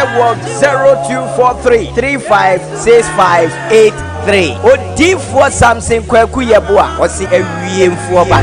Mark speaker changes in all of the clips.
Speaker 1: Ɛwɔ 0243 356583. Odiyifoɔ Samson Kwaku Yeboah, ɔse awiemfoɔ ba.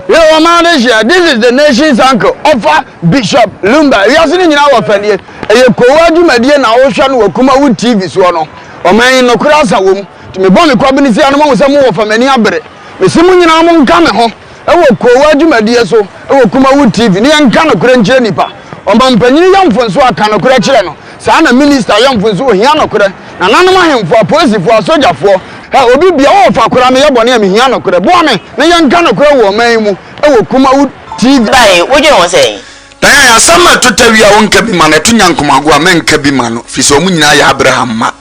Speaker 2: Yɛ wɔn maa de hyɛ. This is the nation's uncle, ɔfa Bishop Lumba. Wiase no nyinaa wɔ fɛdeɛ. Ɛyɛ kowa dwumadie na wohwɛ no wɔ Kumawu TV soɔ no. Ɔman yi nokorɛ asa wɔ mu. Nti mebɔ me kwabene sia no moahu sɛ mowɔ fa m'ani abere. Mese mo nyinaa monka me ho wɔ kowa dwumadie so wɔ Kumawu TV ne yɛnka nokorɛ nkyerɛ nnipa. Ɔmampanyini yɛ mfonsoɔ a ka nokorɛ kyerɛ no. Saa na minista yɛ mfonsoɔ ohia nokorɛ. Nananom ahemfo, apolisifoɔ, asogyafoɔ, hɛ obi bia wowɔ fa koraa meyɛ bɔne a mehia nokorɛ. Boa me na yɛnka nokorɛ wɔ ɔman yi mu wɔ Kumawu TV.
Speaker 3: Bae, wodwen ho sɛn?
Speaker 4: Diane, asɛm a ɛto Tawia a wonka bi ma no, ɛto Nyankomago a mɛnka bi ma no, firi sɛ wɔn nyinaa yɛ Abraham mma.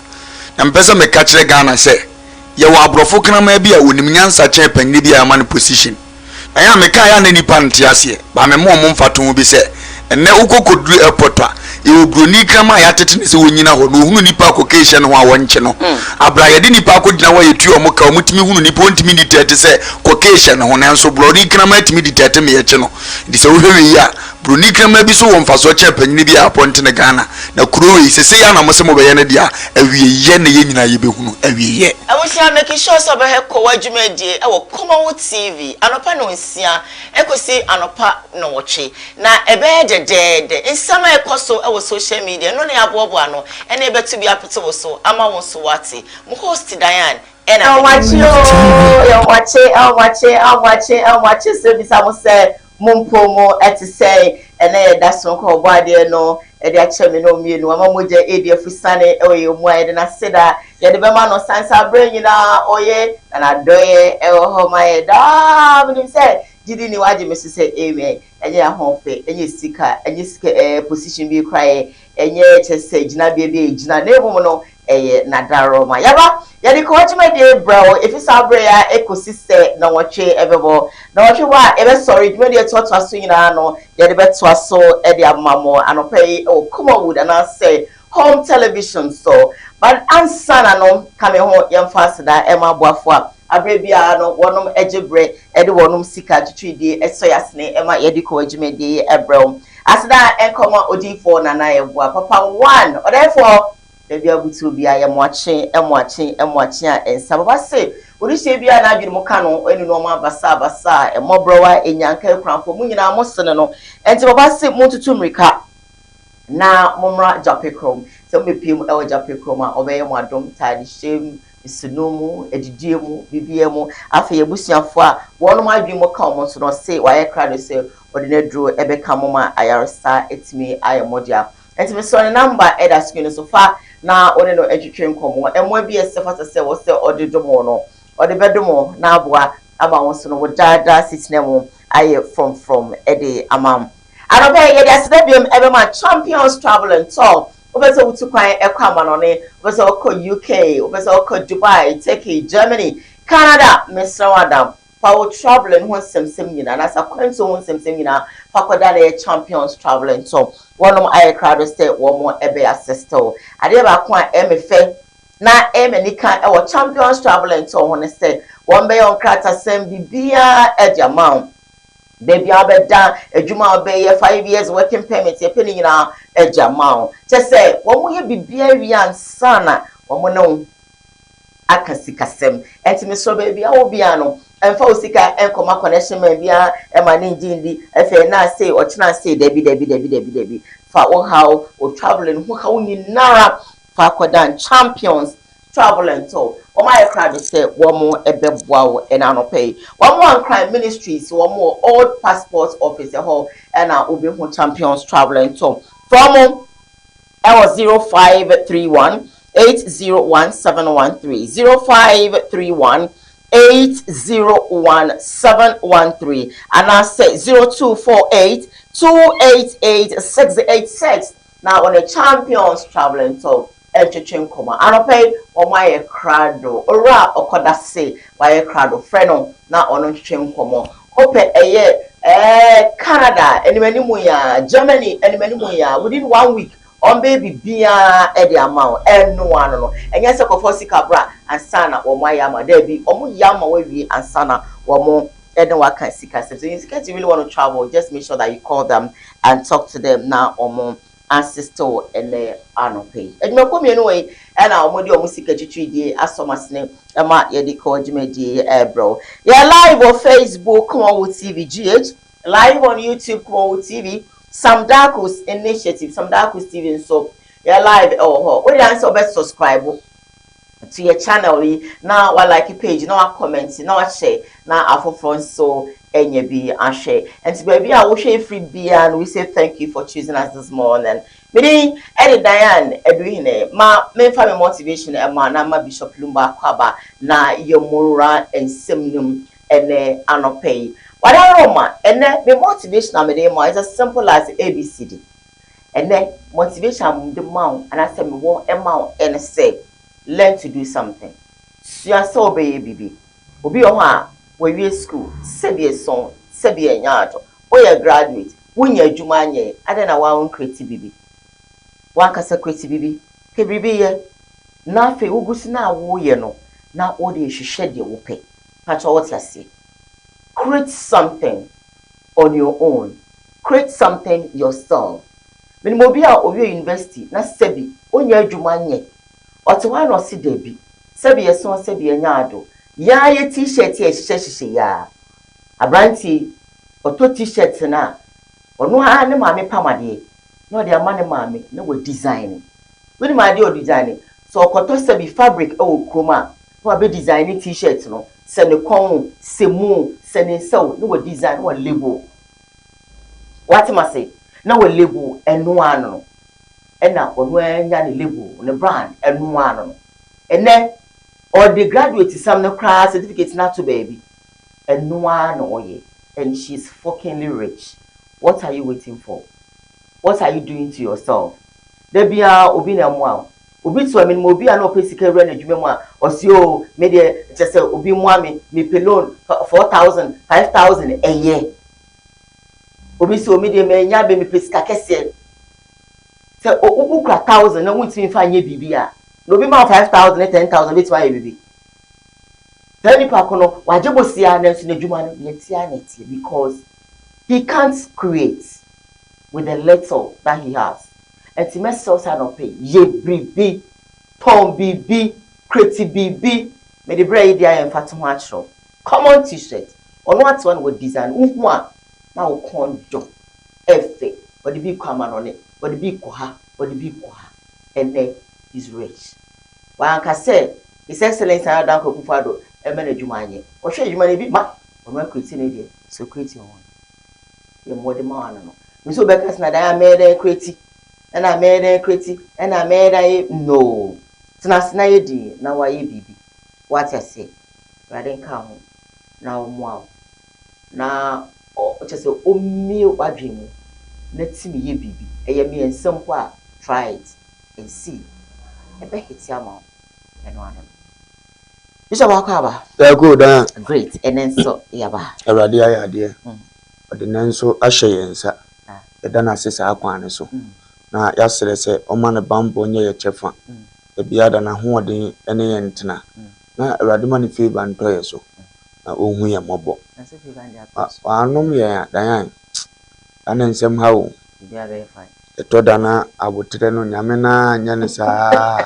Speaker 4: Na mepɛ sɛ meka kyerɛ Ghana sɛ, yɛwɔ aborɔfo kraman bi a ɔnim nyansa kyɛn panyini bi a yɛama no position. Na yɛ a mekaeɛ a na nnipa nte aseɛ, but mema wɔn mfatoho bi sɛ, ɛnnɛ wokɔ kɔduru airport a, yɛwɔ buroni kraman a yɛatete no sɛ ɔnnyina hɔ na ɔhunu nnipa a cocaine hyɛ ne ho a wɔnkye no. Aberɛ a yɛde nnipa akɔgyina hɔ a yɛtua wɔn ka, wɔtumi hunu nnipa, wɔntumi ndetɛɛte sɛ cocaine hyɛ ne ho, nanso buroni kraman tumi detɛɛte ma yɛkye no. Nti sɛ wohwɛ wei a, Broni kraman bi so wɔ mfasoɔ kyɛn panyini bi a apɔnte no Ghana. Na kuro wei, sesei ara na mose mobɛyɛ no deɛ a, awieyɛ na yɛn nyinaa yɛbɛhunu. Awieyɛ.
Speaker 3: Abusua make sure sɛ wobɛhwɛ Kowa dwumadie wɔ Kumawu TV anɔpa nɔnsia kɔsi anɔpa nɔnwɔtwe na ɛbɛyɛ dɛdɛɛdɛ. Nsɛm a ɛkɔ so wɔ social media ɛno na yɛaboaboa ano ɛna yɛbɛto bi apete wo so ama wo nso woate. Mo host Diane ɛna mede
Speaker 5: Ɛnwakye oo, ɛnwakye, ɛnwakye, ɛnwakye, ɛnwakye sɛ bisa mo sɛ Mo mpo mo te sɛn? Ɛnnɛ yɛ da soronko a Ɔbɔadeɛ no de akyɛ me ne wo mmienu. Wama mogya redi afusane wɔ yɛn mu a yɛde n'aseda yɛde bɛma no sane sɛ aberɛ nyinaa ɔye na n'adɔeɛ wɔ hɔ ma yɛn daa. Menim sɛ gyidi ni wagye me so sɛ amen. Ɛnyɛ ahoɔfɛ, ɛnyɛ sika, ɛnyɛ sika ɛɛ position bi kura yɛ, Ɛnyɛ kyerɛ sɛ gyinabea bi a egyina, na mmom no, ɛyɛ n'adaworoma. Yɛaba, yɛde kɔɔ dwumadie brɛ wo, ɛfiri saa berɛ yi ara kɔsi sɛ nnɔnwɔtwe bɛbɔ. Nnɔnwɔtwe bɔ a, yɛbɛsɔre, dwumadie a ɛtoatoa so nyinaa no, yɛde bɛtoa so de ama mo anɔpa yi wɔ Kumawood anaasɛ Home Television so. But ansa na no, ka me ho, yɛmfa aseda mma aboafoɔ a aberɛ biara no wɔnom gye berɛ de wɔnom sika twitwiridie sɔ yɛn asene ma yɛde kɔɔ dwumadie yi brɛ wo. Aseda nkɔma odiyifoɔ Nana Yeboah papa one ɔdɛɛfoɔ baabi a wobutuo biara yɛ moakye moakye moakye a ɛnsa papa se wode hyɛ biara n'adwene mu ka no ɛnu nnoɔma basaa basaa mmɔborɔwa enyanka akuranfoɔ mo nyinaa mo sene no ɛnti papa se montutu mmirika na mommra Gyape kurom sɛ mobɛpie mu ɛwɔ Gyape kurom a ɔbɛyɛ mo adom taade hyɛ mu nsonoo mu, adidie mu, biribiara mu. Afei abusuafoɔ a wɔnom adwene mu ka wɔn nso no ɔse wayɛ krado sɛ ɔde n'aduro bɛka mo ma ayaresa atumi ayɛ mo dea. Nti mesrɛ ne number ɛda screen no so fa na wo ne no ntwetwe nkɔmmɔ. Mmoa bi a ɛsɛ fata sɛ wɔ sɛ ɔde dom wo no, ɔde bɛdom wo na aboa ama wo nso no wo daa daa asetena mu ayɛ frɔmfrɔm de ama wo. Anɔpa yi yɛde aseda biom ɛbɛma Champions Travel and Tour. Wopɛ sɛ wotu kwan kɔ amanɔne, wopɛ sɛ wokɔ UK, wopɛ sɛ wokɔ Dubai, Turkey, Germany, Canada, mesrɛ wo Adam, fa wo travelling ho nsɛmsɛm nyinaa anaasɛ akwantuo ho nsɛmsɛm nyinaa fa kɔda na ɛyɛ Champions Travelling so. Wɔnom ayɛ krado sɛ wɔn bɛ assist wo. Adeɛ baako a ɛyɛ me fɛ na ɛyɛ me anika wɔ Champions Travelling Tour ho ne sɛ wɔn bɛyɛ wo nkratasɛm biribiara de ama wo. Baabi a wobɛda, adwuma a wobɛyɛ, 5 years working permit, yɛpɛ ne nyinaa de ama wo. Kyɛ sɛ wɔn yɛ biribiara wie ansa na wɔn ne wo aka sikasɛm. Ɛnti mesrɛ baabi a wɔ biara no, ɛmfa wo sika nkɔma connection man biara ɛma ne ngye ndi. Afei ɛna ase, ɔkyena ase, dabi dabi dabi dabi dabi. Fa wo haw, wo travelling ho haw nyinara fa akɔdan Champions Travel and Tour. Wɔn ayɛ krado sɛ wɔn bɛboa wo ɛna anɔpa yi. Wɔn wɔ Nkran Ministries, wɔn wɔ Old Passport Office ɛhɔ ɛna wobɛhu Champions Travel and Tour. Frɛ wɔn ɛwɔ 0531 801713, 0531 801713 anaasɛ 0248 288 686 na wɔne Champions Travel and Tour ɛntwetwe nkɔmmɔ. Anɔpa yi wɔn ayɛ krado. Owura ɔkɔda se wayɛ krado, frɛ no na ɔno ntwetwe nkɔmmɔ. Wopɛ ɛyɛ Canada anim anim ya, Germany anim anim ya, within one week. Wɔn bɛyɛ biribiara de ama wo. Ɛno ano no, ɛnyɛ sɛ kɔfa sika bra ansa na wɔn ayɛ ama wo. Daabi, wɔn yɛ ama wo awie ansa na wɔn ne wo aka sika sɛm. So in case you really want to travel, just make sure that you call them and talk to them na wɔn assist wo ɛnɛ anɔpa yi. Adwumakuo mmienu wei ɛna wɔn de wɔn sika twitwiridie asɔ wɔn asene ɛma yɛde kɔ dwumadie ɛrebrɛ wo. Yɛ live wɔ Facebook Kumawu TV GH, live on YouTube Kumawu TV, Sam Darkus Initiative, Sam Darkus TV nso yɛ live ɛwɔ hɔ. Wode ansɛ wobɛ subscribe to yɛ channel yi na wa like page na wa comment na wa share na afoforɔ nso anya bi ahwɛ. Nti baabi a wohwɛ efiri biara no, we say thank you for choosing us this morning. Mede ɛde Diane Aduhene ma memfa me motivation ɛma na ma Bishop Lumba akɔ na yɛmmura nsɛm no mu ɛnɛ anɔpɛ yi. Wadaro ma ɛnɛ me motivation a mede ma is as simple as ABCD. Ɛnɛ motivation a mede ma wo anaasɛ mewɔ ɛma wo ɛne sɛ learn to do something. Sua sɛ wobɛyɛ biribi. Obi wɔ hɔ a wɔawie school, sɛbi ɛsɔn, sɛbi ɛnyɛ adwo. Woyɛ graduate, wonya adwuma anyɛ, adɛn na woa create biribi? Wankasa create biribi, pɛ biribi yɛ. Na afei wogu so na woyɛ no, na wode hwehwɛ deɛ wopɛ. Pakyɛ wote aseɛ. Create something on your own. Create something yourself. Menim obi a owie university na sɛbi onya adwuma nyɛ. Ɔte hɔ a na ɔse dabi. Sɛbi ɛsɔn sɛbi ɛnyɛ ado. Yaa yɛ T-shirt a ɛhyehyɛ hyehyɛ yaa. Aberanteɛ ɔtɔ T-shirt no a ɔno ara ne maame pam adeɛ na ɔde ama ne maame na wɔ design. Wonim adeɛ a ɔdesign? Sɛ ɔkɔtɔ sɛbi fabric ɛwɔ kurom a na wabɛ design ne T-shirt no sɛ ne kɔn o, sɛ mu o, sɛ ne nsa o, na wɔ design na wɔ label. Wate ma se na wɔ label ɛno ano no ɛna ɔno anya ne label ne brand ɛno ano no. Ɛnɛ ɔde graduate sam no koraa certificate no ato baabi ɛno ara na ɔyɛ and she is fuckingly rich. What are you waiting for? What are you doing to yourself? Da biara obi na ɛmoa wo. Obi te hɔ menim obi a na ɔpɛ sika wura n'adwuma mu a ɔsi o me deɛ kyɛ sɛ obi mmoa me mepɛ loan 4,000, 5,000 ɛyɛ. Obi si o me deɛ manya bɛ mepɛ sika kɛseɛ. Sɛ wokura 1,000 na wontumi nfa nyɛ biribi a na obi ma wo 5,000 ne 10,000 betumi ayɛ biribi. Saa nipa ko no wagye bosia nanso n'adwuma no deɛ tia na ɛteɛ because he can't create with the little that he has. Nti mɛsɛw sɛ anɔpɛ yɛ biribi, tɔn biribi, create biribi. Mede berɛ yi deɛ ayɛ mfa to ho akyerɛw. Common T-shirt ɔno ate hɔ na wɔ design wohu a na wo kɔn dɔ ɛfɛ. Ɔde bi kɔ amanɔne, ɔde bi kɔ ha, ɔde bi kɔ ha. Ɛnɛ is rich. Wanka sɛ His Excellence Nana Dankwa Akufo-Addo ɛmɛ n'adwuma anyɛ. Ɔhwɛ adwuma no bi ma ɔno acreate ne deɛ so create your own. Yɛ mmɔde ma ano no. Nso bɛka sɛ na dan a mɛyɛ dɛn create ɛna mɛyɛ dɛn create ɛna mɛyɛ dɛn yɛ no. Tena ase na yɛ din na wayɛ biribi. Wate aseɛ. Awurade nka ho na ɔmmoa wo na ɔkyɛ sɛ ɔmmie w'adwene mu na tumi yɛ biribi. Ɛyɛ mmiɛnsa mpo a try it and see. Ɛbɛhete ama wo ɛno ano no. Bishop akɔ aba.
Speaker 4: Yɛkɔ dan.
Speaker 5: Great. Ɛnɛ nso yɛba.
Speaker 4: Awurade ayɛ adeɛ. Ɔde ne nso ahyɛ yɛn nsa. Yɛda no ase saa kwan no so. Na yɛasrɛ sɛ ɔma ne bammɔ nyɛ yɛ kyɛfa. Ebiara da n'ahoɔden ne yɛn ntena. Na Awurade ma ne favour ntɔ yɛ so. Na ɔnhu yɛn mmɔbɔ. Wanom yɛn a dan a ne nsɛm ha o. Ɛtɔ da na abotrɛ no Nyame naa nyɛ ne saa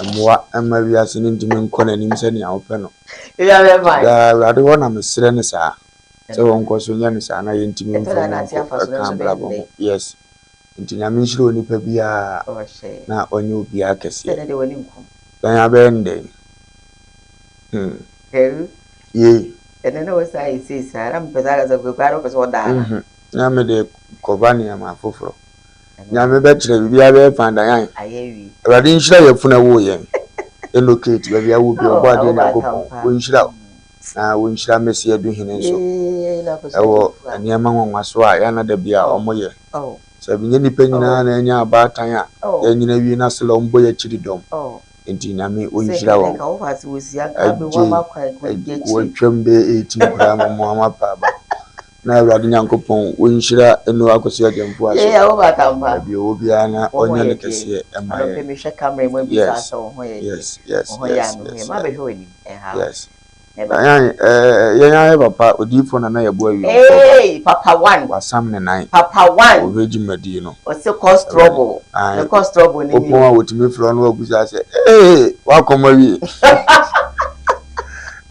Speaker 4: mmoa mma wiase no ntumi nkɔ n'anim sɛnea wopɛ no. Daa Awurade hɔ na mesrɛ ne saa sɛ wɔnkɔ so nyɛ ne saa na yɛntumi mfa mu nkɔ ɛka abrabɔ ho. Yes. Nti Nyame nhyira onipa biara na ɔnyɛ obiara kɛseɛ. Dan abɛyɛ no dɛn? Yei.
Speaker 5: Ɛnɛ na wɔsa ayɛ sei saa na mepɛ sɛ akasa kura na wopɛ sɛ ɔdaa
Speaker 4: na. Na mede kɔba nneɛma foforɔ. Nyame bɛkyerɛ biribiara bɛyɛ fan dan. Awurade nhyira yɛ funu ɛwɔ yɛn. Ɛno Kate baabi a wɔ bi ɔbɔ adeɛ Nyankopɔn. Wɔnhyira wo. Na wɔnhyira Mesi Aduhene nso. Ɛwɔ nneɛma nwanwaso a yɛana da bi a ɔmo yɛ. Sɛ nyɛ nipa nyinaa na ɛnya abaatan a yɛnyina wie na sɛ ɔmbɔ yɛ akyiri dɔm. Nti Nyame ɔnhyira wɔn. Agye wɔatwam bɛyɛ 18 koraa ma mo ama pa aba.
Speaker 2: Na Awurade Nyankopɔn ɔnhyira Eno Akosua Gyamfua so baabi ɔwɔ biara na ɔnyɛ no kɛseɛ mma yɛn. Yes, yes, yes, yes, yes, yes. Yɛn yɛn ayɛ papa odiyifoɔ Nana Yɛboa Wiemfoɔ ba.
Speaker 5: Papa one.
Speaker 2: Wasam ne nan.
Speaker 5: Papa one.
Speaker 2: Ɔhwɛ dwumadie no.
Speaker 5: Ɔse cause trouble.
Speaker 2: Ae.
Speaker 5: Cause trouble ne
Speaker 2: Wopɔn a wɔtumi frɛ wo na wabusa sɛ ee wakɔm awie.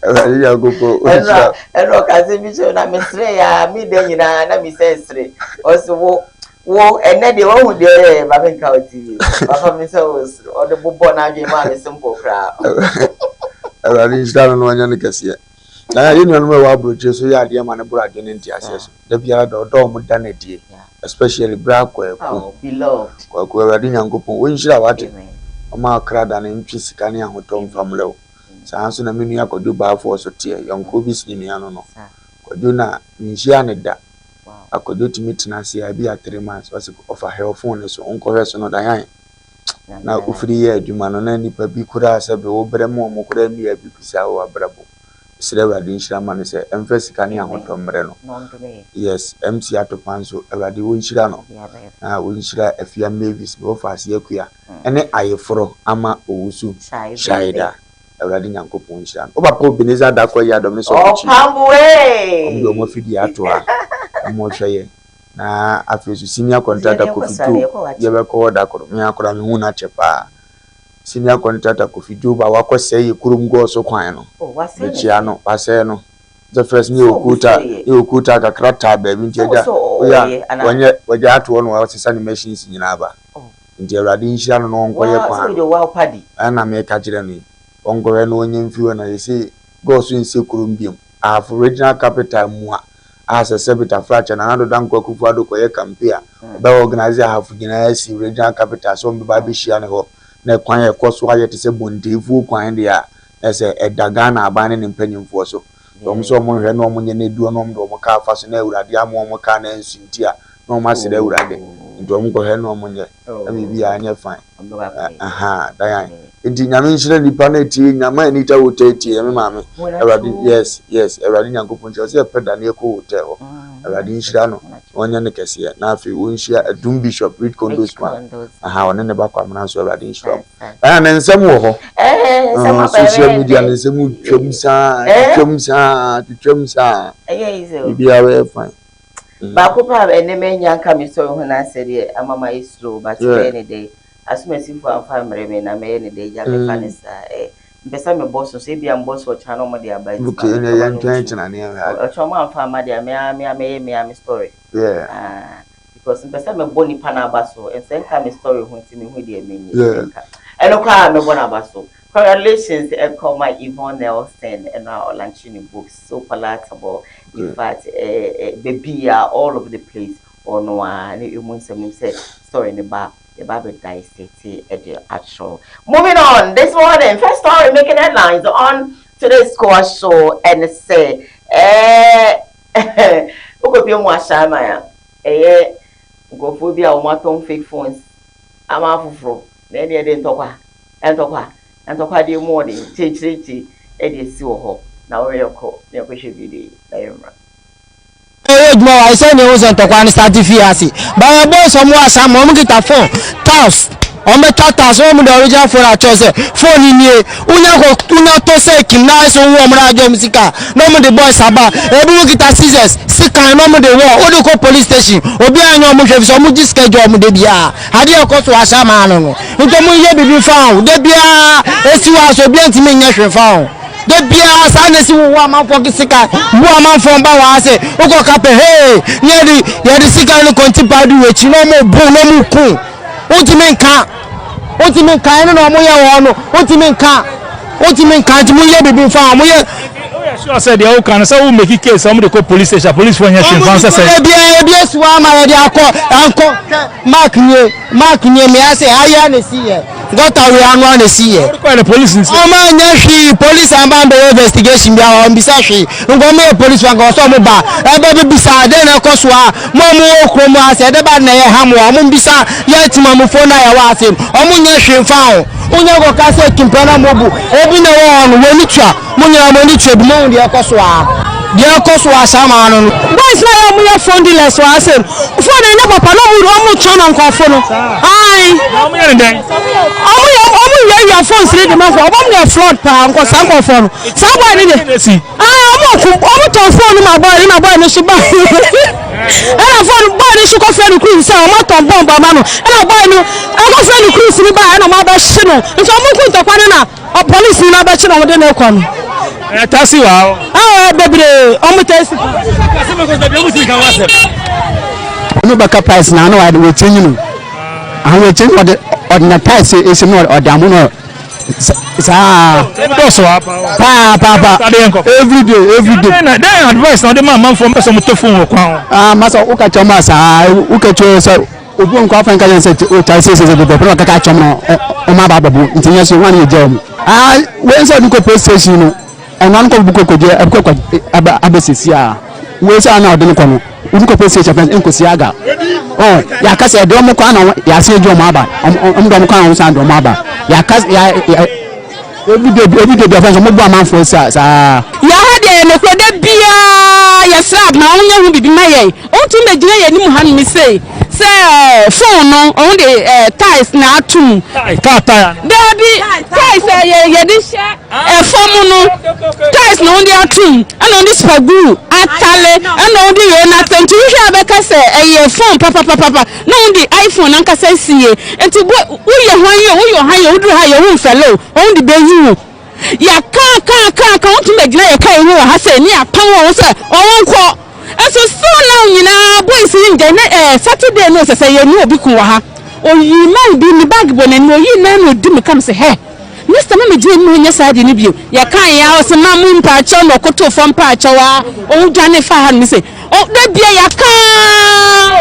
Speaker 2: Awurade Nyankopɔn ɔnhyira.
Speaker 5: Ɛna ɔkasa bi kyerɛ na mesere ya me da nyinaa na mesɛ sere. Ɔse wo wo ɛnɛ deɛ wahu deɛ ɔyɛ ma menka wo TV papa me sɛ wo sere ɔde bobɔ n'adwene maa me simple koraa.
Speaker 2: Awurade nhyira no na ɔnyɛ no kɛseɛ. Na yɛn nuanom a ɛwɔ aburokyire so yɛ adeɛ ma no boro adwene ne nteaseɛ so. Da biara da ɔdɔ a wɔda no adie especially berɛ a Kwaku.
Speaker 5: Oh, beloved.
Speaker 2: Kwaku Awurade Nyankopɔn ɔnhyira wo ate. Ɔma ɔkra da no ntwe sika ne ahotɔ mfa mmrɛ wo. Saa ara nso na me nua Kwadwo Baafoɔ nso teɛ, yɔnkoɔ bi sene nua no no. Kwadwo na menhyiaa no da. A Kwadwo tumi tena ase a ebi a 3 months, ɔse ɔfa hwɛ phone no so, wonkɔhwɛ so no, Dayan. Na wofiri yɛ adwuma no, na nnipa bi koraa sɛ be wobrɛ ma wɔn koraa nnua bi bisa wɔ abrabɔ. Mesrɛ Awurade nhyira ma no sɛ ɛmfa sika ne ahotɔ mmrɛ no. Yes, MC Atopa nso, Awurade ɔnhyira no. Na ɔnhyira Afia Mavis, me wɔfa ase Akua. ne ayeforɔ ama Owusu Shaida. Awurade Nyankopɔn nhyira no. Wo papa Obenezer Darko Yiadom ne Sɔfo Chief. Wɔn de wɔn afidie ato ha. Wɔn hwɛ yɛ. Na afei nso senior contractor Kofi Joe yɛbɛkɔ hɔ da koro. Me akora me hu no akyɛ paa. Senior contractor Kofi Joe ba wakɔ sɛe yɛ kurom gɔɔ so kwan no. Mekyia no, wasɛe no. Sɛ first ne yɛ okuta, ne yɛ okuta kakra taa baabi nti agya. Oya, wɔnyɛ, wɔgya ato hɔ na wɔasesa ne machines nyinaa ba. Nti Awurade nhyira no na ɔnkɔyɛ kwan no. Ɛna meka kyerɛ no yi, ɔnkɔhwɛ na ɔnyɛ mfiri hɔ na yɛse God so nsɛ kurom biom. Ahafo regional capital mua a sɛ Sebit Afrakyɛ Nana Addo Dankwa Akufo Addo kɔyɛ campaign a, ɔbɛ organise Ahafo nyinaa asi regional capital sɛ wɔbɛba abɛhyia no hɔ na kwan a ɛkɔ so ayɛ te sɛ Bonteefuo kwan deɛ a, na sɛ ɛda Ghana aban ne ne mpanyimfoɔ so. Wɔn sɛ wɔn nhwɛ na wɔn nyɛ no aduo na wɔn de wɔn kaa fa so na Awurade ama wɔn kaa no ansunti a, na wɔn asrɛ Awurade. Nti wɔn kɔhwɛ na wɔn nyɛ na biribiara nyɛ fine. Ahaa Diane. Nti Nyame nhyira nipa na etie Nyame Anita Hotel tie me maame. Awurade yes yes Awurade Nyankopɔn nhyira sɛ yɛpɛ da na yɛkɔ hotel hɔ. Awurade nhyira no na ɔnyɛ no kɛseɛ na afei ɔnhyia Adum Bishop Rich Condos man. Ahaa ɔne ne ba Kwamena nso Awurade nhyira wɔn. Diane ne nsɛm wɔ hɔ. Social media ne nsɛm twam saa twitwam saa twitwam saa. Biribiara bɛyɛ fine.
Speaker 5: Baako paa a ɛnɛ manya nka me story ho na asɛ deɛ ama mayɛ slow but mɛyɛ ne dɛ. Asomasifo amfa ammrɛ me na mɛyɛ ne dɛ gya mefa ne saa eh. Mpɛ sɛ mebɔ so so ebia mebɔ so ɔkyena na wɔde aba nti
Speaker 2: Okay,
Speaker 5: ma
Speaker 2: ɛnna
Speaker 5: memfa ma no
Speaker 2: yɛntwɛn
Speaker 5: ntu.
Speaker 2: kyena ne yɛnhwɛ ade.
Speaker 5: Ɔkyena wɔn amfa amma deɛ a me ara me ara mɛyɛ me ara me story. Ah, because mpɛ sɛ mebɔ nipa no aba so nso ɛnka me story ho nti mehu deɛ menyɛ menka. Ɛno koraa mɛbɔ no aba so. Congratulations ɛkɔ ma Yvonne Nelson ɛno a ɔlaunche ne books so palatable. In fact, eh, eh, baabi a all over the place ɔno a ne emu nsɛm nim sɛ story ne ba yɛba abɛ dissect ɛde akyerɛw. Moving on this morning, first story making headlines on today's Koa show ɛne sɛ eh, wokɔpie mu ahyɛaman a ɛyɛ nkurɔfoɔ bi a wɔatɔn fake phones ama afoforɔ na ɛne ɛde ntɔkwa ntɔkwa ntɔkwa deɛ mu ɔde kyekyerekye ɛde asi wɔ hɔ na wɔyɛ kɔ na yɛkɔhwɛ video yi na yɛmmra.
Speaker 6: Ɛyɛ adwuma wɔ ayɛ sɛ nea ɛho sɛ ntɔkwa no start fie ase. But yɛ boys ɔmo wɔ asa ma ɔmo kita phone tiles. Ɔmo bɛtwa tiles na ɔmo de original phone akyerɛ sɛ phone ni nie. Wonya kɔ wonya tɔ sɛ kim na ayɛ sɛ wohu ɔmo na agye ɔmo sika na ɔmo de boys aba. Ebi mo kita scissors, sekan na ɔmo de wɔ. Wode kɔ police station obiara nyɛ ɔmo hwɛ fisɛ ɔmo gye sika gya ɔmo da biara. Adeɛ ɛkɔ so wɔ asa ma ano no. Nti ɔmo nyɛ biribi mfa ho. Da biara esi hɔ a sɛ obiara ntumi nyɛ hwee mfa ho. Da biara saa na esi wowɔ amanfoɔ sika bu amanfoɔ ba wɔ ha sɛ wokɔ kapɛ hee ne yɛde yɛde sika no kɔnti paa di w'akyi na ɔmo bu na ɔmo ku wontumi nka wontumi nka ɛno na ɔmo yɛ wɔ no wontumi nka wontumi nka nti mo yɛ biribi nfa ɔmo yɛ.
Speaker 7: Woyɛ sure sɛ deɛ woka no sɛ wo make case sɛ ɔmo de kɔ police station police foɔ nyɛ hwee nfa sɛ sɛ.
Speaker 6: Ebi ebi esi hɔ ama yɛde akɔ ankɔ hwɛ mark nie mark nie mea sɛ ayɛ na esi yɛ. Gɔta wei ano a na esi yɛ.
Speaker 7: Ɔde kɔɛ no police nsi.
Speaker 6: Ɔmo anyɛ hwee police amba ambɛyɛ investigation biara ɔmo bisa hwee nka ɔmo yɛ police foɔ nka ɔsɛ ɔmo ba ɛbɛ bɛ bisa dɛn na ɛkɔ so a mo a ɔmo wɔ kurom ha sɛ ɛdɛ ba na ɛyɛ ha mo a ɔmo mbisa yɛ timamufoɔ na yɛwɔ ase ɔmo nyɛ hwee nfa ho wonyɛ kɔ ka sɛ tumpɛ na mo bu ebi na ɛwɔ hɔ no wɔn ani tua mo nyinaa mo ani tua bi mo hu deɛ ɛkɔ so a. Deɛ ɛkɔ so wɔ Asaman no no.
Speaker 8: Boys na yɛ ɔmo yɛ phone dealers wɔ ha sɛ phone ɛnyɛ papa na ɔmo ɔmo tɔn na nkorɔfo no ae
Speaker 7: Ɔmo yɛ ne dɛn?
Speaker 8: Ɔmo yɛ ɔmo wiawia phones ne de ma nkorɔfo ɔmo yɛ fraud paa nkɔ saa nkorɔfoɔ no saa boy ne de ae ɔmo ko ɔmo tɔn phone no ma boy no na boy no so ba ɛna phone boy no so kɔfrɛ no cruise sɛ ɔmo atɔn bomb ama no ɛna boy no ɛkɔfrɛ no cruise no ba ɛna ɔmo abɛhye no nti ɔmo ko ntɔkwa no na Ɔ polisi no abɛkye na wɔde no rekɔ no.
Speaker 7: Ɛyɛ taxi wɔ ha.
Speaker 8: Ɛɛ bebree wɔn taxi.
Speaker 6: Ɔno bɛka price na ano wɔde wɔkyɛnyi no ahun wɔkyɛnyi ɔde ɔde na price esi no ɔde amu no saa.
Speaker 7: Dɔsɔ wa
Speaker 6: paa paa paa every day every day.
Speaker 7: Dɛn dɛn advice na ɔde ma amanfoɔ mpɛ sɛ wɔn tɔ phone wɔ kwan ho.
Speaker 6: Aa masa woka kyɛn mu a saa woka kyɛn sɛ. Obi wɔ nkɔ afɛn ka yɛn sɛ o kyale sɛ sɛ bɛbɛ pɛrɛ kaka kyɛm na ɔmo aba abɛbo nti nyɛ so wɔn yɛ gya ɔmo. Aa wei sɛ ɔde kɔ police station no ɔno ano kɔ bu kɔ kɔgye ɛbɛ kɔ abɛ abɛ sisi a wei sɛ ana ɔde no kɔ no ɔde kɔ police station fɛn nkosi aga ɔ yaka sɛ ɛde ɔmo kɔ ana yase egye ɔmo aba ɔmo de ɔmo kɔ ana ɔmo san de ɔmo aba yaka ya ya. Every day every day bi afɛn sɛ ɔmo bɔ amanfoɔ saa saa.
Speaker 8: Yɛ ha deɛ yɛ nokorɛ da biaa yɛ srɛ abena ɔnyɛ ho bibi ma yɛn ɔntumi bɛ gyina yɛ anim ha nom sei sɛ phone no ɔho de tiles na ato mu daabi tiles a yɛ yɛde hyɛ ɛfam no tiles na ɔde ato mu ɛna ɔde super glue atale ɛna ɔde wei na ato nti wohwɛ a bɛka sɛ ɛyɛ phone papapapapa na ɔde iPhone ankasa sie nti bo woyɛ hwan yi o woyɛ ɔhan yi o woduru ha yɛ wo mfɛle o wɔn de bɛyi wo yɛka ka ka ka wɔn tumi bɛgyina yɛ ka yi ho wɔ ha sɛ ne apam wɔn sɛ wɔn nkɔ nso still now nyinaa boys yi ngya ne ɛɛ Saturday no sɛ sɛ yɛn ni obi kun wɔ ha oyi man bi ne bag bɔ n'anim oyi nan na odi mi kam sɛ hɛ Mister ma megyina anim hɔ nyɛ saa ade no bio. Yɛkae a ɔse ma mo mpaakyɛw na ɔkotow fam mpaakyɛw a ɔdwane faa ha no mese oh da bia yɛaka.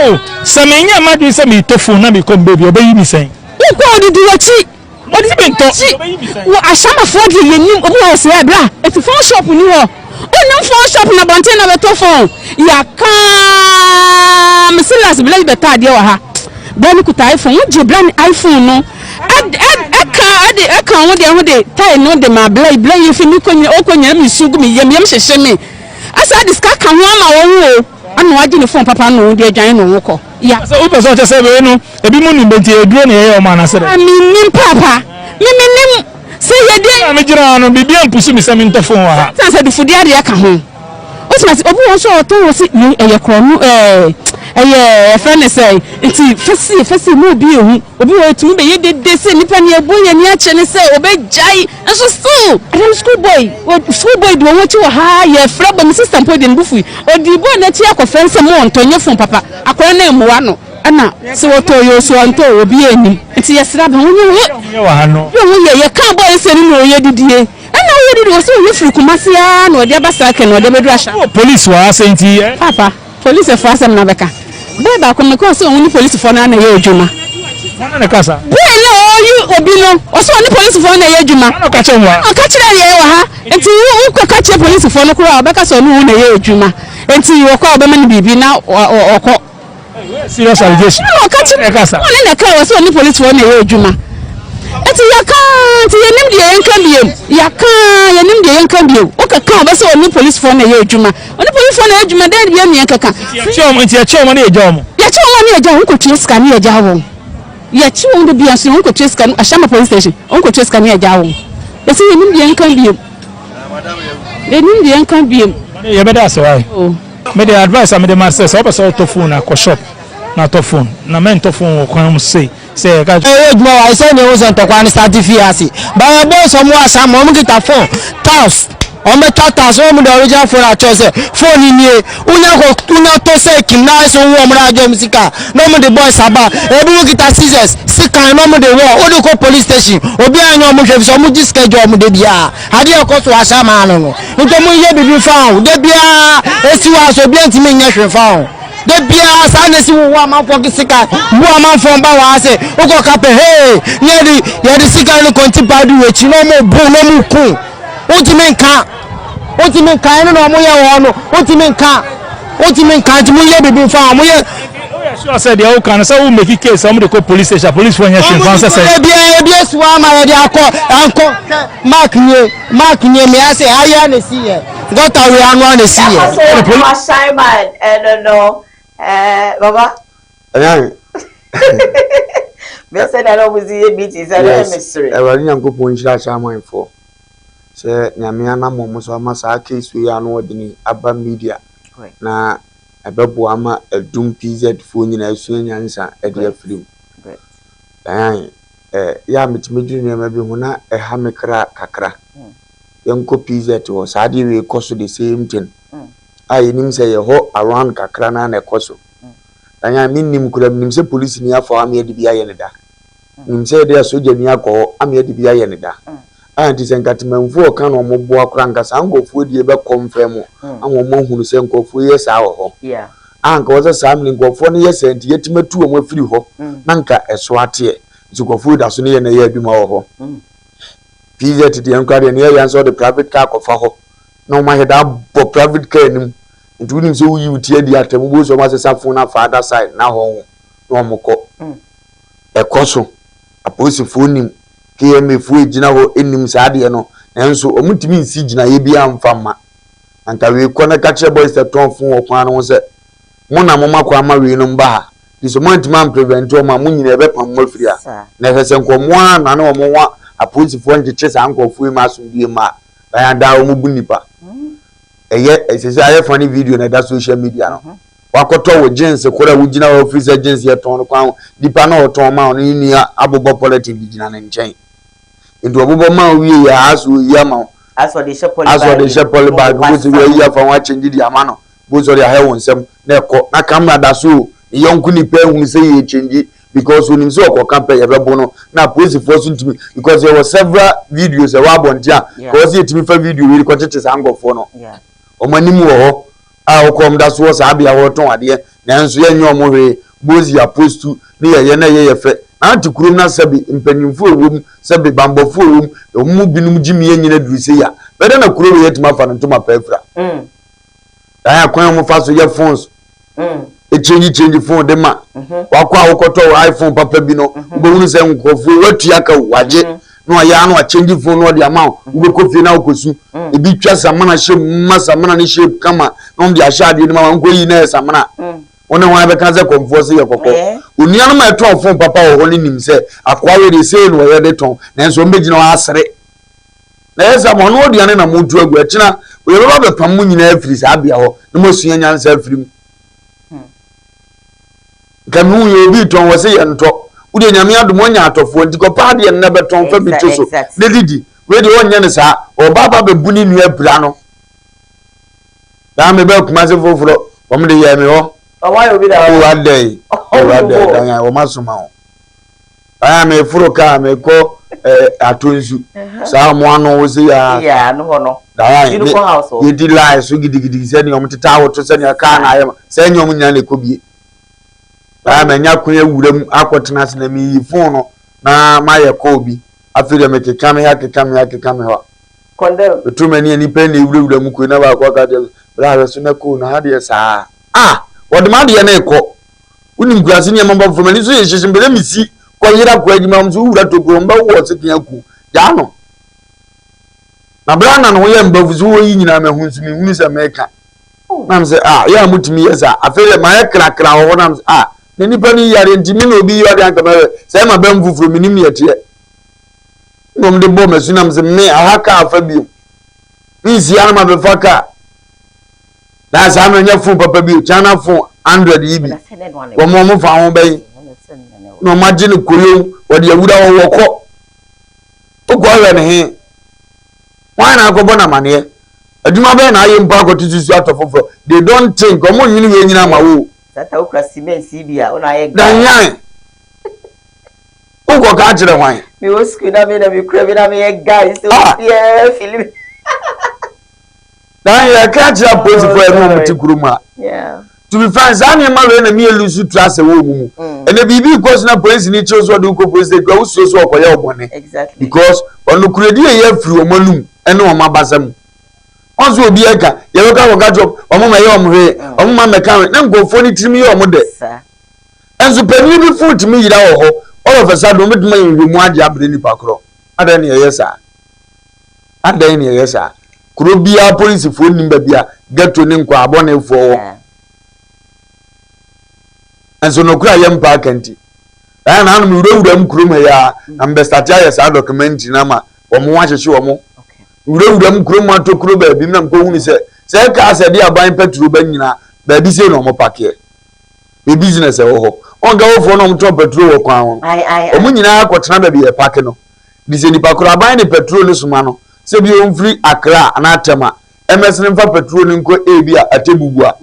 Speaker 7: Oh sɛ menyɛ m'adwene sɛ meretɔ phone na mekɔ me baabi a ɔbɛyi me sɛn?
Speaker 8: Wokɔ a ɔdidi w'akyi.
Speaker 7: Ɔdidi me ntɔ.
Speaker 8: Ɔdidi w'akyi. Wɔ Ashamafoɔ deɛ yɛnim obi wɔ hɔ sɛ bra eti phone shop ni hɔ. Wonam phone shop na abɔnten na bɛtɔ phone. Yɛaka mese last bla bi bɛtɔ adeɛ wɔ ha. Bra no kuta iPhone wogye bra no iPhone no ɛka ɛde ɛka ho deɛ ho de tae no de ma bla yi bla yi fi mi kɔ nyina ɔkɔ nyina mi su gu mi yam yam hyehye me asa de sika ka ho ama wɔn o ana wagye ne phone papa no de adwane no ho kɔ ya.
Speaker 7: Sɛ wopɛ sɛ ɔkyɛ sɛ wei no ebi mu nim nti eduro na yɛyɛ wɔn anasɛ dɛ.
Speaker 8: Mi nim papa mi mi nim sɛ yɛde.
Speaker 7: Na mi gyina ha no biribi ampusu mi sɛ mi ntɔ phone wɔ ha.
Speaker 8: Sɛ adufudeɛ adeɛ ka ho. Wotumi ase obi wɔ hɔ nso a ɔtɔn wɔ se wei ɛyɛ korɔno ɛɛ ɛyɛ yɛfrɛ no sɛ nti fɛsie fɛsie mu obi ehu obi wɔ etumi bɛyɛ dede sɛ nipa ni ɛbɔ yɛn ani akyɛ ne sɛ ɔbɛgyae nso still ɛnam school boy school boy di wɔn akyi wɔ ha yɛfrɛ bɔ me sister mpo deɛ ne bo fui ɔdi boy n'akyi akɔfrɛ nsɛ mo ɔntɔ nyɛ fon papa akɔrɔ no mmoa no ɛna sɛ wɔtɔ yɛ osu ɔntɔ obi anim nti yɛsrɛ abɛn wɔn yɛ wɔn yɛ yɛka boy sɛ ne na ɔyɛ didie. Ɛna ɔyɛ didi ɔsɛ ɔyɛ firi Kumasi aa na ɔde aba Sake na ɔde abɛduru Ashanti.
Speaker 7: Wɔ police wɔ ha sɛ nti ɛ.
Speaker 8: Paapa, police foɔ asɛm na bɛka. Boy baako no mekɔɔ sɛ ɔne police foɔ no ara na ɛyɛ adwuma.
Speaker 7: Hwan na ɛka saa?
Speaker 8: Boy no a ɔyi obi no, ɔsɛ ɔne police foɔ no na ɛyɛ adwuma.
Speaker 7: Hwan na ɔka kyerɛ mo wɔ ha?
Speaker 8: Ɔka kyerɛ yɛn wɔ ha. Nti wo wokɔ ka kyerɛ police foɔ no koraa a ɔbɛka sɛ ɔne wo na ɛyɛ adwuma. Nti ɔkɔ a ɔbɛma no biribi na ɔkɔ.
Speaker 7: Serious allegation.
Speaker 8: Ɛna ɔka kyerɛ
Speaker 7: Ɛka sa.
Speaker 8: ɔne na ɛka wɔ sɛ ɔne polisifoɔ na ɛyɛ adwuma. Nti yɛka nti yɛnim deɛ yɛnka biom. Yɛka yɛnim deɛ yɛnka biom. Wokeka ɔbɛ sɛ ɔne polisifoɔ na ɛyɛ adwuma. Ɔne polisifoɔ na ɛyɛ adwuma dɛn deɛ ne yɛnkeka.
Speaker 7: Yɛkye wɔn nti yɛkye wɔn ne yɛgya wɔn.
Speaker 8: Yɛkye wɔn ne yɛgya wɔn kɔtua sika ne yɛgya wɔn. Yɛkye wɔn de bia nso wɔn kɔtua sika no Ashama police station wɔn kɔtua sika ne yɛgya wɔn. Yɛsɛ yɛnim deɛ yɛnka biom. Yɛnim deɛ yɛnka biom.
Speaker 7: Yɛbɛda ase wae. Me de advice a mede ma sɛ sɛ wopɛ sɛ wotɔ phone a kɔ shop na tɔ phone na mɛntɔ phone wɔ kwan mu sei sɛ yɛka.
Speaker 6: Ɛyɛ adwuma wɔ ayɛ sɛ nea ɛwɔ sɛ ntɔkwa no start fie ase ba yɛ boys ɔmo wɔ asa ma ɔmo kita phone tiles ɔmo bɛtwa tiles na ɔmo de original phone akyerɛ sɛ phone ni nie wonya kɔ wonya tɔ sɛ kim na ayɛ sɛ wowu ɔmo na agye ɔmo sika na ɔmo de boys aba ebi mo kita scissors sikan na ɔmo de wɔ wode kɔ police station obi anyɛ ɔmo hwɛ fi sɛ ɔmo gye sika gye ɔmo de biara adeɛ ɛkɔ so ahyɛ ama ano no Nti ɔmo nyɛ biribi nfa ho. Da biara esi hɔ a sɛ obiara ntumi nyɛ hwee nfa ho. Da biara saa na esi wowɔ amanfoɔ sika bu amanfoɔ ba wɔ ha sɛ wokɔ kapɛ hee ne yɛde yɛde sika no kɔnti paa di w'akyi na ɔmo bu na ɔmo ku. Wontumi nka wontumi nka ɛno na ɔmo yɛ wɔ hɔ no wontumi nka wontumi nka nti mo nyɛ biribi nfa ho mo yɛ.
Speaker 7: Woyɛ sure sɛ deɛ woka no sɛ wo make case a wɔde kɔ police station a police foɔ nyɛ hwee nfa ho sɛ sɛ.
Speaker 6: Ebi ebi esi hɔ ama yɛde akɔ ankɔ hwɛ mark nie. Mark nie mea sɛ ha yi ara na esi yɛ. Gɔta wei ano a na esi yɛ.
Speaker 5: Ɛkɔ so wɔ Ashaiman ɛno no ɛɛ baba.
Speaker 4: Ɛyan.
Speaker 5: Bɛ sɛ na ɔmo si yɛ meeting sɛ ɛna mesere.
Speaker 4: Awurade Nyankopɔn nhyira Ashaimanfoɔ sɛ Nyame anam wɔn so ama saa case wei ano ɔdene aba media na ɛbɛboa ama Adum PZ foɔ nyinaa asua nyansa de afiri mu. Ɛyan ɛ yɛ a metumi dwene nneɛma bi ho na ɛha me kra kakra. Yɛnkɔ PZ hɔ, saa adeɛ wei kɔ so the same thing a yɛnim sɛ yɛ hɔ around kakra no ara na ɛkɔ so. Ɛyan mennim koraa, menim sɛ polisini afa hɔ ama yɛde bi ayɛ no da. Menim sɛ yɛde asogyani akɔ hɔ ama yɛde bi ayɛ no da. A nti sɛ nka temanmufoɔ ɔka na wɔn boa koraa nka saa nkurɔfoɔ deɛ bɛ kɔnfɛm ama wɔn ahunu sɛ nkurɔfoɔ yɛ saa wɔ hɔ. A nka wɔ sɛ saa mene nkurɔfoɔ no yɛ saa nti yɛtumi atu wɔn afiri hɔ na nka ɛso ateɛ. Nti nkurɔfoɔ da so ne yɛ na ɛyɛ adwuma wɔ hɔ. PZ deɛ nkora deɛ ne yɛ yɛ nso ɔde private car kɔfa hɔ na wɔn ahwɛ da abɔ private car anim. Nti wonim sɛ woyi wo ti adi atɛm wobɛhu sɛ wɔn asesa phone afa other side na hɔ ho na wɔn kɔ. Ɛkɔ so. Apolisifoɔ nim, KMA foɔ ɛgyina hɔ nim saa adeɛ no, nanso wɔn ntumi nsi gyinaeɛ biara mfa mma. Anka wei kɔ na ka kyerɛ boys sɛ tɔn fon wɔ kwan no ho sɛ, mo na moma kwan ma wei nom ba ha, nti sɛ moantumi amprevent wɔn a, mo nyinaa yɛbɛpam mo afiri ha. Na ɛsɛ sɛ nka wɔn ara nane wɔn ho apolisifoɔ nkyekye saa nkorɔfoɔ yi ma asomdwoeɛ mma a, bɛn adaa wɔn bu nnipa. Ɛyɛ, ɛsɛ sɛ ayɛ funny video na ɛda social media no. Wakɔtɔ wo jeans koro a wogyina hɔ firi sɛ jeans yɛ tɔn no kwan ho. Nipa no a ɔtɔn ma wo no ne nua abobɔ polythene de gyina ne nkyɛn. Nti ɔbobɔ ma wo wie yɛ a asɛ ɔyi ama wo.
Speaker 5: Asɛ ɔde hyɛ poly
Speaker 4: Asɛ
Speaker 5: bag
Speaker 4: ɔde hyɛ poly bag
Speaker 5: mu.
Speaker 4: Bo sɛ wayi afa ho akyɛngye de ama no. Bo sɛ ɔde ahɛ wo nsam na ɛkɔ. Na camera da so o. Ne yɔnko nipa ahunu sɛ yɛrekyɛngye because onim sɛ ɔkɔka pɛ yɛbɛbo no. Na apolisifoɔ nso ntumi because yɛwɔ several videos ɛwɔ abɔnten a
Speaker 5: Yeah.
Speaker 4: ka wɔ sɛ yɛtumi fa video wei de kɔkyekye saa nkurɔfoɔ no.
Speaker 5: Yeah.
Speaker 4: Wɔn anim wɔ hɔ a wɔkɔ wɔn da so wɔ saa bea hɔ retɔn adeɛ, nanso yɛnyɛ wɔn hwee. Bozi apostu ne yɛyɛ na ɛyɛ yɛ fɛ. Na ate kurom na sɛbe mpanyimfo a ɛwɔ mu, sɛbe banbɔfo a ɛwɔ mu, wɔn mu binom gye me anyini aduru sei a, bɛdɛn na kuro wei atumi afa no ntoma pa afira? Ɛɛ kwan a wɔfa so yɛ phones, change change phone de ma. Wakɔ a wokɔtɔ wo iPhone papa bi no, wobɛhunu sɛ nkurɔfoɔ watua ka o, wagye na wayɛ ano akyɛngye phone na ɔde ama wo, wobɛkɔ fie na wokɔsu. Ebi twa samina hyɛ mu, ma samina no shape kama na wɔde ahyɛ adeɛ no mu ama nkɔ yi na ɛyɛ samina. Wo ne hwan bɛka sɛ kɔmfoɔ se yɛ kɔkɔɔ? Onuanom a ɛtɔn phone papa wɔ hɔ no nim sɛ akoa wei deɛ sei na ɔyɛ de tɔn, nanso wɔbɛgyina hɔ asere. Na ɛyɛ saa ma ɔno aduane na moretu agu. Ɛkyena yɛbɛba abɛpam mo nyinaa afiri saa bea hɔ na moasua nyansa afiri mu. Nka mehu yɛ obi retɔn wɔ se yɛntɔ. Wodeɛ Nyame adom woanya atɔfoɔ nti kɔpɛ adeɛ no na bɛtɔn fa bi to so na didi. Wei deɛ ɔnyɛ no saa. Ɔba aba bɛbu ne nua apira no. Daa mebaa Kumase foforɔ wɔn de yɛɛ me hɔ. O adɛn o adɛn dan a wɔn asoma wo. Ɛɛ meforo kaa mekɔ ɛɛ Atonsu saa wɔn ano wo se yaa.
Speaker 5: Yeah, ano hɔ no.
Speaker 4: Daa
Speaker 5: Unicorn house hɔ.
Speaker 4: Yɛdi line so gidigidi sɛnea wɔn tete awoto sɛnea kaa na ayɛ ma sɛ ɛnyɛ wɔn nyinaa na ɛkɔ bie. Daa manya kwan awura mu akɔtena ase na meyi fon no na mayɛ kɔɔ bi. Afei deɛ mekeka me ha keka me ha keka me hɔ.
Speaker 5: Condemn.
Speaker 4: Meto m'ani a nnipa na ewurawura mu koi na baako aka kyerɛ me bra hwɛ so na koo na ha deɛ saa. Ah! Wɔde m'adeɛ no rekɔ. Wonim kurase nneɛma ba fam, m'ani so yɛ hyehye, mepɛ sɛ mesi kɔyera kɔ adwuma mu, so wowura tokuro wɔn bɛwo wɔ sekan aku, gyaa no. Na berɛ a na ne ho yɛ mbafu so wɔ yi nyinaa mahu nso menhunu sɛ meka. Na m sɛ ah, yɛ a motumi yɛ saa. Afei deɛ mayɛ krakra wɔ hɔ na m sɛ ah, na nipa no yare nti me na obi yɛ ɔde anka mɛhwɛ sɛ ɛma bɛm foforɔ menim neɛ ɛteɛ. Na wɔn de bɔ m'asu na m sɛ me aha kaa fa bio. Mensia no ma bɛfa kaa. Na saa mmerɛ nyɛ phone papa bi o, China phone Android yi bi. Wɔn wɔn fa ho bɛyi. Na wɔn agye no koyon, wɔde awura hɔ wɔkɔ. Wokɔ ahwɛ ne he. Wɔn na akɔbɔ no amaneɛ. Adwuma bɛn na ayɛ mpo akɔto susu atɔ foforɔ. They don't think, wɔn nwene wei nyina ma wo.
Speaker 5: Sata wokura cement yi bi a, wo na ayɛ guy.
Speaker 4: Danyan. Wokɔ ka akyerɛ hwan?
Speaker 5: Mewɔ sukuu na me na mekura bi na meyɛ guy sɛ obiara fili me.
Speaker 4: Na yɛka akyerɛ apolisifoɔ a ɛne wɔn te kurom a. To be frank, saa nneɛma wei na meyɛ lose trust wɔ wɔn mu. Ɛnna biribi rekɔ so na polisini kyew so ɔde wokɔ police station, wosuro so ɔkɔyɛ wo bɔne. Because ɔnokorɛdi a ɛyɛ afiri wɔn anum ne wɔn abasa mu. Wɔn nso obi ɛka, yɛbɛkɔ akɔka kyerɛ wɔn, wɔn ma ɛyɛ wɔn hwee, wɔn ma mmɛka hwee, na nkurɔfoɔ no tirim yɛ wɔn dɛ. Nso panin bi fon tumi yera wɔ hɔ, all of a sudden wɔbɛtumi ayɛ nhwehwɛmu agye abrɛ nipa korɔ. Adɛn na yɛyɛ saa? Adɛn na yɛyɛ saa?
Speaker 2: Kuro biara polisifoɔ nnim baabi a ghetto ne nkwaabɔnefoɔ wɔ. Nso nokorɛ a yɛmpa aka nti, ɛyɛ na anom wurawura mu kurom ha yi ara na mbɛstate ayɛ saa documentary no ama wɔn ho ahyehye wɔn. Wurawura mu kurom atɔ kuro baabi na mekɔhunu sɛ sɛ cars ɛde aban pɛtro ba nyinaa baabi sei na wɔn pakeɛ. Me business ɛwɔ hɔ. Wɔn gawofoɔ na wɔn tɔn pɛtro wɔ kwan ho no, wɔn nyinaa kɔtena baabi yɛ pake no. De sɛ nipa koro aban de pɛtro no soma no sɛ bi ɔmfiri Accra anaa Tema ɛmɛsene mfa pɛtro no nkɔ ebi a Atebubu a,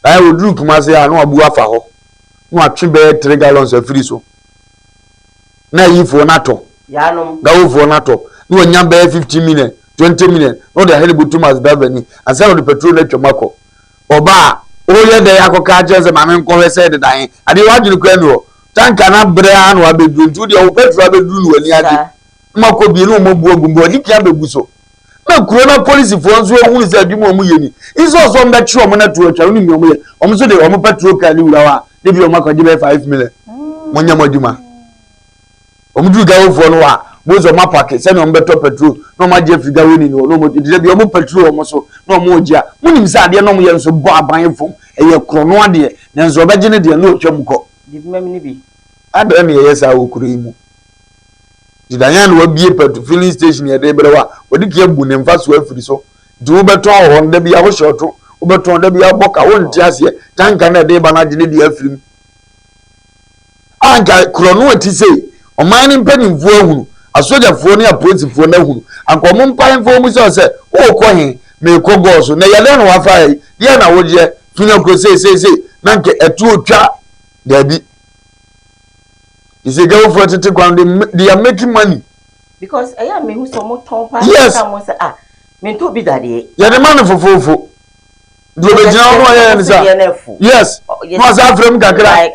Speaker 2: ɛɛ ɔduru Kumasi a na wabu afa hɔ na watwe bɛyɛ 3 gallons afiri so na ayifoɔ no atɔ, gawofoɔ no atɔ na wanya bɛyɛ 15 million, 20 million na ɔde ahene bɔtom as driver ni ansa na ɔde pɛtro no atwam akɔ. Ɔba a, woyɛ dɛn akɔka akyerɛ sɛ ma menkɔhwɛ sɛ ɛdeda he? Adeɛ w'adwene koraa nni hɔ. Tanka no abrɛ ara na wabɛduru nti wodeɛ wo pɛtro abɛduru no w'ani agye. Na moakɔ bie na wɔabu agu mu, wɔde pia bɛgu so. Na kuro no apolisifoɔ nso ahunu sɛ adwuma a wɔyɛ ni. Instead sɛ wɔbɛkye wɔn na tuo atwa, wonim deɛ wɔyɛ? Wɔn nso de wɔn pɛtro kaa no wura hɔ a, na bi wɔn akɔgye bɛyɛ 5 million. Monyɛ mo adwuma. Wɔn duru gawofoɔ no hɔ a, bohu sɛ wɔn apake sɛnea wɔn bɛtɔ petrol na wɔn agye afiri gawoni no hɔ na wɔn nti da bi wɔn petrol wɔn so na wɔn regye a, mo nim sɛ adeɛ na wɔn yɛ nso bɔ aban fam, ɛyɛ korɔno adeɛ, nanso ɔbɛgye ne deɛ na ɔtwa mu kɔ.
Speaker 5: Bibi ma me bi.
Speaker 2: Adɛn na yɛyɛ saa wɔ kuro yi mu? Nti Dayan na wabie pɛtro filling station yɛde brɛ wo a, wɔde kia bu ne mfasoɔ afiri so. Nti wobɛtɔn wɔ hɔ no, da bi a wohyɛ ɔto, wobɛtɔn da bi a wobɔ ka, wonte aseɛ, tanka no a ɛde ba no agye ne deɛ afiri mu. A anka korɔno a ɛte sei, ɔman no mpanimfoɔ ahunu, asogyafoɔ ne apolisifoɔ no ahunu, anka wɔn mpae mfa wɔn sɛ sɛ, worekɔ he? Merekɔ gɔɔ so. Na ɛyɛ dɛn na woafa ha yi? Deɛn na wogyeɛ? Fi na kuro sei sei sei. Na anka ɛtoɔ twa. Daabi. Te sɛ gawofoɔ tete kwan, they, they are making money.
Speaker 5: Because ɛyɛ a mehu sɛ wɔtɔn paa.
Speaker 2: Yes.
Speaker 5: Sɛ ah, mentɔ bi da deɛ.
Speaker 2: Yɛde ma no fofoofo. Nti obɛgyina hɔ na ɔyɛ ne sa. Yes. Na ɔsa afrɛ mu kakra.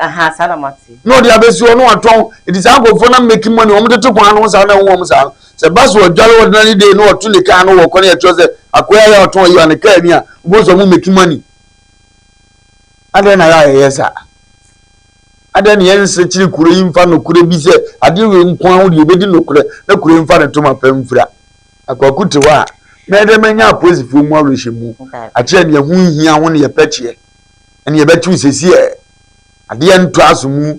Speaker 2: Na ɔde abɛsi hɔ na watɔn. Nti saa nkurɔfoɔ na making money wɔn tete kwan no ho saa na ɛho wɔn saa no. Sɛ ba so ɔdware ordinary day na ɔto ne kaa no wɔ kɔ ne yɛkyerɛ sɛ akoya yɛ ɔtɔn yi a ne kaa ni a wobɛhu sɛ wɔn making money. Adɛn na yɛ a yɛyɛ saa? Adɛn na yɛnsekyere kuro yi mfa nokorɛ bi sɛ adeɛ wei nko ara ho deɛ yɛbɛdi nokorɛ na kuro yi mfa ne ntoma pa mfira? Akwaku te hɔ a, mɛyɛ dɛ manya apolisifoɔ mu awerɛhyɛmu akyerɛ nea ɛho nhia ho ne yɛpɛ kyeɛ ɛne yɛbɛkyew sɛsi ɛ adeɛ ntɔ aso mu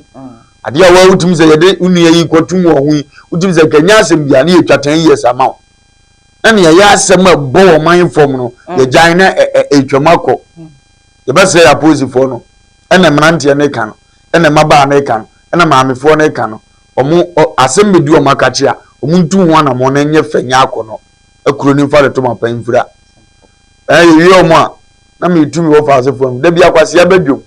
Speaker 2: adeɛ a wotumi sɛ yɛde wo nua yi kɔtum wɔ ho yi wotumi sɛ nka nyɛ asɛm bia ne yɛtwa 10 years ama wo na nea ɛyɛ asɛm a ɛbɔ wɔ man fam no yɛgyae na ɛtwam akɔ yɛbɛsrɛ yɛ apolisifoɔ no ɛna mmeranteɛ no ka no ɛna mmabaa no ka no ɛna maamefoɔ no ka no Ɔmo ɔ asɛm bɛdi ɔmo akakye a, ɔmo ntu ho anamɔn na ɛnyɛ fɛ nyɛ akɔnɔ. Akuro no mfa ne toma pa mfira. Ɛɛ yɛwie ɔmo a, na metu me wɔfa asefoɔ no. Da bi akwasea ba dwom.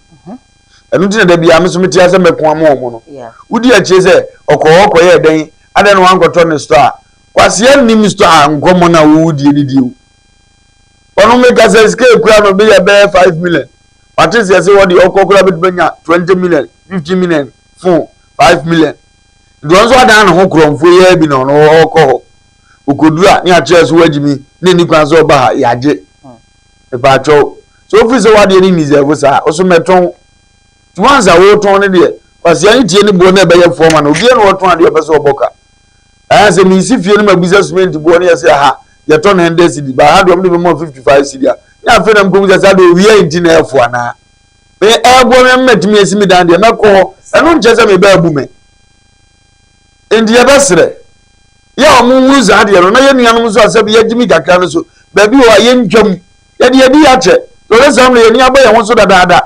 Speaker 2: Ɛno nti na da biara me nso mete ase mɛko ama ɔmo no. Wodi akyire sɛ ɔkɔɔ hɔ kɔyɛɛ dɛn? Adɛn na wankɔtɔ ne store a? Kwasea nnim store a nkɔmmɔ no a wowodie no die o. Ɔno meka sɛ sika ekura no bɛyɛ bɛyɛ 5 million. Wate seɛ sɛ wɔde ɔkɔ koraa bɛtumi anya 20 million, 15 million phone. 5 million. Nti ɔno nso adan ne ho korɔmfoɔ yi ara bi na ɔno ɔrekɔ hɔ. Ɔkɔduru a ne akyerɛ so wagyimi na ɛni kwan sɛ ɔba ha, yɛagye. Mepaakyɛw, sɛ wofiri sɛ w'adeɛ no nnisɛɛfo saa, wo so mɛtɔn. Nti once a woretɔn no deɛ, kwasea no tie ne boɔ na ɛbɛyɛ foɔ ma no. Obiara na ɔtɔn adeɛ ɔpɛ sɛ ɔbɔ ka. Ɛɛ sɛ mesi fie no mabisa cement boɔ no yɛsɛ ha yɛtɔ no 100 cedi, ba ha deɛ ɔmo de bɛma 55 cedi a, ne afei na mekɔbisa sɛ adeɛ owia nti na ɛfo anaa. Me ɛɛboa me ama matumi asi me dan deɛ mɛkɔ hɔ ɛno nkyɛ sɛ meba abu me nti yɛbɛserɛ yɛ a ɔmo nhunu saa deɛ no na yɛ nuanom nso a sɛbi yɛgye mi kakra no so baabi wɔ a yɛntwam yɛde yɛdi akyɛ tɔre saa mmerɛ yɛni abɔ yɛn ho so dadaada.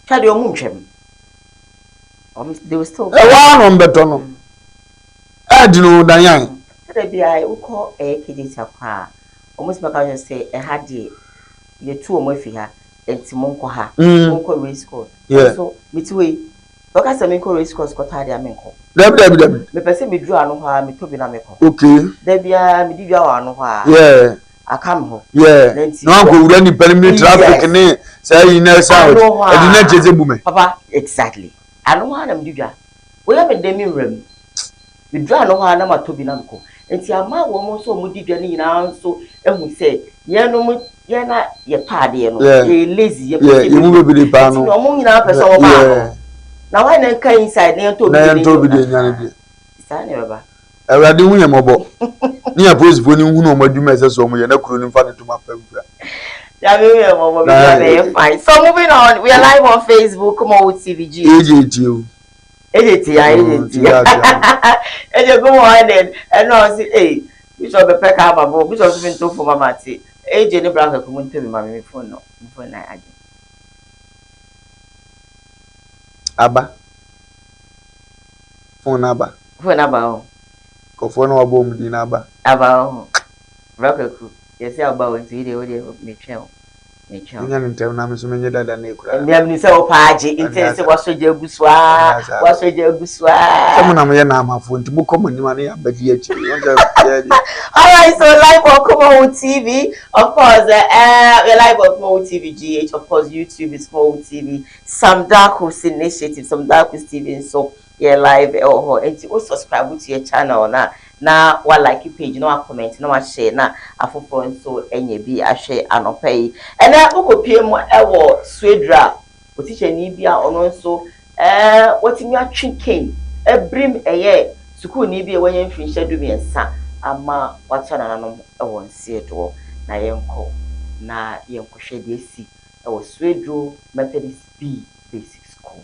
Speaker 5: Twa deɛ ɔmo ntwam.
Speaker 2: Ɛhɔ ara na ɔmo bɛtɔ no ɛɛdi no danyan.
Speaker 5: Sɛdeɛ biara wokɔ ɛyɛ kegyetia koraa ɔmo tumi ka kyerɛ sɛ ɛha deɛ yɛtu wɔn afi ha nti monkɔ ha mm. monkɔ race course yeah. so mete hɔ yi wɔka sɛ menkɔ race course kɔtɔ adeɛ a menkɔ
Speaker 2: dabi dabi dabi
Speaker 5: mepɛ sɛ meduru ano hɔ a metɔ bi na mekɔ
Speaker 2: okay
Speaker 5: da biara medi dwa wɔ ano hɔ a
Speaker 2: yeah
Speaker 5: aka me hɔ
Speaker 2: yeah na wankɔ wura nipa no mu traffic ne saa yi na ɛsa ɛde na kyɛ sɛ bu me
Speaker 5: papa exactly ano hɔ a na medi dwa Woyɛ me dɛn me nwura mu. Meduru ano hɔ ara na matɔ bi na mekɔ. Nti ama wɔn nso a wɔdi dwa no nyinaa nso ahu sɛ yɛnom yɛn a yɛtɔ adeɛ no yɛyɛ lazy yɛpɛ sɛ
Speaker 2: yɛmu bebree paa no
Speaker 5: nti wɔn nyinaa pɛ sɛ wɔba ano na wɔn na nka inside na yɛntɔ
Speaker 2: obi deɛ na yɛntɔ obi deɛ nya ne deɛ
Speaker 5: saa na ɛbɛba.
Speaker 4: Awurade hu yɛn mmɔbɔ. Ne apolisifoɔ no nhunu wɔn adwuma a ɛsɛ sɛ wɔyɛ na kuro no mfa ne ntoma pa mfira.
Speaker 5: Nyame hu yɛn mmɔbɔ biribiara bɛyɛ fine. So moving on, we are live on Facebook, Kumawu TV G.
Speaker 4: AJ tie o.
Speaker 5: AJ tie ya, AJ tie. AJ good morning. Ɛno a ɔsi ee Bishop bɛpɛ kaa ma bo Bishop so mi nto fo ma ma te. AJ ne bra kwaku mu ntɔ bi ma mi mi phone no mi phone na agye.
Speaker 4: Aba. Phone aba.
Speaker 5: Phone aba o.
Speaker 4: Nkurɔfoɔ na wabɔ wɔn din no aba.
Speaker 5: Aba o. Bra Kwaku, yɛse aba o nti wodeɛ wodeɛ metwɛn o. Metwɛn o.
Speaker 4: Wonya no ntɛm na me nso menye dada no ekura.
Speaker 5: Mmea menim sɛ wopɛ agye nti ɛsɛ sɛ wasɔ gya agu so aa wasɔ gya agu so aa.
Speaker 4: Sɛ mo na moyɛ naamafoɔ nti mokɔ mo anim a ne yɛabɛdi akyire. Wɔn sɛ yɛ deɛ.
Speaker 5: Alright, so live on Kumawu TV, of course, uh, we're live on Kumawu TV GH, of course, YouTube is Kumawu TV, Sam Darkus Initiative, Sam Darkus TV nso yɛ live ɛwɔ hɔ nti wo subscribe to yɛ channel na na wa like page na wa comment na wa share na afoforɔ nso anya bi ahwɛ anɔpa yi. Ɛnɛ wokɔpie mu ɛwɔ Swedra, otikyani bi a ɔno nso ɛɛ watumi atwe cane abirim ɛyɛ sukuuni bi a wanya mfirinhyia 13 ama wato nananom ɛwɔ nseɛdoɔ. Na yɛnkɔ na yɛnkɔhwɛ deɛ asi ɛwɔ Swedru Methodist B Basic School.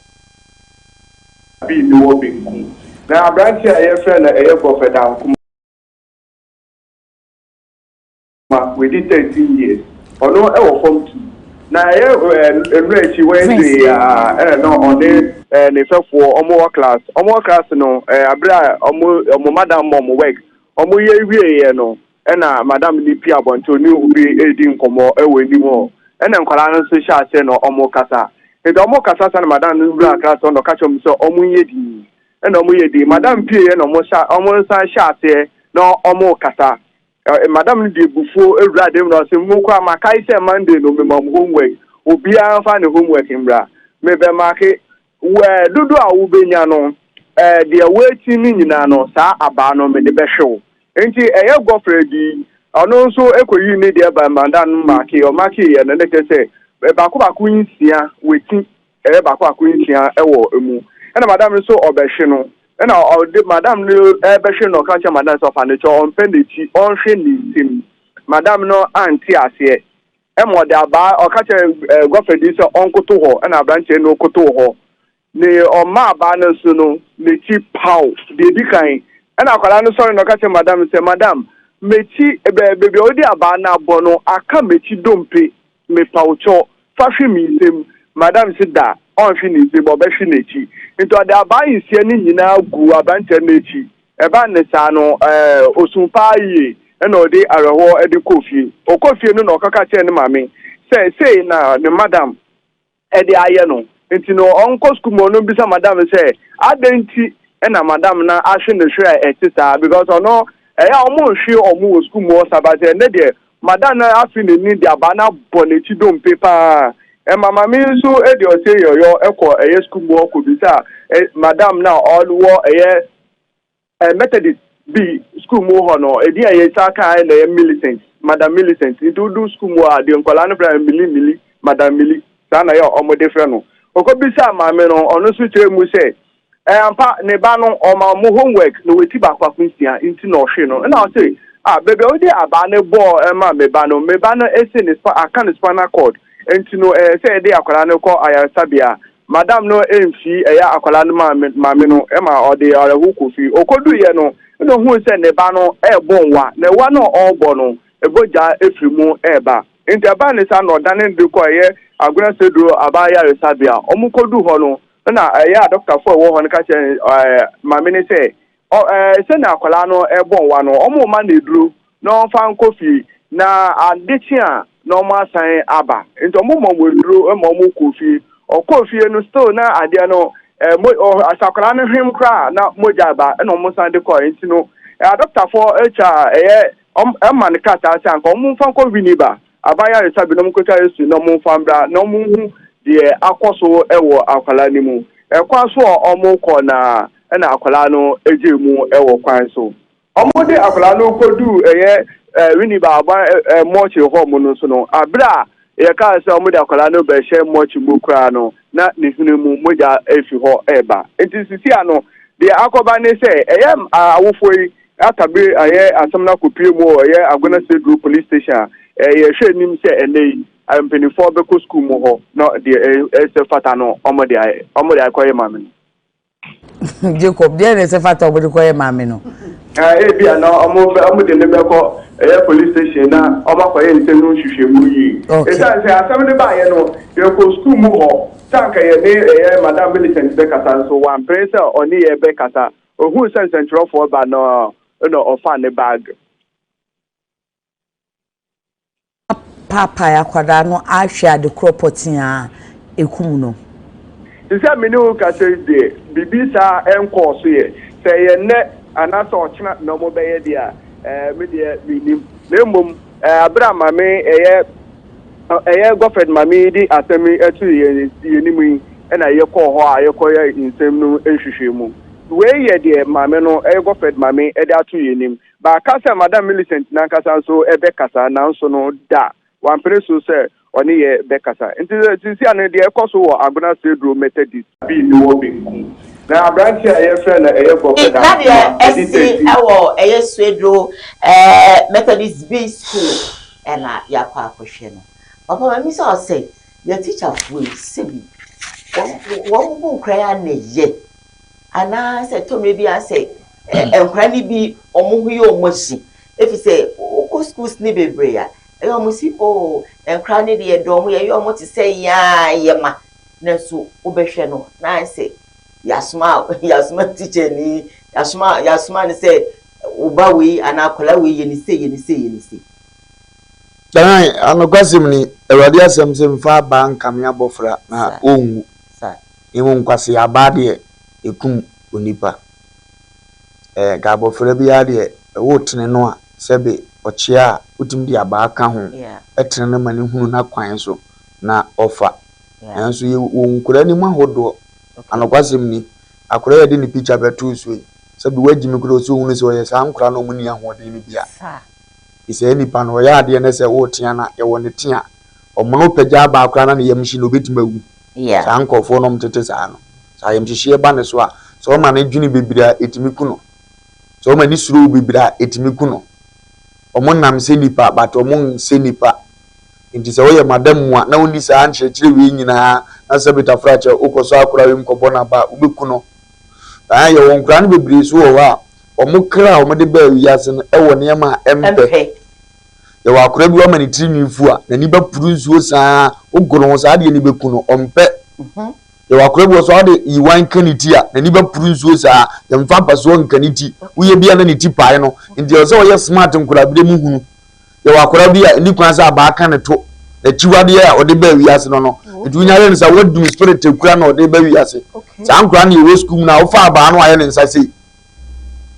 Speaker 9: Bi mewɔ benkum. Na aberanteɛ a yɛfrɛ no ɛyɛ Godfred Dankoma, wadi 13 years, ɔno ɛwɔ form 2. Na ɛyɛ nnora akyi Wednesday a ɛna na ɔne ne fɛfoɔ ɔmo wɔ class. Ɔmo wɔ class no, abere a ɔmo madam ma ɔmo work, ɔmo yɛ wieɛ no, ɛna madam ne pie abɔnten ne obi redi nkɔmmɔ ɛwɔ anim hɔ. Ɛna nkwadaa no nso hyɛ aseɛ na ɔmo kasa. Nti ɔmo kasa sa na madam no wura class hɔ na ɔka kyerɛ ɔmo sɛ ɔmo nyɛ din. Ɛna ɔmo yɛ din. Madam pie yɛ na ɔmo hyɛ ɔmo nsa hyɛ aseɛ na ɔmo kasa. Madam no de ebufuo ewura dan mu na ɔsɛ mo kɔ a makae sɛ Monday no mema mo homework. Obiara mfa ne homework mbra. Mebɛ mark wɛ dodo a wobɛnya no, deɛ wɔakyi no nyinaa no, saa abaa no mede bɛhwɛ wo. Nti ɛyɛ Godfred yi, ɔno nso ekɔyi ne deɛ ba madam no mark. Ɔmark yɛ no ne kyerɛ sɛ baako baako nsia wɔti ɛyɛ baako baako nsia ɛwɔ emu. Ɛna madam no nso ɔbɛhwe no, ɛna ɔde madam no ɛbɛhwe no, ɔka kyerɛ madam sɛ ɔfa ne kyɛ ɔmpɛ n'akyi ɔnhwɛ ne nsam. Madam no ante aseɛ ɛma ɔde abaa ɔka kyerɛ Godfred yi sɛ ɔnkoto hɔ. Ɛna aberanteɛ no koto hɔ ne ɔma abaa no so no n'akyi paw deɛ edi kan. Ɛna akwadaa no sɔre na ɔka kyerɛ madam sɛ, "Madam, m'akyi bɛɛ beebi a ɔde abaa no abɔ no aka m'akyi dompe, mepawkyɛw fa hwe me nsam." Madam si da ɔnhwe ne nsam, ɔbɛhwe n'akyi. Nti ɔde abaa nsia no nyinaa gu aberanteɛ no akyi. Ɛba ne saa no, osun paa yie ɛna ɔde awerɛhoɔ ɛde kɔ fie. Ɔkɔ fie no na ɔkaka kyerɛ ne maame sɛ sei na ne madam ɛde ayɛ no. Nti no ɔnkɔ sukuu mu ɔno bisa madam sɛ adɛn nti ɛna madam na ahwe ne hwɛ a ɛte saa, because ɔno ɛyɛ a ɔmo nhwe ɔmo wɔ sukuu mu hɔ sabatɛ. Ɛnɛ deɛ madam na afi n'ani de abaa na abɔ n'akyi dompe paa. Ɛma maame nso ɛde ɔsɛ yɔyɔ ɛkɔ ɛyɛ sukuu mu hɔ kɔ bisa ɛ madam na ɔwɔ ɛyɛ Methodist bi sukuu mu hɔ no. Edi a yɛsa kaa na ɛyɛ Millicent, Madam Millicent. Nti wodu sukuu mu a deɛ nkwadaa no frɛ no Mili Mili, Madam Mili, saa na yɛ ɔmo de frɛ no. Ɔkɔ bisa maame no, ɔno nso kyerɛ mu sɛ ampa ne ba no ɔma ɔmo homework na wɔti baako baako nsia nti na ɔhwe no. Ɛna ɔse ah, beebi a wɔde abaa ne bɔɔ ɛma me ba no, me ba no ese ne spa aka ne spinal cord, nti no sɛ yɛde akwadaa no kɔ ayaresabea. Madam no mfi ɛyɛ akwadaa no maame no ɛma ɔde ɔrɛho kɔ fie. Ɔkɔduyɛ no ɛna ohun sɛ ne ba no ɛɛbɔ nwa na ɛwa no a ɔrebɔ no ebogya efiri mu ɛɛba. Nti ɛbaa ne sa na ɔdane de kɔ ɛyɛ Agona Seduro aba ayaresabea. Ɔmo kɔdu hɔ no ɛna ɛyɛ adɔktafoɔ a ɛwɔ hɔ no ka kyerɛ maame ne sɛ ɔ ɛɛ sɛnea akwadaa no ɛbɔ nwa no, ɔmo ma no eduro na ɔmfa nkɔ fie na ade kye a na ɔmo asan aba. Nti ɔmo ma ɔmo eduro ma ɔmo kɔ fie. Ɔkɔ fie no still na adeɛ no mo ɔ asakwadaa no hwem koraa na mogya aba, ɛna ɔmo san de kɔɔ. Nti no adɔktafoɔ atwa ɛyɛ ɔm ɛma no krataa sɛ anka ɔmo nfa nkɔ Winneba abayaresa bi na ɔmo nkɔtwa esi na ɔmo nfa mbra na ɔmo hu deɛ akɔ so ɛwɔ akwadaa no mu. Ɛkwan so a ɔmo kɔ na ɛna akwadaa no egye mu ɛwɔ kwan so. Ɔmo de akwadaa no kɔdu ɛyɛ Winneba aban mortuary hɔ mo no so no, abere a yɛkaa sɛ ɔmo de akwadaa no bɛhyɛ mortuary mu koraa no na ne hwene mu mogya efi hɔ ɛɛba. Nti sisi ano deɛ akɔba ne sɛ ɛyɛ awofoɔ yi. Atabere ayɛ asɛm no akɔpue mu wɔ ɛyɛ Agona Sedro Police Station a yɛhwɛ anim sɛ ɛnnɛ yi mpanimfoɔ bɛkɔ sukuu mu hɔ na deɛ ɛsɛ fata no wɔde ayɛ wɔde akɔyɛ maame no.
Speaker 10: Jacob, deɛ na ɛsɛ fata wɔde kɔyɛ maame no?
Speaker 9: Ebi a na wɔde no bɛkɔ ɛyɛ police station na wɔakɔyɛ nsɛm no nhwehwɛmu yie. Ɛsiane sɛ asɛm no baeɛ no yɛkɔ sukuu mu hɔ sɛ anka yɛne ɛyɛ Madam Millicent bɛkasa nso wampene sɛ ɔne yɛ bɛkasa. Ohuu sɛ nsɛnkyerɛwfoɔ reba no na ɔfaa ne bag.
Speaker 10: Paapae akwadaa no ahwɛ ade korɔ pɔtee a ɛkum no.
Speaker 9: Te sɛ me ne wo rekasa yi deɛ, biribi saa nkɔɔ so yɛ. Sɛ ɛyɛ nnɛ anaasɛ ɔkyena na wɔbɛyɛ deɛ a, ɛɛ, me deɛ mennim. Na mmom, ɛɛ, berɛ a Maame ɛyɛ, ɛyɛ Godfred Maame yi de asɛm yi too yɛn, yɛn anim yi, ɛna yɛkɔɔ hɔ a yɛkɔyɛɛ nsɛm no nhwehwɛmu. Wei yɛ deɛ Maame no, ɛyɛ Godfred Maame de ato yɛn anim. Bɛaka sɛ Madam Millicent n'ankasa nso bɛkasa, nanso no, da, wampene so sɛ ɔne yɛ bɛkasa. Nti seesei ano deɛ ɛkɔ so wɔ Agona Sredro Methodist. Bi ne wɔ benkum. Na aberanteɛ a yɛfrɛ no ɛyɛ Godfred
Speaker 5: Na deɛ
Speaker 9: Ampoma, ɛdi
Speaker 5: ɛsi
Speaker 9: 13.
Speaker 5: wɔ ɛyɛ Swedro Methodist B School ɛna yɛakɔ akɔhwɛ no. Papa ma misa wo sɛ, yɛ tikyafoɔ yi sɛbi wɔn wɔn bu nkwadaa yi a na ɛyɛ anaa sɛ ɛtɔ mmerɛ bi a sɛ nkwadaa no bi wɔn ho yɛ wɔn ahyi ɛfiri sɛ wokɔ schools no bebree a ɛyɛ wɔn si oo nkwadaa no deɛ yɛdɔ wɔn yɛyɛ wɔn te sɛ yɛn ara yɛn mma nanso wobɛhwɛ no na ayɛ sɛ yɛasoma yɛasoma tikyani yɛasoma yɛasoma no sɛ wo ba wei anaa akwadaa wei yɛ ne sei yɛ ne sei yɛ ne sei.
Speaker 4: Aane, anokwasɛm ni, Awurade asɛm se, Mfa abaa nkame abɔfra na ɔnwu, mmom nkwasea abaa deɛ, ɛkum onipa. Ɛɛ, nka abɔfra biara deɛ, wotene no a, sɛbe ɔkyea a, wotumi de abaa ka ho, tene no ma no hunu n'akwan so na ɔfa. Nanso yɛwɔ nkwadaa no mu ahodoɔ. Anokwasɛm ni, akwadaa yi a yɛde ne pikya bɛtoo so yi, sɛbe wagye me koraa ɔsɛ ɔhunu sɛ ɔyɛ saa nkwadaa no a wɔnni ahoɔden no bi a. Saa nipa no, ɔyɛ adeɛ na sɛ woretea no a, yɛwɔ ne tea. Ɔmono pagya abaa koraa na ne yam hye no, ɔbɛtumi awu. Saa nkurɔfoɔ no a wɔtete saa no, sɛ ayamhyehyeɛ ba ne so a, sɛ ɔma no dwene bebree a, ɛtumi ku no. Sɛ ɔma no suro wo bebree a, ɛtumi ku no. Wɔnam sɛ nnipa but wɔnsɛ nnipa. Nti sɛ woyɛ madam mu a na wonni saa nkyerɛkyerɛ wei nyinaa na sɛ betafrakyɛ wokɔsɔ akora wei mu kɔbɔ no aba a, wobɛku no. Ɛɛ yɛwɔ nkoraa no bebree nso wɔ hɔ a, wɔn kra a wɔde baa wiase no wɔ nneɛma a ɛmpɛ. Yɛwɔ akora bi wama ne tiri nwi fu a, n'ani bɛporo nsuo saa, wogoro ho saa adeɛ no bɛku no, ɔmpɛ. Yɛwɔ akora bi wɔ so a wode yiwan ka ne ti a, n'ani bɛporo nsuo saa, yɛmfa apasoɔ nka ne ti, woyɛ bi a na ne ti pae no. Nti ɛwɔ sɛ wɔyɛ smart nkoraberɛ mu hunu. Yɛwɔ akwadaa bi a ɛni kwan sɛ abaa ka ne to. N'akyiwadeɛ a ɔde baa wiase no no. Nti wonya yɛ no sɛ wadum spirit kura na ɔde ba wiase. Saa nkwadaa no yɛwɔ sukuu mu na wofa abaa no ayɛ ne nsa sei.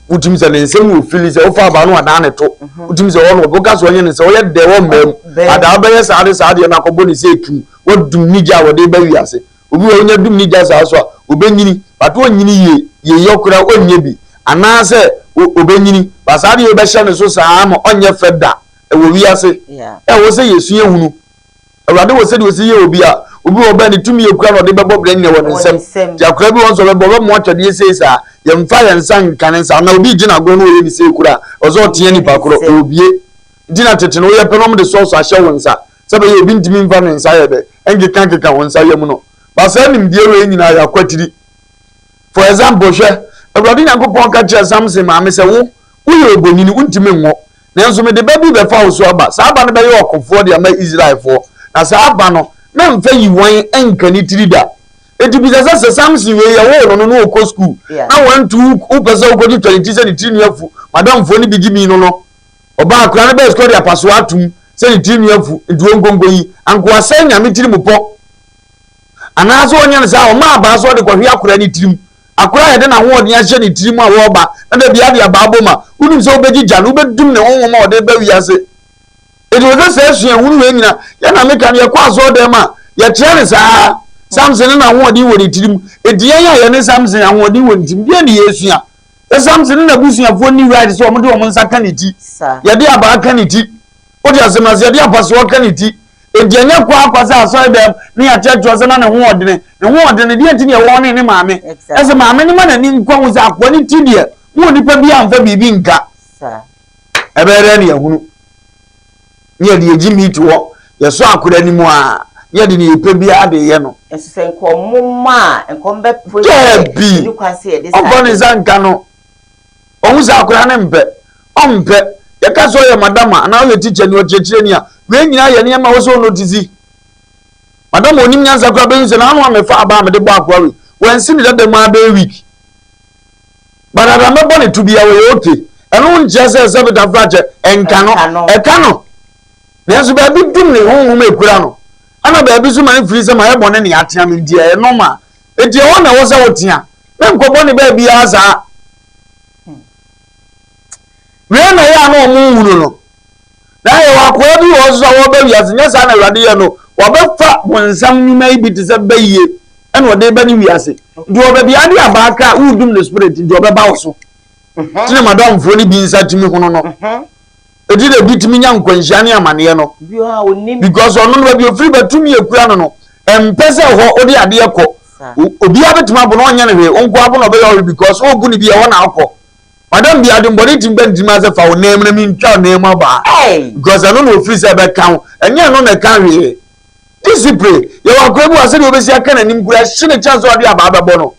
Speaker 4: Wotumi sɛ ne nsam wɔ fili sɛ wofa abaa no adan ne to. Wotumi sɛ ɔno ɔbɛka sɛ ɔnyɛ ne nsa ɔyɛ dɛ wɔ mmaa mu. Adaa bɛyɛ saa de saa deɛ no akɔbɔ ne sɛ etum. Wadum ne gya a wɔde ba wiase. Obi wɔ hɔ onya dum ne gya saa so a, obenyini, but onnyini yie, yieyɔ koraa ɔnnyɛ bi, anaasɛ obenyini, but saa adeɛ wei bɛhyɛ ne so saa ma ɔnyɛ fɛ da wɔ wiase. Ɛwɔ sɛ yɛsua hunu. Awurade wɔ sɛdeɛ ɔsi yɛ obi a, obi wɔ hɔ bɛn ne tumi yɛ kura na ɔde bɛbɔ brɛ nyina wɔ ne nsam. Nti akora bi wɔ hɔ nso ɔbɛbɔ, ɔbɛmoa twɛdeɛ sei saa, yɛmfa yɛn nsa nka ne nsa, anaa obi regye no agorɔ na ɔyɛ ne sei koraa a, ɔsɛ ɔtea nipa korɔ, ɔrebie. Nti na tete no woyɛ pɛ na wɔde sɔɔso ahyɛ wo nsa, sɛ ɛbɛyɛ obi ntumi mfa ne nsa yɛ dɛ nkekankeka wo nsa yam no. Ba saa nimdeɛ wei nyinaa yɛ akwatiri. For example, hwɛ, Awurade Nyankopɔn ka kyerɛɛ Samson maame sɛ, Wo, woyɛ obonini, wontumi nwo. Nanso mede ba bi bɛfa wo so aba. Saa ba no bɛyɛ ɔkofoɔ de ama Israelfoɔ. Na saa ba no, mɛmfa yiwan nka ne tiri da. Enti bisa sɛ, sɛ Samson wei yɛwoo no no na ɔkɔ sukuu, na wantu wopɛ sɛ wokɔtwitwa ne ti sɛ ne tiri nwi afu, madamfoɔ no bi gye mi no no, Ɔbaa akora no bɛɛ sukuu ɔde apasoɔ atom sɛ ne tiri nwi afu nti ɔnkonko yi anka wasɛe nyame tiri mu pɔ anaasɛ ɔnyɛ no saa ɔma abaa so ɔde kɔhwe akora ne tirim akora a yɛde n'ahoɔden ahyɛ ne tirim a wɔreba na da biara de abaa bɔ mu a wonim sɛ wobɛgyigya no wobɛdum ne honhom a ɔde ba wiase enti wɔ sɛ saa suahunu wei nyina yɛ na meka no yɛkɔ asɔre dɛm a yɛkyerɛ no saa Samson ne n'ahoɔden wɔ ne tirim enti yɛn a yɛne Samson ahoɔden wɔ ne tirim deɛ ne yɛsua Esiane sɛ ne n'abusuafoɔ nni right sɛ wɔde wɔn nsa ka ne ti, yɛde abaa ka ne ti, wote asɛm no ase, yɛde apasoɔ ka ne ti. Enti ɛnyɛ kwa akwa sɛ asɔre dɛm ne yɛakyerɛkyerɛ sɛ na ne ho ɔdene. Ne ho ɔdene, deɛ nti ne ɛwɔ ne ne maame. Ɛsɛ maame no ma n'ani nkwa ho sɛ akoa ne ti deɛ,
Speaker 2: Wo onipa bi amfa biribi nka. Ɛbɛyɛ dɛ ne yɛhunu. Ne yɛde yɛgye meat hɔ, yɛsɔ akora anim a, ne yɛde ne yɛpɛ biara de yɛ no.
Speaker 5: Nso sɛ nka ɔmo ma a, nka ɔmo bɛpere sɛ ɛni kwan sɛ yɛde saa.
Speaker 2: Ɔmfa ne nsa nka no. Ɔhu sɛ akora no mpɛ. Ɔmpɛ. Yɛka sɛ ɔyɛ madam a, anaa ɔyɛ teacher ni, ɔkyerɛkyerɛni a, wei nyinaa yɛ nneɛma a ɛwɔ sɛ ɔnotisi. Madam a ɔnim nyansa koraa bɛhu sɛ n'ano a mefa aba a mede bɔ akoa wei, wansi ne dada mu ara bɛyɛ week. But ada mɛbɔ ne to bia wɔyɛ okay. Ɛno nkyerɛ sɛ sɛ beta fra kyɛ ɛnka no, ɛka no. Nanso baabi dum ne honhom ekura no. Ɛna baabi nso ma no firi sɛ mayɛ bɔne ne atea me nti ɛyɛ normal. Enti ɛhɔ na ɛwɔ sɛ wotea. Menkɔbɔ ne baabiara saa. Wei na ɛyɛ a na wɔn nhunu no. Na yɛwɔ akoa bi wɔ hɔ nso a wɔreba wiase, nyɛ saa na Awurade yɛ no. Wɔbɛfa bonsam nnwuma yi bi te sɛ bayie ɛna ɔde ba ne wiase. Nti wɔ baabi ade abaa kra wodum ne spirit nti ɔbɛba wo so. Mhm. Tene madamfoɔ no bi nsa tumi hono no. Mhm. Eti na ebi tumi nya nkwanhyia ne amaneɛ no. Because ɔno no baabi ofiri ba tumi ekura no no, ɛmpɛ sɛ hɔ ɔde adeɛ kɔ. Obiara bɛtumi abo no ɔnyɛ no hwee, nko abo na ɔbɛyɛ ɔhwee because ɔbu ne bi ɛhɔ na akɔ. Madam bi adwembɔne tumi ba ne tirim ase fa wo nan mu na mentwa wo nan mu abaa. Because ɛno na ofiri sɛ ɛbɛka wo. Ɛnyɛ ɛno na ɛka hwee. Discipline. Yɛwɔ akoa bi wɔ sɛdeɛ obɛsi aka n'anim kura ɛhye ne kyɛn sɛ ɔde abaa bɛbɔ no.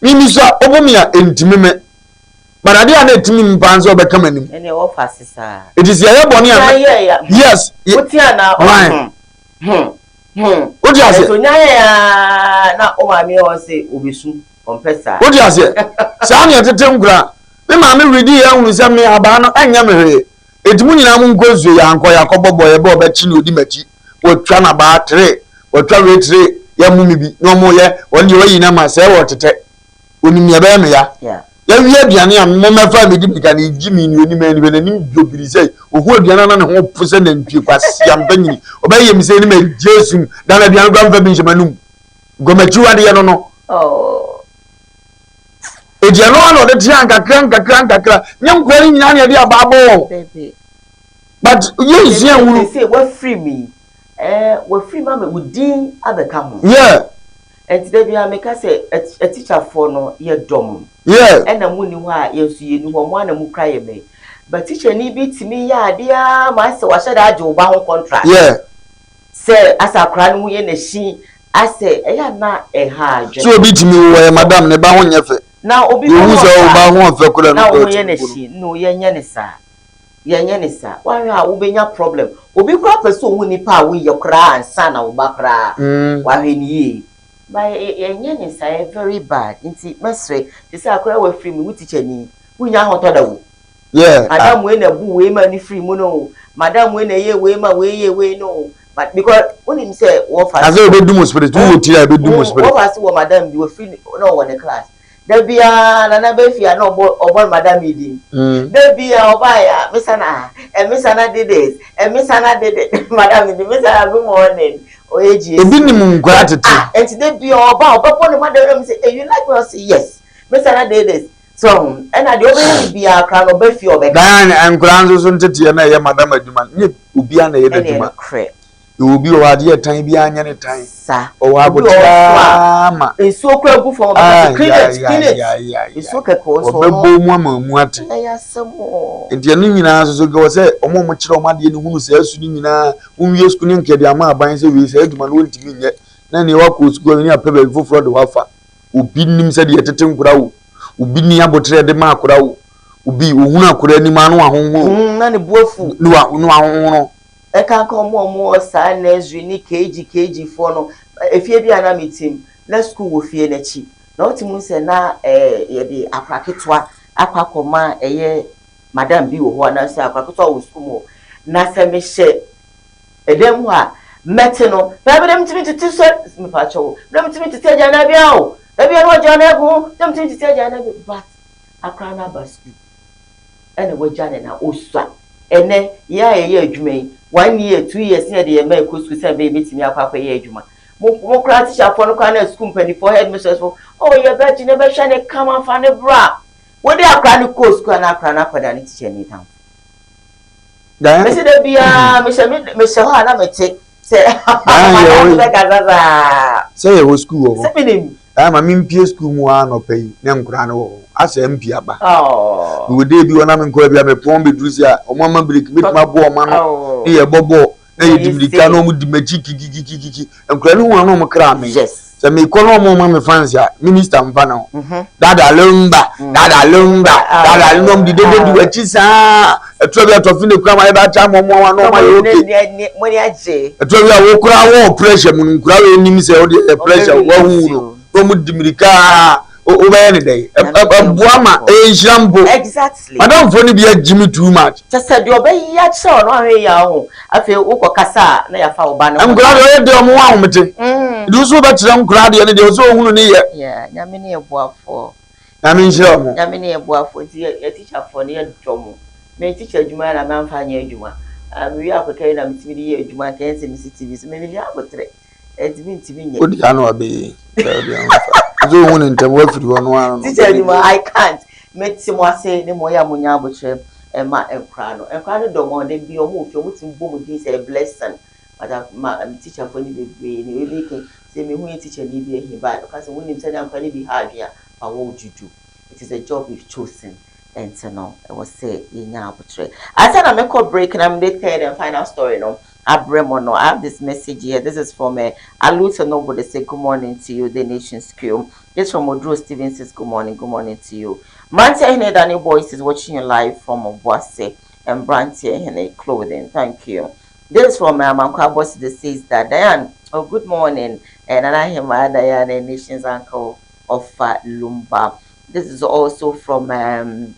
Speaker 2: Mimi so a ɔbɔ mi a ɛntumi me. But adeɛ a na ɛtumi me paa sɛ ɔbɛka m'anim.
Speaker 5: Ɛne ɛwɔ fa ase saa.
Speaker 2: Ɛti sɛ yɛyɛ bɔne a. Yes.
Speaker 5: Wotia na.
Speaker 2: Why? Wote aseɛ?
Speaker 5: Ɛso nya yɛ aa na o maame ɔse obesu. Ɔmpɛ saa.
Speaker 2: Wote aseɛ? Saa na yɛtete nkora. Me maame redi yɛ ahunu sɛ me abaa no ɛnyɛ me hwee. Enti mo nyinaa monkɔ nsuo, yɛankɔ, yɛakɔbɔ bɔ, yɛbɛ ɔbɛkye ne ɔdi m'akyi. Wɔatwa n'abaa tere, wɔatwa wei tere, yɛmmo me bi. Na wɔn yɛ, wɔn deɛ wɔayi no ama sɛ wɔtetɛ. Onim nea ɛbɛyɛ me ya. Yɛawie aduane a, mommɛfa mmɛdi mirika na ɛgye me ni onim ani hwɛ n'anim dwobiri sɛ ohu aduane a na ne ho po sɛ nantwie kwasea mpanyini. Ɔbɛyɛ me sɛ ne magye sum. Da no aduane koraa mfa bi nhyɛ m'anum. Gɔmakyiwadeɛ no no. Eti ɛno ara na ɔde tea nkakra nkakra nkakra. Nyɛ nkura no nyinaa na yɛde aba abɔ wɔn. But yɛnsua nwunu.
Speaker 5: Sɛ wafiri mi, ɛɛ wafiri mu ama wo din abɛka ho.
Speaker 2: Yeah.
Speaker 5: Ɛnti da biara meka sɛ atikyafoɔ no yɛ dɔ mo.
Speaker 2: Yeah.
Speaker 5: Ɛna mo ni hɔ a yɛn nso yɛn ni hɔ mo ara na mo kura yɛn mɛ. But tikyani bi tumi yɛ adeɛ ara ma asɛ wahyɛ da agye wo ba ho contract.
Speaker 2: Yeah.
Speaker 5: Sɛ asɛ akwadaa no ho yɛ n'ahyi asɛ ɛyɛ a na ɛha adwene.
Speaker 2: So obi tumi wo ɔyɛ madam ne ba ho nyɛ fɛ.
Speaker 5: Na obi ba
Speaker 2: ho
Speaker 5: ɔfɛ
Speaker 2: a ba ho ɔfɛ kora
Speaker 5: no na wo ho yɛ n'ahyi no yɛnyɛ ne saa yɛnyɛ ne saa wahwɛ a wobɛnya problem obi koraa pɛ sɛ ohu nipa a woyɛ koraa ansa na wo ba koraa mm. wahwɛ ne yie ba yɛnyɛ ne saa yɛ very bad nti mɛsrɛ te sɛ akora wafiri mu wo tikya ni wonya ahotɔ da wo
Speaker 2: Yeah.
Speaker 5: Madam wei na bu wei ma ne firi mu no o. Madam wei na ɛyɛ wei ma wei yɛ wei no o. But because wonim sɛ wɔfa.
Speaker 2: Na sɛ ebedu mo spirit, wowɔ tiri a ebedu mo spirit.
Speaker 5: Wɔfa se wɔ madam bi wɔfiri na ɔwɔ ne class. Da biara nana bɛ fie a na ɔbɔ ɔbɔ madam yi din. Da biara ɔbaa yɛ a mesa na ɛmesa na did this ɛmesa na did it madam di mesa na good morning ɔyɛ GSU.
Speaker 2: Ebi nim nkwadaa tete.
Speaker 5: Ah nti da biara ɔba ɔbɛbɔ ne madam na mi sɛ eh you like me ɔse yes mesa na did this. So ho? Ɛna deɛ ɔbɛyɛ no biara koraa no ɔba fie a ɔbɛka.
Speaker 2: Diane, Nkwadaa nso so nteteɛ na ɛyɛ madam adwuma no, nyɛ obiara na ɛyɛ
Speaker 5: Ɛne
Speaker 2: n'adwuma.
Speaker 5: nokorɛ.
Speaker 2: Yɛwɔ obi wɔ hɔ adeɛ tan biara nyɛ ne tan.
Speaker 5: Sa.
Speaker 2: Ɔwɔ
Speaker 5: Obi wɔ hɔ
Speaker 2: aboterɛ
Speaker 5: nso a,
Speaker 2: ara ma.
Speaker 5: nsuo koraa gu fam a ɔbɛka sɛ clean it, clean it.
Speaker 2: Ayayayayaya.
Speaker 5: Nsuo kɛkɛ nso ɔno.
Speaker 2: Ɔbɛbɔ mu ama mu ate.
Speaker 5: Ɛyɛ asɛm o.
Speaker 2: Nti ɛno nyinaa nso so nka wɔ sɛ wɔn a wɔkyerɛ wɔn adeɛ no hunu saa su no nyinaa, wɔnwie sukuu no nka de ama aban sɛ wei saa adwuma no wɔntumi nyɛ na nea wakɔ sukuu no ne apɛ baabi foforɔ de wafa. Obi nim sɛdeɛ yɛtete nkora o. Obi ni aboterɛ de ma akora o. Obi ohunu akora anim a na wahonhono.
Speaker 5: Mm, na ne bo afu.
Speaker 2: Ne wa ne wahonhono.
Speaker 5: Ɛkanka wɔn a wɔwɔ saa nursery ne KG KG foɔ no, efie bi a na mete mu, na sukuu wɔ fie no akyi. Na wote mu sɛ na ɛɛ yɛde akora ketewa akɔ akɔma ɛyɛ madam bi wɔ hɔ anaasɛ akora ketewa wɔ sukuu mu hɔ. Na sɛ mehyɛ Ɛdan mu hɔ a mɛte no, daabi na metumi tete sɛ mepa kyɛw, na metumi tete agyanabea o, dabi ɛno agyanabea ho, na metumi tete agyanabea but akora no aba sukuu ɛna wagya ne na osua ɛnɛ yɛ a yɛyɛ adwuma yi one year 2 years ne yɛde yɛn mma ɛkɔ sukuu sɛ ɛbɛyɛ bɛtumi akɔ akɔyɛ adwuma mo mo koraa tikyafoɔ no koraa na sukuu mpanimfoɔ headmistress fo oh yɛbɛgye ne bɛhwɛ ne kama fa ne bra wode akora no kɔɔ sukuu a na akora no akɔda ne tikyani tamfo. Mese da biara mehyɛ me mehyɛ hɔ a na mete sɛ madam bɛkasa saa.
Speaker 2: Sɛ yɛwɔ sukuu wɔ hɔ.
Speaker 5: Sɛ menim.
Speaker 2: Ɛɛ ma mempie sukuu mu ara anɔpa yi na nkoraa no wɔ hɔ.
Speaker 4: asɛ MP aba. Mewɔ day bi hɔ na menkɔ baabi a mepɔn bɛduru sɛ a ɔmo ama break mɛtumi aboa ɔmo ano ne yɛbɔ bɔɔl na yɛdi mirika na ɔmo di m'akyi kikikikiki. Nkwadaa no hu a na ɔmo kra me. Sɛ mekɔ na ɔmo ma me fans a minister mfa ne ho. Mhm. Dada lumba, mm. dada lumba, ah. dada lumba ɔmo di dede di w'akyi saa. Ɛtura bi a tɔfi ne kura ma yɛ bɛ akyɛ ama ɔmo awa na ɔmo ayɛ
Speaker 5: okay.
Speaker 4: Ɛtura bi a wokura wɔ pressure mu no nkura wɔ anim sɛ ɔde ɛyɛ pressure wahu no na ɔmo di mirika wobɛyɛ ne dɛn ɛboa ma ɛyɛ nhyira mpo.
Speaker 5: Exactly.
Speaker 4: Madamfoɔ no bi agye me too much.
Speaker 5: Kyɛ sɛ deɛ ɔbɛyi akyerɛ ɔno ahwɛ yi aho afei wokɔ kasa a na yɛafa wo ba no.
Speaker 4: Nkwadaa deɛ ɔyɛ deɛ ɔmo ho ahomete. Nti wo so wobɛkyerɛ nkwadaa deɛ no deɛ ɔsɛ ohunu ne yɛ.
Speaker 5: Yeah, nyame ne yɛ boafoɔ.
Speaker 4: Nyame nhyira ɔmo.
Speaker 5: Nyame ne yɛ boafoɔ nti yɛ teacherfoɔ no yɛ dɔ mo. Me teacher adwuma na mamfa anyɛ adwuma. Mewie akɔka yi na metumi de yɛ adwuma nka ɛnsɛ mesi TV so. Me mehia abotrɛ. Ɛnti mentumi nyɛ.
Speaker 4: Wodi ano abɛyɛ nso ohun ne ntɛm wafiri hɔ no ano.
Speaker 5: Teacher adwuma I can't. Mete mo ase ne mo yɛ a mo nya abotrɛ ɛma nkwadaa no. Nkwadaa no dɔ mo da bi ɔmo wɔ fie ɔmo tumi bɔ mo din sɛ blessing. But ma teacher fo no bebree ne ebi ke sɛ mehu yɛ teacher ni bi ahi ba ɔka sɛ wonim sɛnea nkwadaa no bi ha adwene a but what would you do? It is a job we've chosen. Ɛnti no ɛwɔ sɛ yɛnya abotrɛ. Ansa na mɛkɔ break na mede third and final story no abrɛ mo no, I have this message here. This is from uh, Aluta Noble. They say good morning to you, the nation's crew. This from Odro Stevens says good morning, good morning to you. Mrantia Hene Danny Boys is watching you live from Obuasi and Brantia Hene Clothing. Thank you. This is from uh, Amankwa Boss that says that Diane, oh good morning, and Anahima Diane, the nation's uncle of uh, Lumba. This is also from um,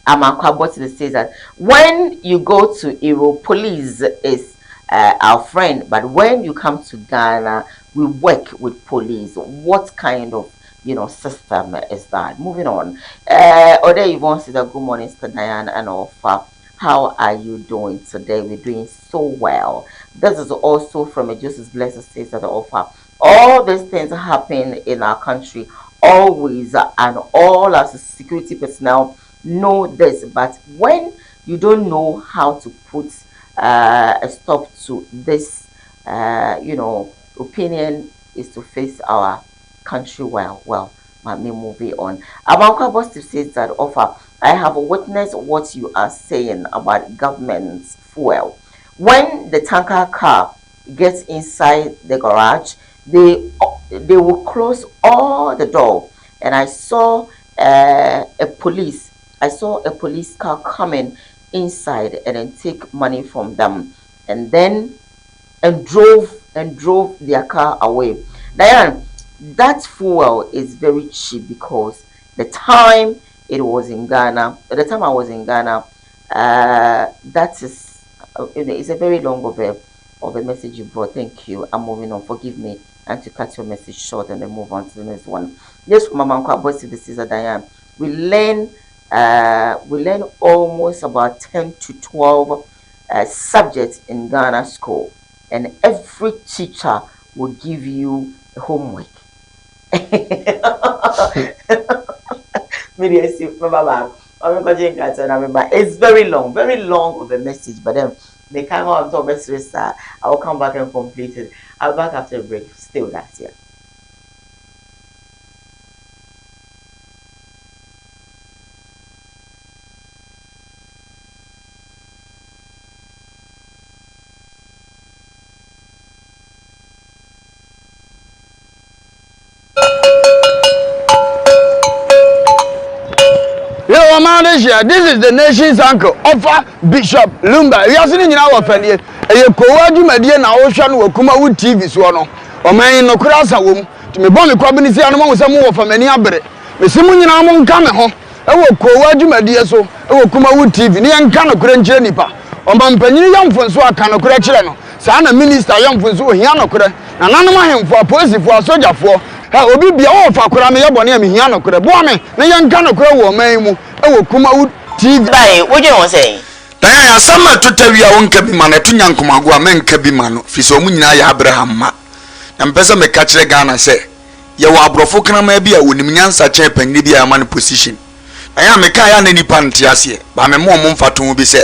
Speaker 5: Amankwa Boss says that when you go to Europe, police is uh, our friend, but when you come to Ghana, we work with police. What kind of you know system is that? Moving on. Ode Yvonne says that good morning, Sister Diane and Ofa. How are you doing today? We're doing so well. This is also from a Joseph Blessed says that Ofa. All these things happen in our country always, and all our security personnel know this. But when you don't know how to put uh, a stop to this, uh, you know, opinion is to face our country well. Well, let me move it on. Abankwa Bostif says that offer. I have witnessed what you are saying about government's fuel. When the tanker car gets inside the garage, they they will close all the door. And I saw uh, a police. I saw a police car coming inside and then take money from them, and then and drove and drove their car away. Diane, that fuel is very cheap because the time it was in Ghana, the time I was in Ghana, uh, that is, uh, it's a very long of a of a message you brought. Thank you. I'm moving on. Forgive me and to cut your message short and then move on to the next one. Yes, from Mama Nkwa this is Diane. We learn uh, we learn almost about 10 to 12 uh, subjects in Ghana school, and every teacher will give you homework. It's very long, very long of a message, but then the kind of I will come back and complete it. I'll be back after a break. Stay with us here.
Speaker 2: Yɛ ɔman de hyia. This is the nation's uncle, Ɔfa Bishop Lumba. Wiase no nyinaa wɔ fɛdeɛ. Ɛyɛ kowa dwumadie na wohwɛ no wɔ Kumawu TV soɔ no. Ɔman yi nokorɛ asa wɔ mu. Nti mebɔ me kwabene sia no moahu sɛ mowɔ fa m'ani abere. Mese mo nyinaa monka me ho wɔ kowa dwumadie so wɔ Kumawu TV ne yɛnka nokorɛ nkyerɛ nnipa. Ɔmampanyini yɛ mfonsoɔ a ka nokorɛ kyerɛ no. Saa na minista yɛ mfonsoɔ ohia nokorɛ. Nananom ahemfo, apolisifoɔ, asogyafoɔ, hɛ, obi bia wɔ fa koraa meyɛ bɔne a mehia nokorɛ. Boa me na yɛnka nokorɛ wɔ ɔman yi mu wɔ Kumawu TV.
Speaker 3: Bae, wodwen ho sɛn?
Speaker 4: Diane, asɛm a ɛto tawia a wonka bi ma no, ɛto nyankomago a mɛnka bi ma no, firi sɛ wɔn nyinaa yɛ Abraham mma. Na mepɛ sɛ meka kyerɛ Ghana sɛ, yɛwɔ aborɔfo kraman bi a wɔnim nyansa kyɛn panyini bi a yɛama no position. Na yɛ a mekaeɛ a na nnipa nte aseɛ, but mema wɔn mfatoho bi sɛ,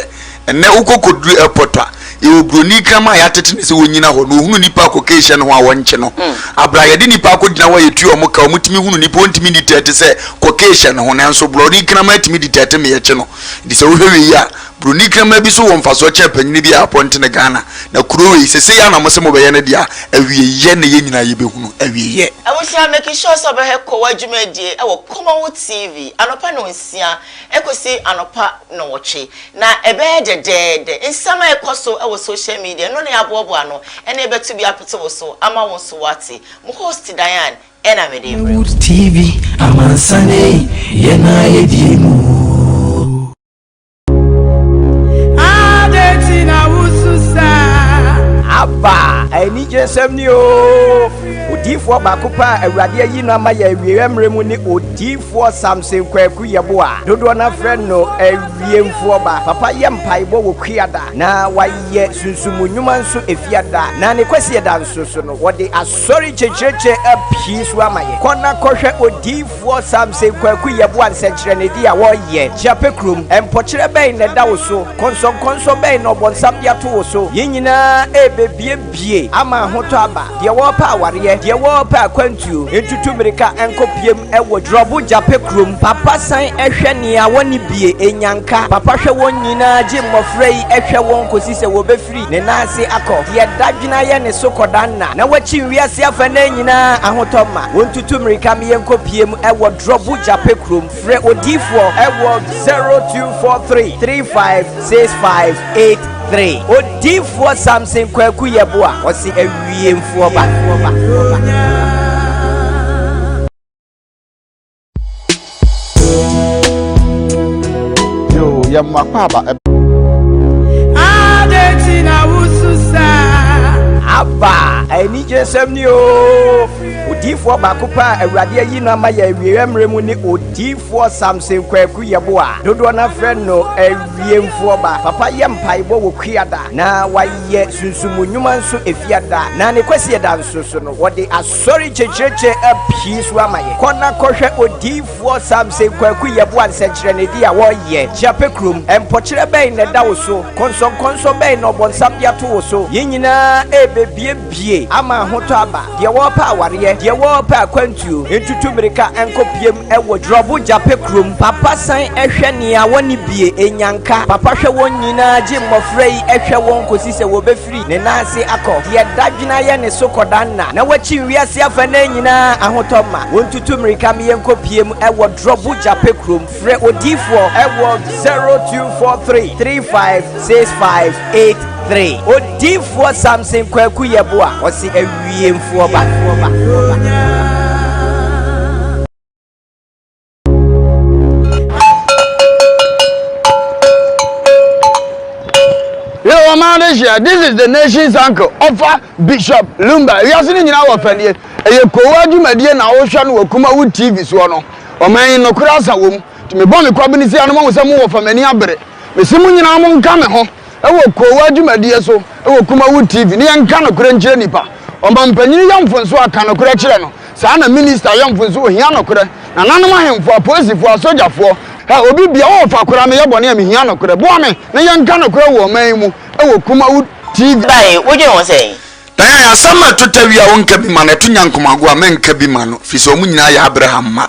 Speaker 4: Ɛnnɛ wokɔ kɔduru airport a, yɛwɔ buroni kraman a yɛatete no sɛ ɔnnyina hɔ na ɔhunu nnipa a cocaine hyɛ ne ho a wɔnkye no. Aberɛ a yɛde nnipa akɔgyina hɔ a yɛtua wɔn ka, wɔtumi hunu nnipa, ɔntumi ndetɛɛte sɛ cocaine hyɛ ne ho nanso buroni kraman tumi detɛɛte ma yɛkye no. Nti sɛ wohwɛ wei a, buroni kraman bi so wɔ mfasoɔ kyɛn panyini bi a apɔnte no Ghana. Na kuro wei, sesei ara na mose mobɛyɛ no deɛ a, awieyɛ na yɛn nyinaa yɛbɛhunu. Awieyɛ.
Speaker 3: Abusua make sure sɛ ɔbɛhwɛ Kowa dwumadie wɔ Kumawu TV anɔpa nonsia ɛkɔsi anɔpa nnɔnwɔtwe, na ɛbɛyɛ dɛdɛɛdɛ. Nsɛm a ɛkɔ so wɔ social media, ɛno na yɛaboaboa ano na yɛbɛto bi apete wo so ama wo nso woate. Mo host Diane na mede rebrɛ wo.
Speaker 11: Kumawood TV, amansan ei, yɛn a yɛdie mu oo.
Speaker 1: Adɛn nti na wusu saa? Aba! Anigyesɛm ni oo! Odiyifoɔ baako pɛ a Awurade ayi no ama yɛn awieeɛ mmerɛ mu ne Odiyifoɔ Samson Kwaku Yeboah. Dodoɔ no ara frɛ no Awiemfoɔ Ba. Papa yɛ mpaebɔ wɔ Kuada na wayɛ sunsum nnwuma nso Efiada na ne Kwasiada nso so no wɔde asɔre nkyɛkyerɛkyerɛ apue so ama yɛn. Kɔ na kɔhwɛ Odiyifoɔ Samson Kwaku Yeboah nsɛnkyerɛnnedeɛ a wɔyɛ. Kyiapɛ kurom, mpɔkyerɛ bɛn na ɛda wo so? Nkɔnsɔnkɔnsɔn bɛn na ɔbɔnsam de ato wo so? Yɛn nyinaa rebebiebie ama ahotɔ aba. Deɛ wɔrepɛ awareɛ, deɛ wɔrepɛ akwantuo, ntutu mmirika nkɔpiem wɔ Drɔbo Gyapɛ kurom. Papa san hwɛ nea wɔnni bie, nnyanka. Papa hwɛ wɔn nyinaa gye mmɔfra yi hwɛ wɔn kɔsi sɛ wɔbɛfiri ne nan ase akɔ. Deɛ dadwene ayɛ ne so kɔda nna na wakyin wiase afanan nyinaa ahotɔ ma wɔntutu mmirika meɛnkɔpiem wɔ Drɔbo Gyapɛ kurom. Frɛ odiyifoɔ wɔ 0243 35 65 83. Odiyifoɔ Samson Kwaku Yeboah, ɔse awiemfoɔ ba.
Speaker 2: Yo, yɛ mo akwaaba.
Speaker 1: Adɛn nti na wusu saa? Aba, anigyesɛm ni oo! Odiyifoɔ baako pɛ a Awurade ayi no ama yɛn awieeɛ mmerɛ mu ne Odiyifoɔ Samson Kwaku Yeboah. Dodoɔ no ara frɛ no Awiemfoɔ Ba. Papa yɛ mpaebɔ wɔ Kuada na wayɛ sunsum nnwuma nso Efiada na ne Kwasiada nso so no wɔde asɔre nkyɛkyerɛkyerɛ apue so ama yɛn. Kɔ na kɔhwɛ Odiyifoɔ Samson Kwaku Yeboah nsɛnkyerɛnnedeɛ a wɔyɛ. Kyiapɛ kurom, mpɔkyerɛ bɛn na ɛda wo so? Nkɔnsɔnkɔnsɔn bɛn na ɔbɔnsam de ato wo so? Yɛn nyinaa rebebiebie ama ahotɔ aba. Deɛ wɔrepɛ awareɛ, deɛ wɔrepɛ akwantuo, ntutu mmirika nkɔpiem wɔ Drɔbo Gyapɛ kurom. Papa san hwɛ nea wɔnni bie, nnyanka. Papa hwɛ wɔn nyinaa gye mmɔfra yi hwɛ wɔn kɔsi sɛ wɔbɛfiri ne nan ase akɔ. Deɛ dadwene ayɛ ne so kɔda nna na wakyin wiase afanan nyinaa ahotɔ ma wɔntutu mmirika meɛnkɔpiem wɔ Drɔbo Gyapɛ kurom. Frɛ odiyifoɔ wɔ 0243 35 65 83. Odiyifoɔ Samson Kwaku Yeboah, ɔse awiemfoɔ ba.
Speaker 2: Yo, ɔman de hyia. This is the nation's uncle, ɔfa Bishop Lumba. Wiase no nyinaa wɔ fɛdeɛ. Ɛyɛ kowa dwumadie na wohwɛ no wɔ Kumawu TV soɔ no. Ɔman yi nokorɛ asa wɔ mu. Nti mebɔ me kwabene sei a na moahu sɛ mowɔ fa m'ani abere. Mese mo nyinaa monka me ho wɔ Koowa dwumadie so wɔ Kumawu TV na yɛnka nokorɛ nkyerɛ nnipa. Ɔmampanyini yɛ mfonsoɔ a, ka nokorɛ kyerɛ no. Saa na minista yɛ mfonsoɔ, ɔhia nokorɛ. Nananom ahemfo, apolisifoɔ, asogyafoɔ, hɛ, obi bia wowɔ fa koraa meyɛ bɔne a mehia nokorɛ. Boa me na yɛnka nokorɛ wɔ ɔman yi mu wɔ Kumawu TV.
Speaker 3: Bae, wodwen ho sɛn?
Speaker 4: Diane, asɛm a ɛto tawia a wonka bi ma no, ɛto nyankomago a mɛnka bi ma no, firi sɛ wɔn nyinaa yɛ Abraham mma.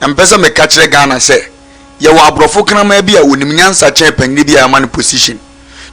Speaker 4: Na mepɛ sɛ meka kyerɛ Ghana sɛ, yɛwɔ aborɔfo kraman bi a ɔnim nyansa kyɛn panyini bi a yɛama no position.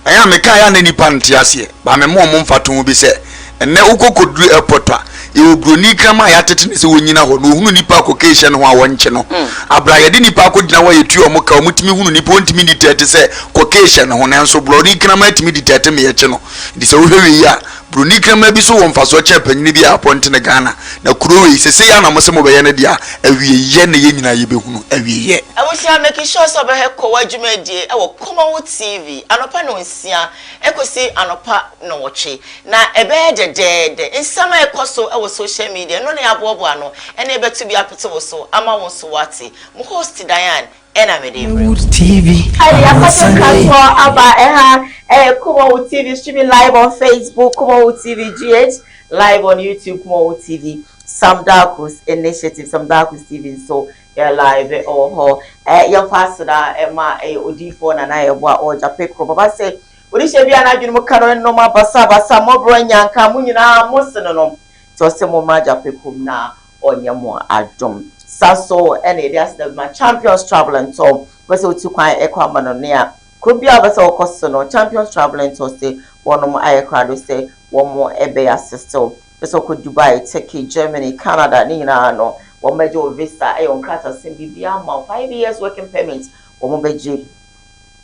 Speaker 4: Na yɛ a mekaeɛ a na nnipa nte aseɛ, but mema wɔn mfatoho bi sɛ, ɛnnɛ wokɔ kɔduru airport a, yɛwɔ buroni kraman a yɛatete no sɛ ɔnnyina hɔ na ɔhunu nnipa a cocaine hyɛ ne ho a wɔnkye no. Aberɛ a yɛde nnipa akɔgyina hɔ a yɛtua wɔn ka, wɔtumi hunu nnipa, wɔntumi ndetɛɛte sɛ cocaine hyɛ ne ho, nanso buroni kraman tumi detɛɛte ma yɛkye no. Nti sɛ wohwɛ wei a, broni kraman bi so wɔ mfasoɔ kyɛn panyini bi a apɔnte no Ghana. Na kuro wei, sesei ara na mose mobɛyɛ no deɛ a, awieyɛ na yɛn nyinaa yɛbɛhunu. Awieyɛ.
Speaker 3: Abusua make sure sɛ ɔbɛhwɛ Kowa dwumadie wɔ Kumawu TV anɔpa nɔnsia ɛkɔsi anɔpa nɔnwɔtwe na ɛbɛyɛ dɛdɛɛdɛ. Nsɛm a ɛkɔ so wɔ social media ɛno na yɛaboaboa ano ɛna yɛbɛto bi apete wo so ama wo nso woate. Mo host Diane ɛna mede rebrɛ wo.
Speaker 11: TV,
Speaker 5: Ɛde akɔgye
Speaker 11: amansan ei.
Speaker 5: nkratoɔ aba ɛha ɛyɛ Kumawu TV streaming live on Facebook Kumawu TV GH live on YouTube Kumawu TV Sam Darkus Initiative Sam Darkus TV nso. Yɛ live wɔ hɔ. Ɛ yɛmfa aseda ɛma ɛyɛ odiyifoɔ Nana Yɛboa ɔwɔ Gyapɛ kurom. Papa sɛ onihyɛ bi a n'adwene mu ka no nnoma basabasa mmɔborɔ nyanka mo nyinaa mo sene no. Nti ɔsɛ mo mmra Gyapɛ kurom na ɔnyɛ mo adom. Sa so ɛna yɛde aseda bi ma Champions Travel and Tour. Wopɛ sɛ wotu kwan ɛkɔ amanɔne a, kuro biara wopɛ sɛ wokɔ so no, Champions Travel and Tour se wɔnom ayɛ krado sɛ wɔn ɛbɛyɛ assist wo. Wopɛ sɛ wokɔ Dubai, Turkey, Germany, Canada ne nyinaa no, wɔn bɛgye wo visa, ɛyɛ wo nkratasɛm biribiara ama wo, 5 years working permit wɔn bɛgye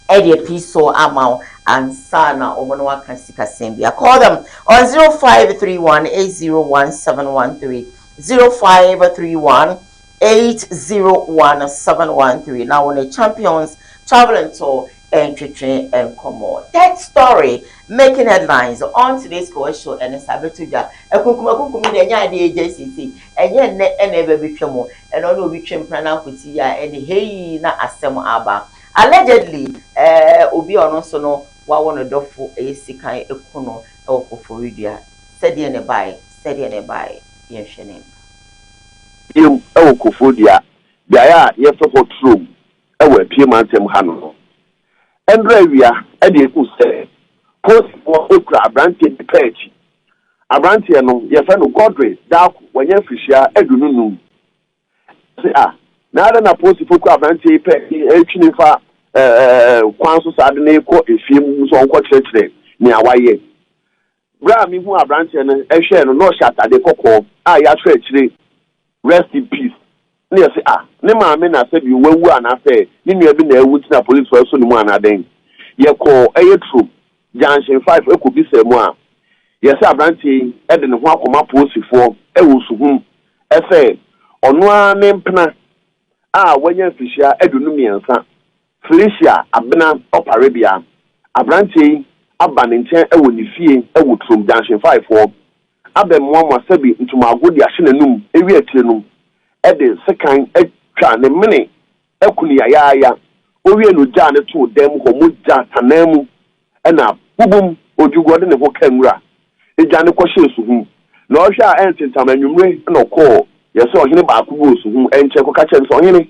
Speaker 5: ɛde api so ama wo ansa na wɔn no aka sikasɛm bi. Call them on 0531 801713, 0531 801713 na wɔn Champions Travel and Tour ntwetwe nkɔmɔ. Third story making headlines on today's Kowa Show ɛne saa bɛto dwa, akunkum akunkum yi deɛ, ɛnyɛ adeɛ egya sisi, ɛnyɛ nnɛ ɛna ɛbɛ bi twɛ mu, ɛna ɔne obi twɛ mpena na akɔsi yi a ɛne hei na asɛm aba. Allegedly, obi a ɔno nso no wawɔ no dɔfo ɛyɛ sikan eku no ɛwɔ Koforidua. Sɛdeɛ ne bae, sɛdeɛ ne bae, yɛnhwɛ ne mba.
Speaker 12: Bio ɛwɔ Koforidua, beaeɛ a yɛfrɛ hɔ Turom ɛwɔ Apue mantam ha no, ɛndrɛ awia ɛde ehu sɛ polisifoɔ ekura aberanteɛ bi pɛɛ akyi. Aberanteɛ no, yɛfrɛ no Godwin Daako, wɔnyɛ mfirihyia 25. Sɛ a na ada na polisifoɔ kura aberanteɛ yi pɛɛ akyi ɛretwi ne fa ɛɛ kwan so saa de ne kɔ efie mu nso ɔnkɔ kyerɛkyerɛ nea wayɛ. Bere a mihu aberanteɛ no, ɛhwɛɛ no na ɔhyɛ atade kɔkɔɔ a yɛatwerɛ akyire "Rest in peace". Ne yɛ sɛ, ah, ne maame na sɛ bi wawu anaasɛ ne nua bi na awu nti na polisifoɔ ɛso ne mu anaa yɛkɔɔ ɛyɛ Turom Junction 5 ɛkɔ bisa mu a, yɛsɛ aberanteɛ yi ɛde ne ho akɔma polisifoɔ ɛwɔ Suhum, ɛsɛ ɔno ara ne mpena a wanya mfirihyia 23, Felicia Abena Ɔparebea. Aberanteɛ yi aba ne nkyɛn ɛwɔ ne fie ɛwɔ Turom Junction 5 hɔ abɛmmoamoa sɛbi ntomago de ahyɛ n'anum, ewi akyire no ɛde sekan atwa ne mene ɛku ne yayaaya. Owie no, gyaa ne too dan mu hɔ, mogya tanan mu, ɛna bubum odwugu ɔde ne ho ka nwura egya ne kɔhyɛ Suhum. Na ɔhwɛ a ɛntentam anwummere ɛna ɔkɔɔ yɛsɛ ɔhene baako bi wɔ Suhum ɛnkyɛn kɔka kyerɛ no sɛ, "Ɔhene,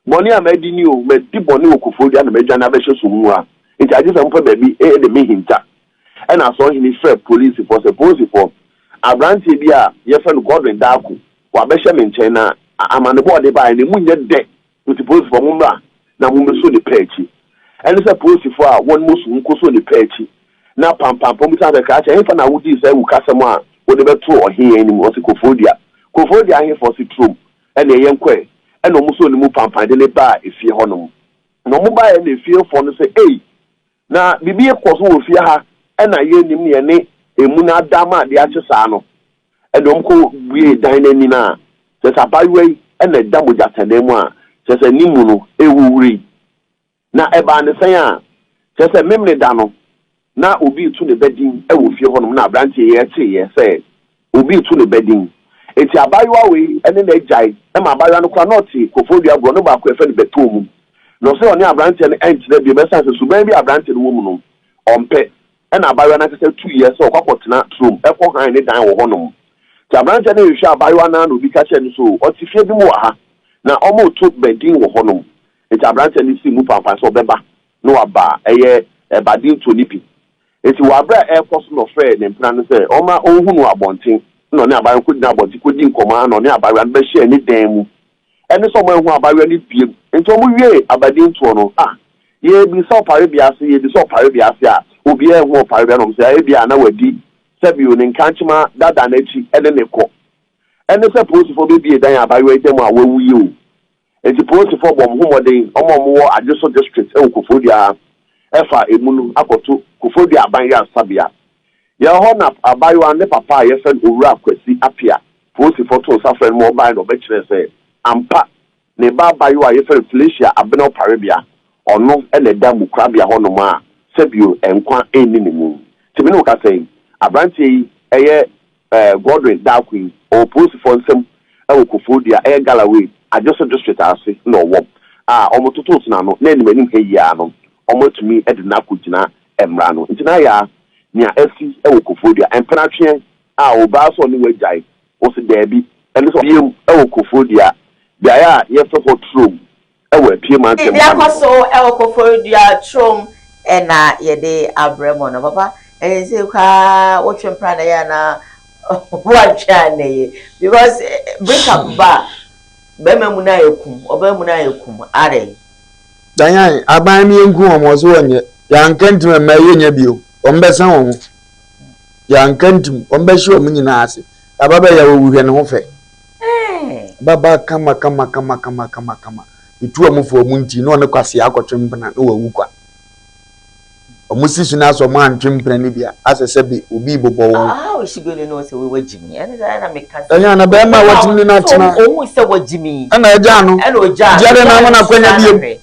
Speaker 12: bɔne a madi ni o, madi bɔne wɔ Koforidua na madwane abɛhyɛ Suhum a, nti agye sɛ mopɛ baabi ɛde me hinta." Ɛna asɔ ɔhene frɛ polisifoɔ sɛ, "Polisifoɔ, aberanteɛ bi a yɛfrɛ no Godwin Daako wabɛhyɛ me nkyɛn na amanebɔ ɔde baeɛ no emu nyɛ dɛ, nti polisifoɔ, mo mmra na mo mmɛso ne pɛ akyi." Ɛne sɛ polisifoɔ a wɔn mo Suhum kɔ ne pɛ akyi na pampampam bi sɛ, "Krakye, ɛhefa na wodii saa ewu kasɛm a wode bɛto ɔhen anim?" Ɔsi Koforidua. "Koforidua ahemfo?" Ɔsi Turom. Ɛna ɛyɛ nkɔɛ ɛna ɔmo so ne mu pampan de ne baa efie hɔnom. Na ɔmo baeɛ na efiefoɔ no sɛ, "Ei, na biribi kɔ so wɔ fie ha ɛna yɛnim ne yɛne emu na ada ma adeɛ akye saa no." Ɛna ɔmo kɔ bue dan n'ani na kyerɛ sɛ abaayewa yi ɛna ɛda mogyatadan mu a kyerɛ sɛ ne mu no ewuwuri. Na ɛbaa ne sɛn a kyerɛ sɛ memene da no na obi reto ne bɛdin ɛwɔ fie hɔnom, na aberanteɛ yi ɛteeɛ sɛ obi reto ne bɛdin, eti abaayewa wei ɛne n'agyae ɛma abaayewa no koraa na ɔte Koforidua borɔ no baako ɛfɛ no bɛtɔɔ mu, na ɔsɛ ɔne aberanteɛ no ɛnkyerɛ bio bɛsan sɛ suban bi aberanteɛ no wɔ mu no ɔmpɛ. Ɛna abaayewa no akasɛ tu yɛ sɛ ɔkɔ akɔtena Turom ɛkɔ han ne dan wɔ hɔnom. Nti aberanteɛ no rehwɛ abaayewa no, na obi ka kyerɛ no so ɔte fie bi mu wɔ ha na ɔmo to bɛdin wɔ hɔnom. Nti aberanteɛ no si mu pampan sɛ ɔbɛba na waba ɛyɛ ɛbaden tuo ne bi. Nti wɔ abere a ɛrekɔ so na ɔfrɛ ne mpena no sɛ ɔma ɔnhu no abɔnten, na ɔne abaayewa kɔgyina abɔnten kɔdi nkɔmɔ a na ɔne abaayewa no bɛhyɛ ne dan mu. Ɛne sɛ ɔmo ehu abaayewa no biem. Nti ɔmo wie abadin toɔ no a, yɛbisa Ɔparebea ase, yɛbisa Ɔparebea ase a, obiara ehu Ɔparebea na ɔmo sɛ ebia na wadi sɛbio ne nkankyema dada n'akyi ɛne ne kɔ. Ɛne sɛ polisifoɔ bebie dan abaayewa yi dɛm a wawu yi o. Nti polisifoɔ bɔ ɔmo ho mmɔden, ɔmo a ɔmo wɔ Adweso District ɛwɔ Koforidua, ɛfa emu no akɔto Koforidua aban yaresabea. Yɛwɔ hɔ na abaayewa ne papa a yɛfrɛ no Owura Kwasi Apia, polisifoɔ to nsa frɛ no ma ɔbaa na ɔbɛkyerɛ sɛ ampa ne ba abaayewa a yɛfrɛ no Felicia Abena Ɔparebea, ɔno ɛna ɛda mukurabea hɔnom a sɛbio nkwa ɛnni ne mu. Nti me ne wo kasa yi, aberanteɛ yi ɛyɛ Godwin Daako yi, ɔwɔ polisifoɔ nsam ɛwɔ Koforidua, ɛyɛ Galaway Adwoso District ase na ɔwɔ a ɔmo toto tena no na anim anim ha yia no, ɔmo atumi ɛde no akɔgyina mmara no. Nti na yɛ a nea asi ɛwɔ Koforidua, mpenatweɛ a ɔbaa sɛ ɔne wagyae, wɔsi daabi. Ɛne sɛ biem ɛwɔ Koforidua. Beaeɛ a yɛfrɛ hɔ Turom wɔ Apue mantam
Speaker 5: Deɛ
Speaker 12: ha
Speaker 5: akɔ
Speaker 12: no.
Speaker 5: so wɔ Koforidua Turom na yɛde abrɛ mo no. Papa, ɛyɛ sɛ koraa wotwe mpena na ɛyɛ anaa woantwe a na ɛyɛ? Because break up ba a, bɛrima mu no ayɛ kum, ɔbaa mu no ayɛ kum, adɛn?
Speaker 2: Danyan, aban no yɛnku wɔn, wɔn so wɔnyɛ. Yɛanka ntim a mmaa yi yɛnya bio. Wɔn bɛsa wɔn ho. Yɛanka ntim, wɔn bɛhye wɔn nyinaa ase. Ababaa yi a wawu hwɛ ne ho fɛ. Ababaa kama kama kama kama kama kama. Etu wɔn fo wɔn nti na ɔne kwasea akɔtwe mpena na wawu kwa. Wɔn si so na asɛ wɔn antwe mpena no bi a asɛ sɛ bi obi bobɔ wɔn.
Speaker 5: How is she going to know sɛ wei wagyi me? Ɛne sɛ ɛna meka sɛ.
Speaker 2: Ɛnyɛ na bɛrima a watumi ne no atena.
Speaker 5: Ohun sɛ wagyi me.
Speaker 2: Ɛna agyaa no.
Speaker 5: Ɛna ogyaa
Speaker 2: no. Nti adɛn na ama no akwanya biom?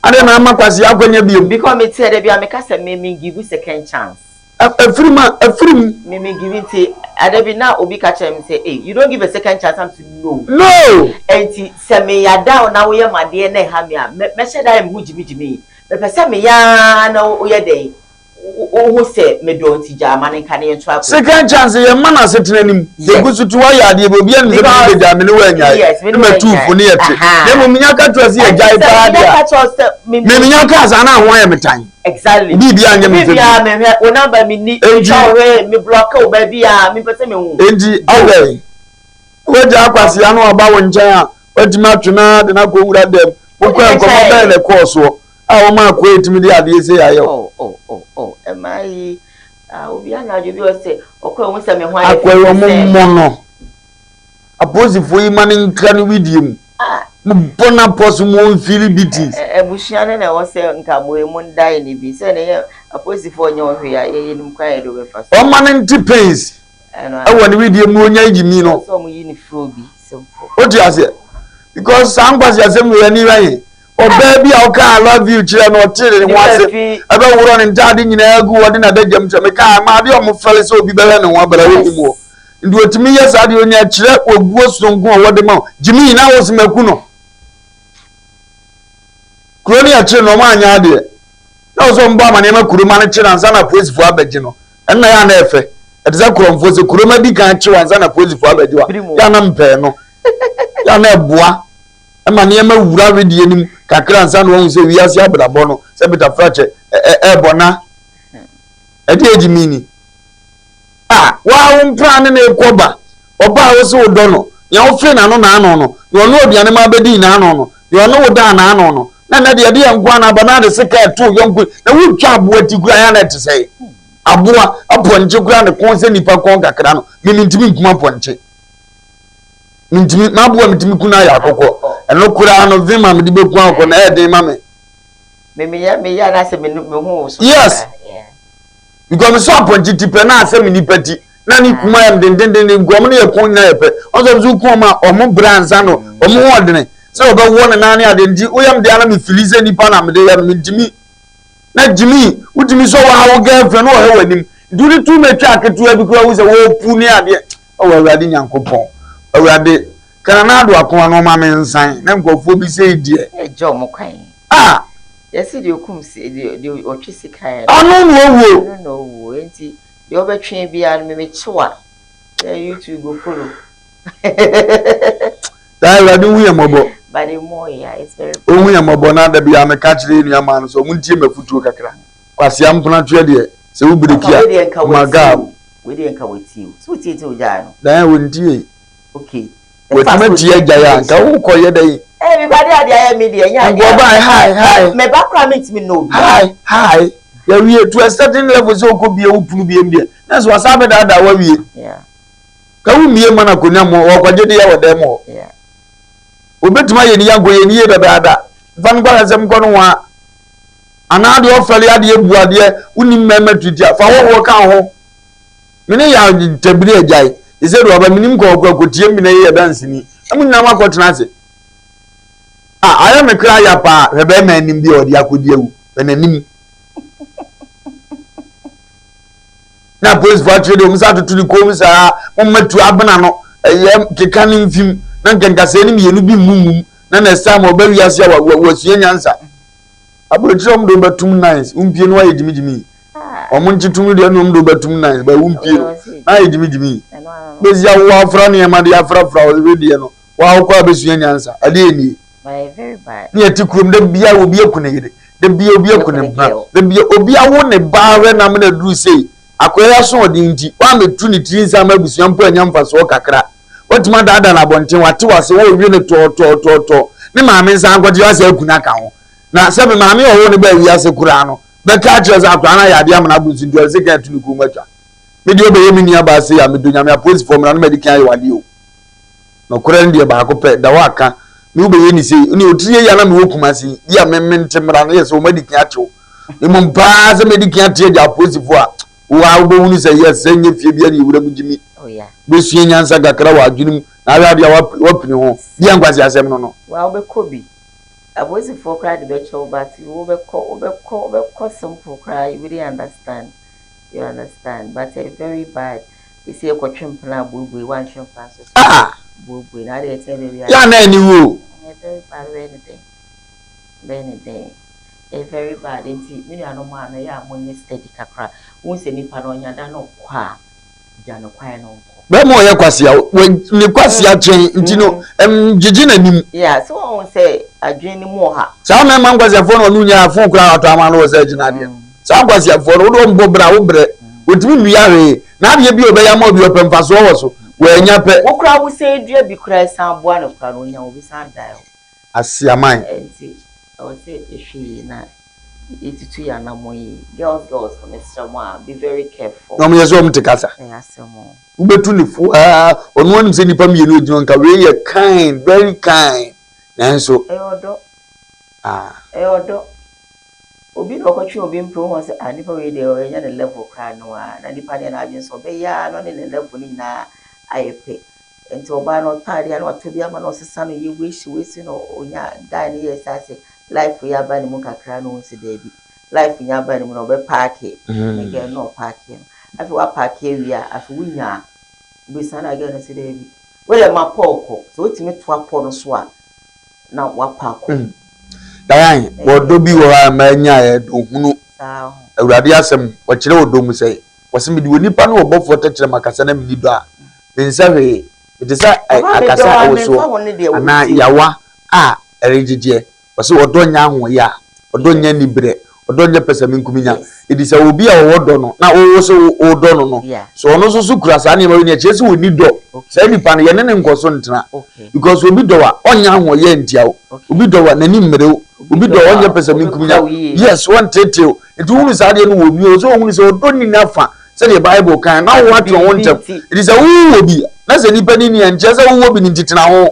Speaker 2: Adɛn na ama kwasea akwanya biom?
Speaker 5: Because me teɛ da bi a meka sɛ me me give second chance.
Speaker 2: Afiri mu a, afiri mu.
Speaker 5: Me me give nti ada bi na obi ka kyerɛ me sɛ hey you don't give a second chance I'm say no.
Speaker 2: No.
Speaker 5: Nti sɛ me yada o na woyɛ m'adeɛ na ɛha me a mɛhyɛ da ayɛ me ho gyimi gyimi mepɛ sɛ meyɛ ara na woyɛ dɛn wohu sɛ medɔ nti gyaa ma no nka na yɛnto akɔ.
Speaker 2: Second chance yɛ mma no asetena nim. Yɛgu so to woayɛ adeɛ bi obi anim sɛ mene bɛgyaa me ne woanyae ne matu fo ne yɛte na mmom menya ka kyerɛ sɛ yɛgyae paa deɛ a me menya kaa saa na ho ayɛ me tan.
Speaker 5: Exactly.
Speaker 2: Biribi anyɛ me fɛ
Speaker 5: bi. Mehwɛ wo number me ni.
Speaker 2: Enti.
Speaker 5: Hwɛ me block wo baabi a me pɛ sɛ me hu.
Speaker 2: Enti adɛn wagya akwasea no aba wo nkyɛn a watumi atwe no de no akɔ wura dɛm wokɔ nkɔmmɔ bɛn na ɛkɔɔ soɔ a wɔma akoa ɛtumi de adeɛ sei ayɛ
Speaker 5: wo. Oh oh oh ɛmaa yi ah obi anadwo bi ɔsɛ ɔkɔ ehu sɛ me ho ayɛ
Speaker 2: fɛ. Akɔyɛ ɔmo mmɔ no apolisifoɔ yi ma no nkra no widie mu mo bɔ no apɔ so mo mfili beatings.
Speaker 5: Abusua no na ɛwɔ sɛ nka mo emu ndae ne bi sɛ ne yɛ apolisifoɔ nyɛ ɔhwee a yɛyɛ nim kwan yɛde wɔbɛfa so.
Speaker 2: Ɔma no nte pains ɛwɔ ne widie mu na ɔnya gyimi no.
Speaker 5: Sɛ ɔmo yi ne firi obi simple.
Speaker 2: Wote aseɛ because saa nkwasi asɛm wei ani hwɛ he ɔbaa bi a ɔka I love you kyerɛ no ɔtee ne ho ase ɛbɛworɔ ne ntaade nyinaa gu ɔde n'adagyam kyerɛ meka ama adeɛ ɔmo fɛle sɛ obi bɛhwɛ ne ho abara wɔnim wɔ nti otumi yɛ saa deɛ onya kyerɛ obuo soronko a wɔde ma gyimi nyinaa wɔ sɛ maku no kuro no yɛkyere no ɔmo anyɛ adeɛ na ɔsɛ ɔmo bɔ amaneɛ ma kuro ma no kyere ansa na apolisifoɔ abɛgye no ɛnna yɛ ana ɛfɛ ɛte sɛ korɔmfoɔ sɛ kuro ma di kan kyew ansa na apolisifoɔ abɛgye wa yɛ ana mpɛɛ no yɛ ana ɛboa ɛma nneɛma wura wedeɛ no mu kakra ansa na wɔn sɛ wiase abrabɔ no sɛ betafrakyɛ ɛɛbɔ na ɛde agyimi ni A, wo ara wo mpraa ne no rekɔ ba, ɔbaa a wose wodɔ no, nea wofee n'ano n'ano no, nea ɔno aduane ma abedii n'ano no, nea ɔne wo daa n'ano no, na nnɛ deɛ ɛde yɛn nko ara na aba na ade sika ɛto yɔnko na wotwa aboa ti koraa yɛ na ɛte sɛ aboa apɔnkye koraa ne kɔn sɛ nipa kɔn kakra no me mentumi nkum apɔnkye mentumi m'aboa metumi ku no ayɛ akokɔ ɛno koraa no vim a mede bɛku akokɔ na ɛyɛ den ma me yes Because me sɔ apɔnkye ti pɛ na asɛ me nipa ti na ne kuma yɛ dendenden nti ɔmo ne yɛ ko nyinaa yɛ pɛ ɔmo sɛ ɔmo so ku ɔmo a ɔmo brɛ ansa no ɔmo ho ɔdene sɛ ɔbɛwɔ ne nan ne adeɛ nti woyɛ me deɛ na me fili sɛ nipa na mede yɛ no mentumi na gyimi wotumi sɔ wɔ ha wo girlfriend na ɔhwɛ w'anim nti wode tu ma twa aketewa bi koraa wo sɛ wɔpu ne adeɛ ɔwɔ awurade nyankopɔn awurade kana na ado ako ano ma me nsan na nkurɔfoɔ bi sɛ deɛ
Speaker 5: ɛgya ɔmo kwan
Speaker 2: a
Speaker 5: Yɛse deɛ ɔkum si deɛ deɛ ɔtwe sika yɛ
Speaker 2: no. Ɔno na ɔwuo.
Speaker 5: Ɔno na ɔwuo enti deɛ ɔbɛtwe biara no me mekye wa then you too go follow.
Speaker 2: Daa Awurade hu yɛn mmɔbɔ.
Speaker 5: But emu ɔya it's very.
Speaker 2: Ohu yɛn mmɔbɔ na da biara meka kyerɛ yɛn nua maa no sɛ ɔmo ntie m'afutuo kakra. Kwasea mpenatweɛ deɛ sɛ wo breki a ma gab.
Speaker 5: Wei deɛ nka watie o. So wotie ti ogyaa no.
Speaker 2: Daa wɔntie.
Speaker 5: Okay.
Speaker 2: Watumi atie agyae a nka wokɔ yɛ dɛ yi.
Speaker 5: Ɛɛ mi kwade adeɛ ayɛ mi deɛ ɛnyɛ adeɛ.
Speaker 2: Nka ɔbaa hi hi.
Speaker 5: Mɛ ba koraa mi ntumi nna obi.
Speaker 2: Hi hi yɛwie to a certain level sɛ ɔkɔ bie wo pono biem deɛ na sɛ wasa abɛdaadaa wawie. Ka wo mmie ma no akonnwa mu ɔkɔgye deɛ wɔ dan mu hɔ. Obetumi ayɛ ne yanko yɛ ne yie dadaada. Fa no kɔ asɛm kɔ no ho a. Anaa deɛ ɔfɛle adeɛ bu adeɛ wonim mmarima tuatua fa hɔhoɔ ka ho. Me ne yaw tabiri agyae. Te sɛ deɛ ɔba menim kɔ ɔkɔ akɔtie me na yɛ danseni. Na mo nyinaa moakɔtena ase. A ayɛ me kra ya paa. Hwɛ bɛrima anim bi a ɔde akɔdi awu. Hwɛ n'anim. Na apolisifoɔ akyerɛ deɛ wɔn nsa atoto ne kɔn mu saa. Momma tu abena no. Ɛyɛ keka ne mfim. Na nkankasɛɛ no mmienu bi mmumum. Na next time ɔba wiase a wasua nyansa. Aburokyire wɔn de wo bɛtum nice. Wompie no ayɛ gyimigyimi. Wɔn nkye tum deɛ ɛna wɔn de wo bɛtum nice. Bɛ wompie no na ayɛ gyimigyimi. Bɛsi awo afra nneɛma de afrafra wedeɛ no.
Speaker 4: Waa wokɔ a bɛsua nyansa. Adeɛ nie. Ne yɛte kurom da bia obi aku ne yere. Da bia obi aku ne mpena. Da bia obi awo ne ba ahwɛ nam na aduru sei. Akoa yi asoɔden nti, woammɛtu ne tiri nsa ama abusua mpo annya mfasoɔ kakra. Woatumi adaadaa no abɔnten, wate w'ase, worewe no tɔɔtɔɔtɔɔtɔɔ. Ne maame nsa ankɔgye woasɛ aku no aka ho. Na sɛ me maame a ɔwoo no baa wiase koraa no bɛka akyerɛ sɛ akwadaa no ayɛ adeɛ ama no aboro so nti ɔde sekan atu ne kɔn mu atwa. Me deɛ wobɛyɛ me nua baa sei a, medɔ Nyame apolisifoɔ mmra na madi kan ayɛ wo adeɛ o. Nokorɛ no deɛ baako pɛ, da hɔ a ka, me wobɛyɛ ni sei, ne otiri yɛ yi a na mewɔ Kumasi yi, bi a me mente mmra no yɛ sɛ wɔn adi kan akye wo. Mmom paa sɛ mɛdi kan ate agya apolisifoɔ a, wo ara wobɛhunu sɛ yes, sɛ nyɛ fie bia ne yɛwura mu gyimi. Wobɛsua nyansa kakra wɔ adwene mu na ahwɛ adeɛ a woapini ho, bi a nkwaseasɛm no no.
Speaker 5: Wo ara wobɛkɔ bi. Apolisifoɔ koraa de bɛkyɛ wo but wobɛkɔ wobɛkɔ wobɛkɔ simple koraa you wouldn't understand you understand but ɛyɛ very bad Esi yɛkɔtwe mpena a buebue woanhwɛ mpena nso so
Speaker 4: Ah!
Speaker 5: buebue na adeɛ ɛteɛ baabi a
Speaker 4: Yɛ a na ani wu o.
Speaker 5: Ɛyɛ very bad wobɛyɛ ne dɛn wobɛyɛ ne dɛn ɛyɛ very bad nti me nuanom a no ɛyɛ a monyɛ steady kakra wohu sɛ nipa no ɔnya da no ɔkɔ a gya no kwan no nkɔ.
Speaker 4: Bɛrima ɔyɛ kwasea ne kwasea kyɛn nti no gyegye n'anim.
Speaker 5: Yeah sɛ wɔn sɛ adwene no mu ɔha.
Speaker 4: Saa mmarima nkwaseafoɔ na ɔno nyaa fon koraa watɔ ama no wɔ sɛ agyina adeɛ no. Saa nkwaseafoɔ no wode wɔn bɔ brɛ a wo brɛ wɔntumi nnua hwee na adeɛ bi a ɔbɛyɛ ama obi ɔpɛ mfasoɔ wɔ so wɔanya pɛ.
Speaker 5: Wo koraa wo sɛ dua bi koraa san boa no koraa no onya obi san dan wo.
Speaker 4: Asiaman.
Speaker 5: Nti ɛwɔ sɛ yɛhwɛ yie na yɛtutu yɛn anammɔn yie. Girls girls no mesrɛ mo a be very careful.
Speaker 4: Na wɔn yɛ sɛ wɔn te kasa.
Speaker 5: Ɛyɛ asɛm o.
Speaker 4: Wobɛtu ne fo aa ɔno anim sɛ nnipa mmienu gyina hɔ nka wei yɛ kind very kind nanso.
Speaker 5: Ɛyɛ ɔdɔ.
Speaker 4: Ah.
Speaker 5: Ɛyɛ ɔdɔ. Obi na ɔkɔtwe obi mpere wohu sɛ ah nipa wei deɛ ɔnyɛ ne level koraa no a na nipa no yɛ n'adwene sɛ ɔbɛyɛ ara na ɔne ne level no nyinaa ayɛ pɛ. Nti ɔbaa no ɔtɔ adeɛ a na watɔ bi ama no ɔsesa no yɛ wei hyɛ wei si na ɔnya guy no yɛɛ saa sɛ life yi aba ne mu kakra na ɔhu sɛ daabi life nya aba ne mu na ɔbɛpaake ne girl no na ɔpaake no. Afei wapaake awie a afei wonya a wobɛsa na girl no sɛ daabi wei deɛ ma pɔɔ kɔ sɛ wotumi toa pɔ no so a na wakɔ akɔ.
Speaker 4: Diane, ɔdɔ bi wɔ hɔ a mmaa nyaeɛ, dɔ hunu. Awurade asɛm, ɔkyerɛ ɔdɔ mu sɛ, ɔse mede onipa ne ɔbɔfoɔ tɛkyerɛma kasa na menni dɔ a, mensɛ hwee. Mete sɛ akasa a ɛwosoɔ anaa yawa a ɛregyegyeɛ. Ɔse ɔdɔ nyɛ ahoɔyɛ a, ɔdɔ nyɛ aniberɛ, ɔdɔ nyɛ pɛsɛmenkominya. Enti sɛ obi a ɔwɔ dɔ no na wo so wodɔ no no, sɛ ɔno nso so kura saa nneɛma wei no, ɛkyerɛ sɛ ɔnni dɔ. Saa nipa no, yɛne no nkɔ so ntena. Because obi dɔ wo a, ɔnyɛ ahoɔyɛ ntia wo. Obi dɔ wo a, n'ani mmere wo. Obi dɔ wo a, ɔnyɛ pɛsɛmenkominya. Yes, ɔnteetee wo. Nti wohunu saa adeɛ no wɔ obi hɔ, sɛ ɔhunu sɛ ɔdɔ nni n'afa sɛdeɛ Bible kan na wo atwe wo ho ntɛm. Nti sɛ wowɔ bi na sɛ nipa no nni a, nkyerɛ sɛ wowɔ bi no nti tena ho.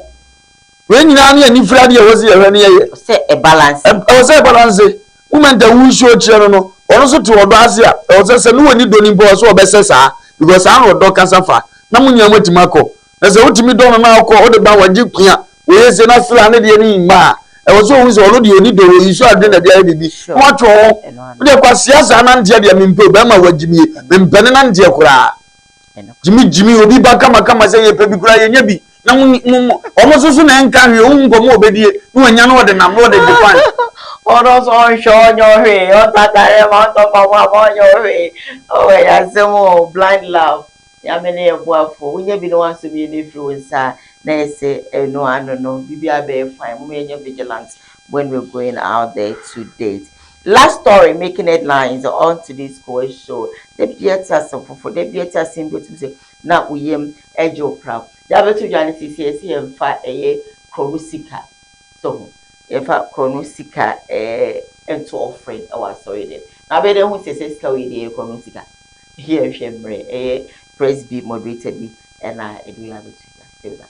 Speaker 4: Wei nyinaa ne anifere adeɛ a ɛwɔ sɛ yɛhwɛ ne yɛyɛ.
Speaker 5: Sɛ ɛbalanse.
Speaker 4: Ɛwɔ sɛ ɛbalanse. Moment a worehyia ɔkyerɛ no no, ɔno nso te ɔdɔ ase a, ɛwɔ sɛ sɛ ne w'ani dɔ no mpo a, ɛwɔ sɛ ɔbɛsɛ saa because saa na ɔdɔ kasa fa na mo nyinaa moatumi akɔ. Na sɛ wotumi dɔ no na ɔkɔ, wode ba wagye kua, wɔyɛ se na still a ne deɛ no mma a, ɛwɔ sɛ ɔhu sɛ ɔno deɛ ɔni dɔ, ɔyi so adwene na ɛde ayɛ biribi na watwe wo ho. Wodeɛ kwasea saa nanteɛ deɛ mempɛ o, bɛrima wagyimie, mempɛ ne nanteɛ koraa. Gyimi gyimi obi ba kama kama sɛ yɛpɛ bi koraa yɛnya bi na mo mo mo wɔn nso so na ɛnka hwee ohun nkɔmɔ obedie na wanya na ɔde nam na ɔde gye fan.
Speaker 5: Ɔno nso ɔnhwɛ ɔnyɛ ɔhwee ɔntɔ ataadeɛ ma ɔntɔ mpaboa ma ɔnyɛ ɔhwee oh ɛyɛ asɛm o blind love Nyame ne yɛ boafo wonya bi na wansɔ mmienu afiri wo nsa a na ɛyɛ sɛ ɛno ano no biribiara bɛyɛ fine moma yɛnyɛ vigilant when we're going out there to date. Last story making headlines on today's Koa show. Da bi yɛte asɛm foforɔ, da bi yɛte asɛm bi otum sɛ na wo yam gye wo praw. Deɛ abɛto dwa no sisi yɛsɛ yɛmfa ɛyɛ korɔ no sika so ho. Yɛmfa korɔ no sika ɛɛ nto offering ɛwɔ asɔre dɛm. Na abɛyɛ dɛ hu sɛ sɛ sika wei deɛ ɛyɛ korɔ no sika. Yɛnhwɛ mmerɛ ɛyɛ press bi moderator bi ɛna ɛde wei abɛto dwa. Stay with us.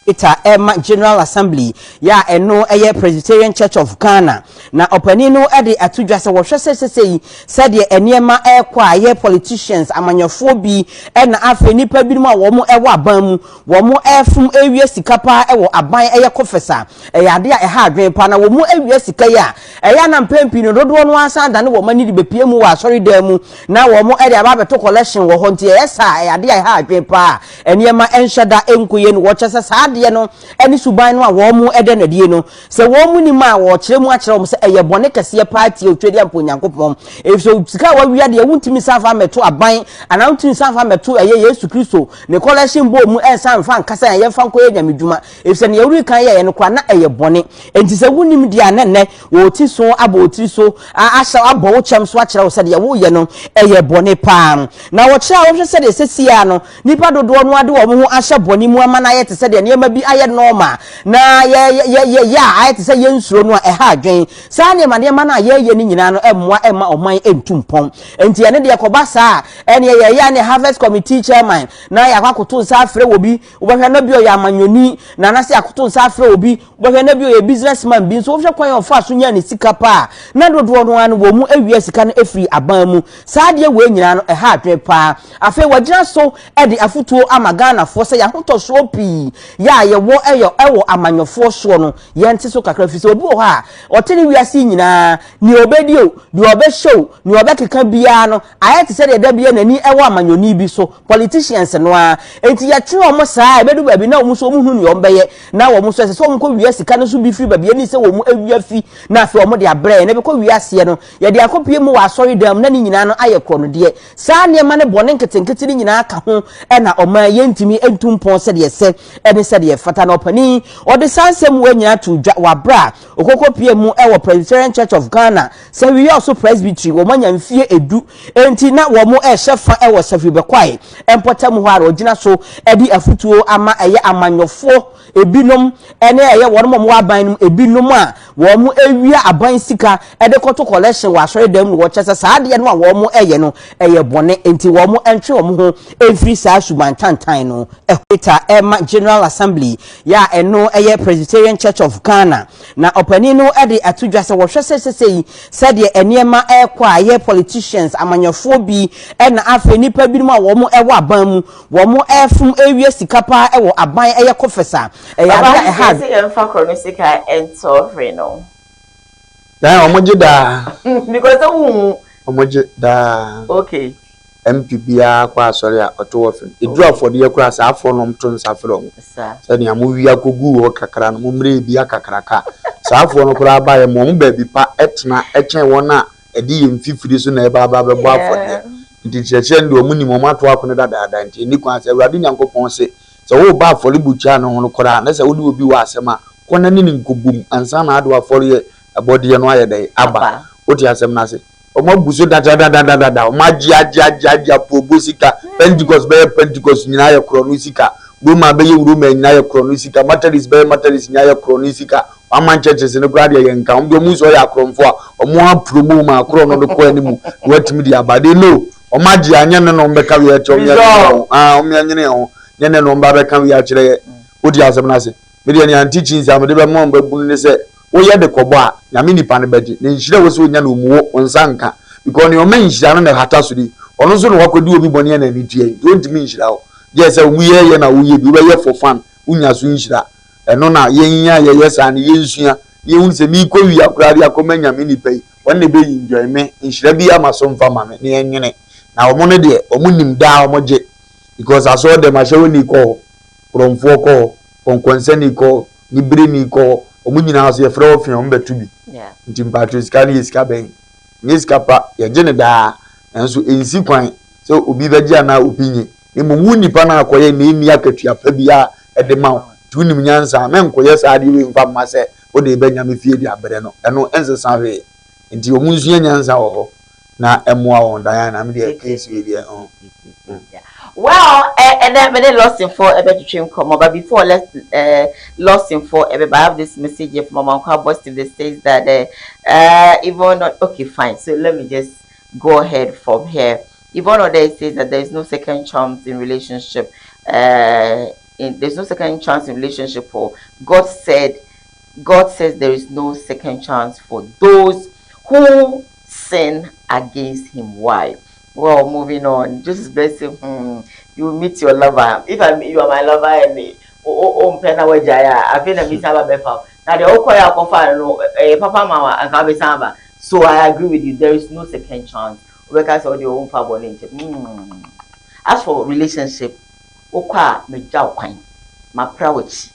Speaker 1: Peter rema General Assembly yɛ a ɛno yɛ Presbyterian Church of Ghana. Na ɔpanin no de ato dwa sɛ wɔhwɛ sɛ sesei sɛdeɛ nneɛma rekɔ a ɛyɛ politicians, amanyɔfoɔ bi na afei nnipa binom a wɔn wɔ aban mu wɔn refom rewia sika paa wɔ aban ɛyɛ kɔfɛs a ɛyɛ adeɛ a ɛha adwene paa na wɔn awia sika yi a ɛyɛ a na mpɛn pii no dodoɔ no ara san dane wɔn ani de bɛpie mu wɔ asɔredan mu na wɔn de aba abɛto collection wɔ hɔ nti ɛyɛ saa a ɛyɛ adeɛ a ɛha adwene paa. Nneɛma nhyɛ da nkɔ yie no, wɔkyɛ sɛ saa adeɛ.
Speaker 13: adeɛ no ne suban no a wɔn da no adie no, sɛ wɔn nim a wɔkyerɛ mu akyerɛ wɔn sɛ ɛyɛ bɔne kɛseɛ paa tia Otwedeɛ mpo Onyankopɔn. Efisɛ sika a wawia deɛ wontumi nsan fa mmɛto aban anaa wontumi nsan fa mmɛto ɛyɛ Yesu Kristo ne kɔlɛhyen bowl mu ɛnsan mfa nkasa yɛn yɛmfa nkɔyɛ nyamedwuma. Efisɛ nea wodi kan yɛeɛ no koraa na ɛyɛ bɔne. Enti sɛ wonnim deɛ a na nnɛ wɔreti so abɔ wo tiri so ahyɛ abɔ wo kyɛm so akyerɛ wo sɛ deɛ woreyɛ no ɛyɛ bɔne paa. Na wɔkyerɛ a wohwɛ sɛdeɛ seesei ara no nnipa dodoɔ no ara de wɔn ho ahyɛ bɔne mu ama no ayɛ te sɛ deɛ nneɛma bi ayɛ normal na yɛyɛ a ayɛ te sɛ yɛnsuro no a ɛha adwene. Saa nneɛma nneɛma no a yɛreyɛ no nyinaa no mmoa mma ɔman ntu mpɔn. Enti ɛno deɛ kɔba saa a ɛneɛ yɛyɛ a ne Harvest Committee chairman na yɛakɔ akoto nsa afrɛ wɔ bi Wobɛhwɛ na bi ɔyɛ amanyɔni, na anase akoto nsa afrɛ obi, wobɛhwɛ na bi ɔyɛ business man bi nso, wohwɛ kwan a ɔfaa so nyaa ne sika paa a, na dodoɔ no ara no wɔn mu awia sika no afiri aban mu. Saa adeɛ wei nyinaa no ɛha adwene paa. Afei wagyina so de afotuo ama Ghanafoɔ sɛ yɛn ahotɔsoɔ pii yɛ a yɛwɔ yɛ wɔ amanyɔfoɔ soɔ no yɛnte so kakra firi sɛ obi wɔ hɔ a ɔte ne wiase yi nyinaa nea ɔbɛdi o, deɛ ɔbɛhyɛ o, nea ɔbɛkeka biara no ayɛ te sɛ deɛ da biara n'ani wɔ amanyɔni bi so. Politicians no ara. Enti yɛtwe wɔn saa a, ɛbɛdu baabi na wɔn nso wɔn hu nea wɔbɛyɛ. Na wɔn nso ɛsɛ sɛ wɔn kɔ wia sika no nso bi firi baabi ɛni sɛ wɔn awia fi na afei wɔn de abrɛ yɛn. Na ɛbɛkɔ wia aseɛ no, yɛde akɔpie mu wɔ asɔredan mu na ne nyinaa no ayɛ korɔnodeɛ. Saa nneɛma no bɔne nketenkete no nyinaa ka ho na ɔman yɛntumi ntu mpɔn sɛdeɛ ɛsɛ ne sɛdeɛ ɛfata. Na ɔpanin ɔde saa nsɛm wei nyinaa too dwa wɔ aberɛ a ɔkɔkɔpie mu wɔ Presbyterian Church of Ghana Sahwi-Yɔso Presbytery, wɔn anya mfie edu enti na wɔn rehyɛ fa wɔ Sahwi Bɛkwae mpɔtam hɔ a na ɔgyina so de afutuo ama ɛyɛ amanyɔfoɔ ebinom ne ɛyɛ wɔn a wɔwɔ aban no mu ebinom a wɔn awia aban sika de kɔto collection wɔ asɔredan mu na wɔkyɛ sɛ saa adeɛ no a wɔn ɛyɛ no ɛyɛ bɔne enti wɔn ntwe wɔn ho mfiri saa suban tantan no ho. Ɛma General Assembly yɛ a ɛno ɛyɛ Presbyterian Church of Ghana Na ɔpanin no de ato dwa sɛ wɔhwɛ sɛ sesei sɛdeɛ nneɛma rekɔ a ɛyɛ politicians, amanyɔfoɔ bi na afei nnipa binom a wɔn wɔ aban mu wɔn refom rewia sika paa wɔ aban ɛyɛ coffers a ɛyɛ
Speaker 5: Papa
Speaker 13: adeɛ a ɛha
Speaker 5: sɛ yɛn fa korɔ no sika ɛntɔ hwee no.
Speaker 4: Ɛɛ wɔn gye daa.
Speaker 5: Because sɛ wo hu.
Speaker 4: Wɔn gye daa.
Speaker 5: Okay.
Speaker 4: MP biara kɔ asɔre a ɔto offering. Ɛduru afɔdeɛ koraa a saa afoɔ no wɔto nsa frɛ wɔn sɛ nea mowia kɔguu hɔ kakra no mommrɛ ebi akakraka. Saa afoɔ no koraa baeɛ ma wɔn baabi pa tena kyɛn wɔn a ɛde yɛn mfifiri so na ɛba aba abɛbɔ afɔdeɛ. Nti nkyerɛkyerɛ no deɛ wɔn nim, wɔn ato akono dadaada nti ɛnni kwan sɛ Awurade Nyankopɔn se sɛ woreba afɔrebukyia no ho no koraa na sɛ wone obi wɔ asɛm a kɔ na ne no nkɔbom ansa na ade w'afɔreɛ bɔdeɛ no ayɛ dɛn aba. Wote asɛm no ase? Wɔn abu so dadadadadada. Wɔn agye agye agye agye apoobɔ sika. Pentecost bɛyɛ Pentecost nyinaa yɛ korɔno sika. Roma bɛyɛ Roma nyinaa yɛ korɔno sika. Methodist bɛyɛ Methodist nyinaa yɛ korɔno sika. Wɔn churches no koraa deɛ yɛn nka. Wɔn deɛ wɔn nso yɛ akorɔmfo a wɔn apromo wɔn akorɔno no kɔ anim na wɔatumi de aba. They know. Wɔn agye anyɛ ne na wɔn bɛka wei akyerɛ wɔn yɛn nyene ho. Ah, wɔn yɛn nyene ho. Nyɛ ne na wɔn ba bɛka wei akyerɛ yɛ. Wodi asɛm no ase. Me deɛ nea nte kyinsi a mede bɛma wɔn babunu ne sɛ woyɛ de kɔbɔ a, Nyame nipa no bɛgye. Na nhyira a ɛwɔ sɛ onya no omu wo, wo nsa nka. Because nea ɔma nhyira no na ɛhata so di. Ɔno nso na wakɔdi obi bɔne a n'ani tua yi, nti ɔntumi nhyira wo. Gyɛɛ sɛ wo yɛ yɛ na woyɛ bi, wobɛyɛ for fun, wonya so nhyira. Ɛno na yɛn a yɛyɛ saa no yɛnsua, na yɛhunu sɛ meekɔ wia koraa de akɔma Nyame nipa yi, wɔn na ɛbɛ enjoy me, nhyira biara ma so mfa ma me, na yɛnwene. Na wɔn no deɛ, wɔn nim daa wɔn gye. Because asɔre dɛm, ahyɛwoni kɔ hɔ, korɔmfoɔ kɔ hɔ, kɔnkɔnsani kɔ hɔ, nibereni kɔ hɔ, wɔn nyinaa nso yɛfrɛ wɔ fee a wɔbɛto bi. Nti mpaatwɔ sika no yɛ sika bɛn? Ɛnyɛ sika pa, yɛgye no daa, nanso ɛnsi kwan sɛ obi bɛgye anaa obi nye. Na mmom wo nipa no akɔyɛ na ɛnni akatua pa biara ɛde ma wo. Nti wonim nyansa a, mɛnkɔyɛ saa adeɛ wei mfa mma sɛ wode reba Nyame fie de abrɛ no. Ɛno ɛnsesa hwee. Nti wɔn nsua nyansa wɔ hɔ na ɛmmoa wɔn. Diana, me deɛ case wei deɛ oh.
Speaker 5: Well, ɛnɛ me ne Lawson for ɛbɛtwetwe nkɔmmɔ, but before let uh, Lawson for ɛbɛba, I have this message here from Amankwa Boston that says that uh, uh, even not okay, fine. So let me just go ahead from here. Yvonne Ode says that there is no second chance in relationship. Uh, in, there's no second chance in relationship. For God said, God says there is no second chance for those who sin against Him. Why? Well, moving on. Just blessing. Hmm, you meet your lover. If I'm, you are my lover and o o mpɛ na wagyae a afei na misa aba bɛfa na deɛ wokɔ yɛ akɔfa no ɛyɛ papa ma wa anka wabɛsan aba so I agree with you there is no second chance wobɛka sɛ wode wo mfa bɔne nkyɛ hmm. As for relationship wokɔ a megya wo kwan mapra w'akyi.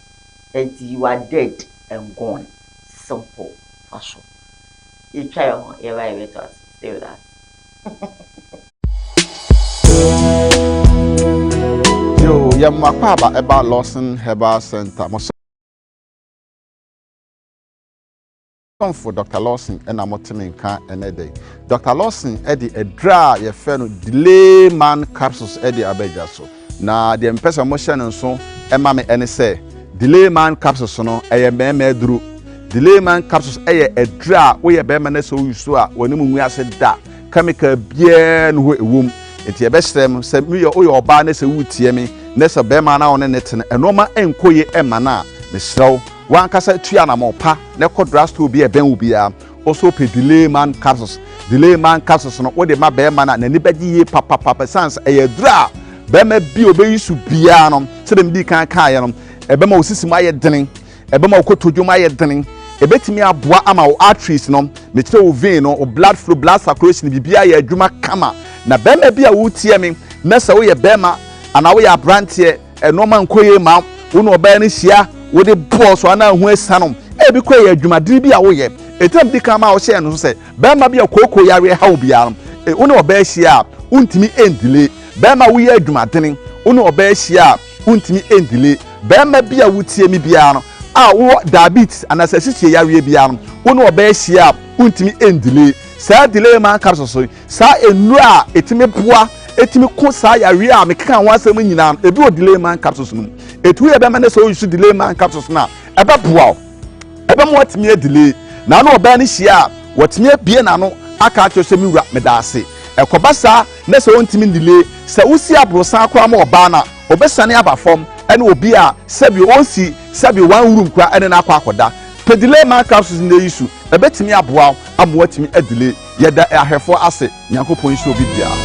Speaker 5: Enti you are dead and gone. Simple. Fa so. Yɛtwa yɛn ho, yɛba yɛbɛtoa so. Stay with us.
Speaker 14: Yo, yɛ mo akwaaba ɛba Lawson Herbal Center. Mo somfo Dr. Lawson ɛna mo te me nka ɛnɛ da yi. Dr. Lawson ɛde adura a yɛfrɛ no Delay Man Capsules ɛde aba adwa so. Na deɛ mepɛ sɛ mohyɛ no nso ɛma me ɛne sɛ Delay Man Capsules no ɛyɛ mmarima aduro. Delay Man Capsules ɛyɛ aduro a woyɛ barima na sɛ woyi so a w'anim ngu ase da. Chemical biara nni hɔ ɛwom. Nti yɛbɛsrɛ mo sɛ meyɛ woyɛ ɔbaa na sɛ woretie me na sɛ barima no a wo ne no te no nnoɔma nkɔ yie ɛmma no a, mesrɛ wo w'ankasa tu anamɔn pa na kɔ drugstore bi a ɛbɛn wo biara. Wo so wopɛ delay man capsules. Delay man capsules no wode ma barima no a n'ani bɛgye yie papapapa ɛsiane sɛ ɛyɛ aduro a barima bi a ɔbɛyi so biara no sɛdeɛ medii kan kaeɛ no ɛbɛma wo sisi mu ayɛ dene, ɛbɛma wo kotodwe mu ayɛ dene, ɛbɛtumi aboa ama wo arteries no, mekyerɛ wo vein no, wo blood flow, blood circulation, biribiara yɛ adwuma kama. Na barima bi a woretie me na sɛ woyɛ barima anaa woyɛ aberanteɛ Nnoɔma nkɔ yie ma wo ne ɔbaa no hyia, wode boɔ so anaa ho asiane wo. Ebi koraa yɛ adwumadene bi a woyɛ. Ɛti na medi kan maa wohyɛɛ no so sɛ, barima bi a kooko yareɛ ha wo biara no, wo ne ɔbaa hyia a, wontumi ndile. Barima a woyɛ adwumadene, wo ne ɔbaa hyia a, wontumi ndile. Barima bi a wotie me biara no, a wowɔ diabetes anaasɛ asikyire yareɛ biara no, wo ne ɔbaa hyia a, wontumi ndile. Saa delay man capsules yi, Saa nnuro a ɛtumi boa ɛtumi ko saa yareɛ a mekeka ho asɛm nyinaa no, ebi wɔ delay man capsules no mu. Ɛtu yɛ bɛma ne sɛ woyi so delay man capsules no a, ɛbɛboa wo. Ɛbɛma watumi adelay. Na ano ɔbaa no hyia a, watumi abie n'ano aka akyerɛ sɛ me wura meda ase. Ɛkɔba saa na sɛ ɔntumi ndelay, sɛ wosi aborosan koraa ma ɔbaa no a, ɔbɛsiane aba fam ɛne obi a sɛbi ɔnsi sɛbi one room koraa ɛne no akɔ akɔda. Pɛ delay man capsules no na yi so, ɛbɛtumi aboa wo ama watumi adelay. Yɛda ahwɛfoɔ ase Nyankopɔn nhyira obi biara.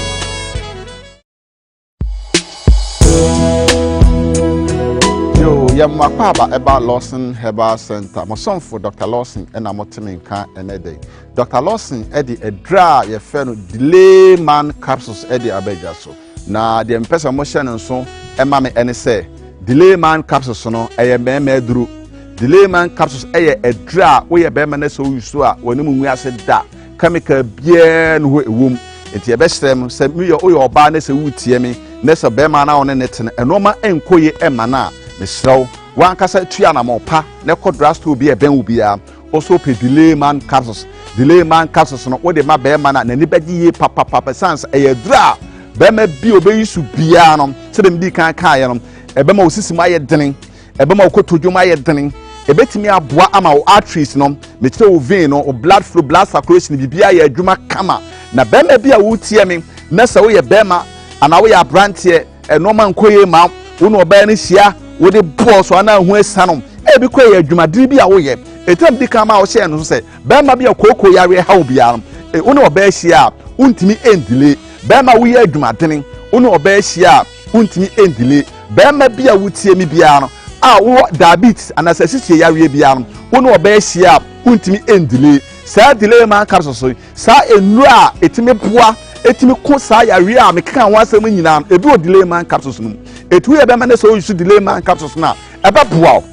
Speaker 14: Yo, yɛ mo akwaaba ɛba Lawson Herbal Center. Mo somfo Dr. Lawson ɛna mo te me nka ɛnɛ da yi. Dr. Lawson ɛde adura a yɛfrɛ no Delay Man Capsules ɛde aba adwa so. Na deɛ mepɛ sɛ mohyɛ no nso ɛma me ɛne sɛ Delay Man Capsules no ɛyɛ mmarima aduro. Delay Man Capsules ɛyɛ aduro a woyɛ barima na sɛ woyi so a w'anim ngu ase da. Chemical biara nni hɔ ɛwom. Nti yɛbɛsrɛ mo sɛ meyɛ woyɛ ɔbaa na sɛ woretie me na sɛ barima no a wo ne no te no nnoɔma nkɔ yie ɛmma no a, mesrɛ wo w'ankasa tu anamɔn pa na kɔ drugstore bi a ɛbɛn wo biara. Wo so wopɛ delay man capsules. Delay man capsules no wode ma barima no a n'ani bɛgye yie papapapa ɛsiane sɛ ɛyɛ aduro a barima bi a ɔbɛyi so biara no sɛdeɛ medii kan kaeɛ no ɛbɛma wo sisi mu ayɛ dene, ɛbɛma wo kotodwe mu ayɛ dene, ɛbɛtumi aboa ama wo arteries no, mekyerɛ wo vein no, wo blood flow, blood circulation, biribiara yɛ adwuma kama. Na barima bi a woretie me na sɛ woyɛ barima anaa woyɛ aberanteɛ Nnoɔma nkɔ yie ma wo ne ɔbaa no hyia, wode boɔ so anaa ho asiane wo. Ebi koraa yɛ adwumadene bi a woyɛ. Ɛtam di kan ma wohyɛɛ no so sɛ barima bi a kooko yareɛ ha wo biara no, wo ne ɔbaa hyia a, wontumi ndile. Barima woyɛ adwumadene, wo ne ɔbaa hyia a, wontumi ndile. Barima bi a wotie me biara no, a wowɔ diabetes anaasɛ asikyire yareɛ biara no, wo ne ɔbaa hyia a, wontumi ndile. Saa delay man capsules yi, Saa nnuro a ɛtumi boa ɛtumi ko saa yareɛ a mekeka ho asɛm nyinaa no, ebi wɔ delay man capsules no mu. Ɛtu yɛ bɛma ne sɛ woyi so delay man capsules no a, ɛbɛboa wo.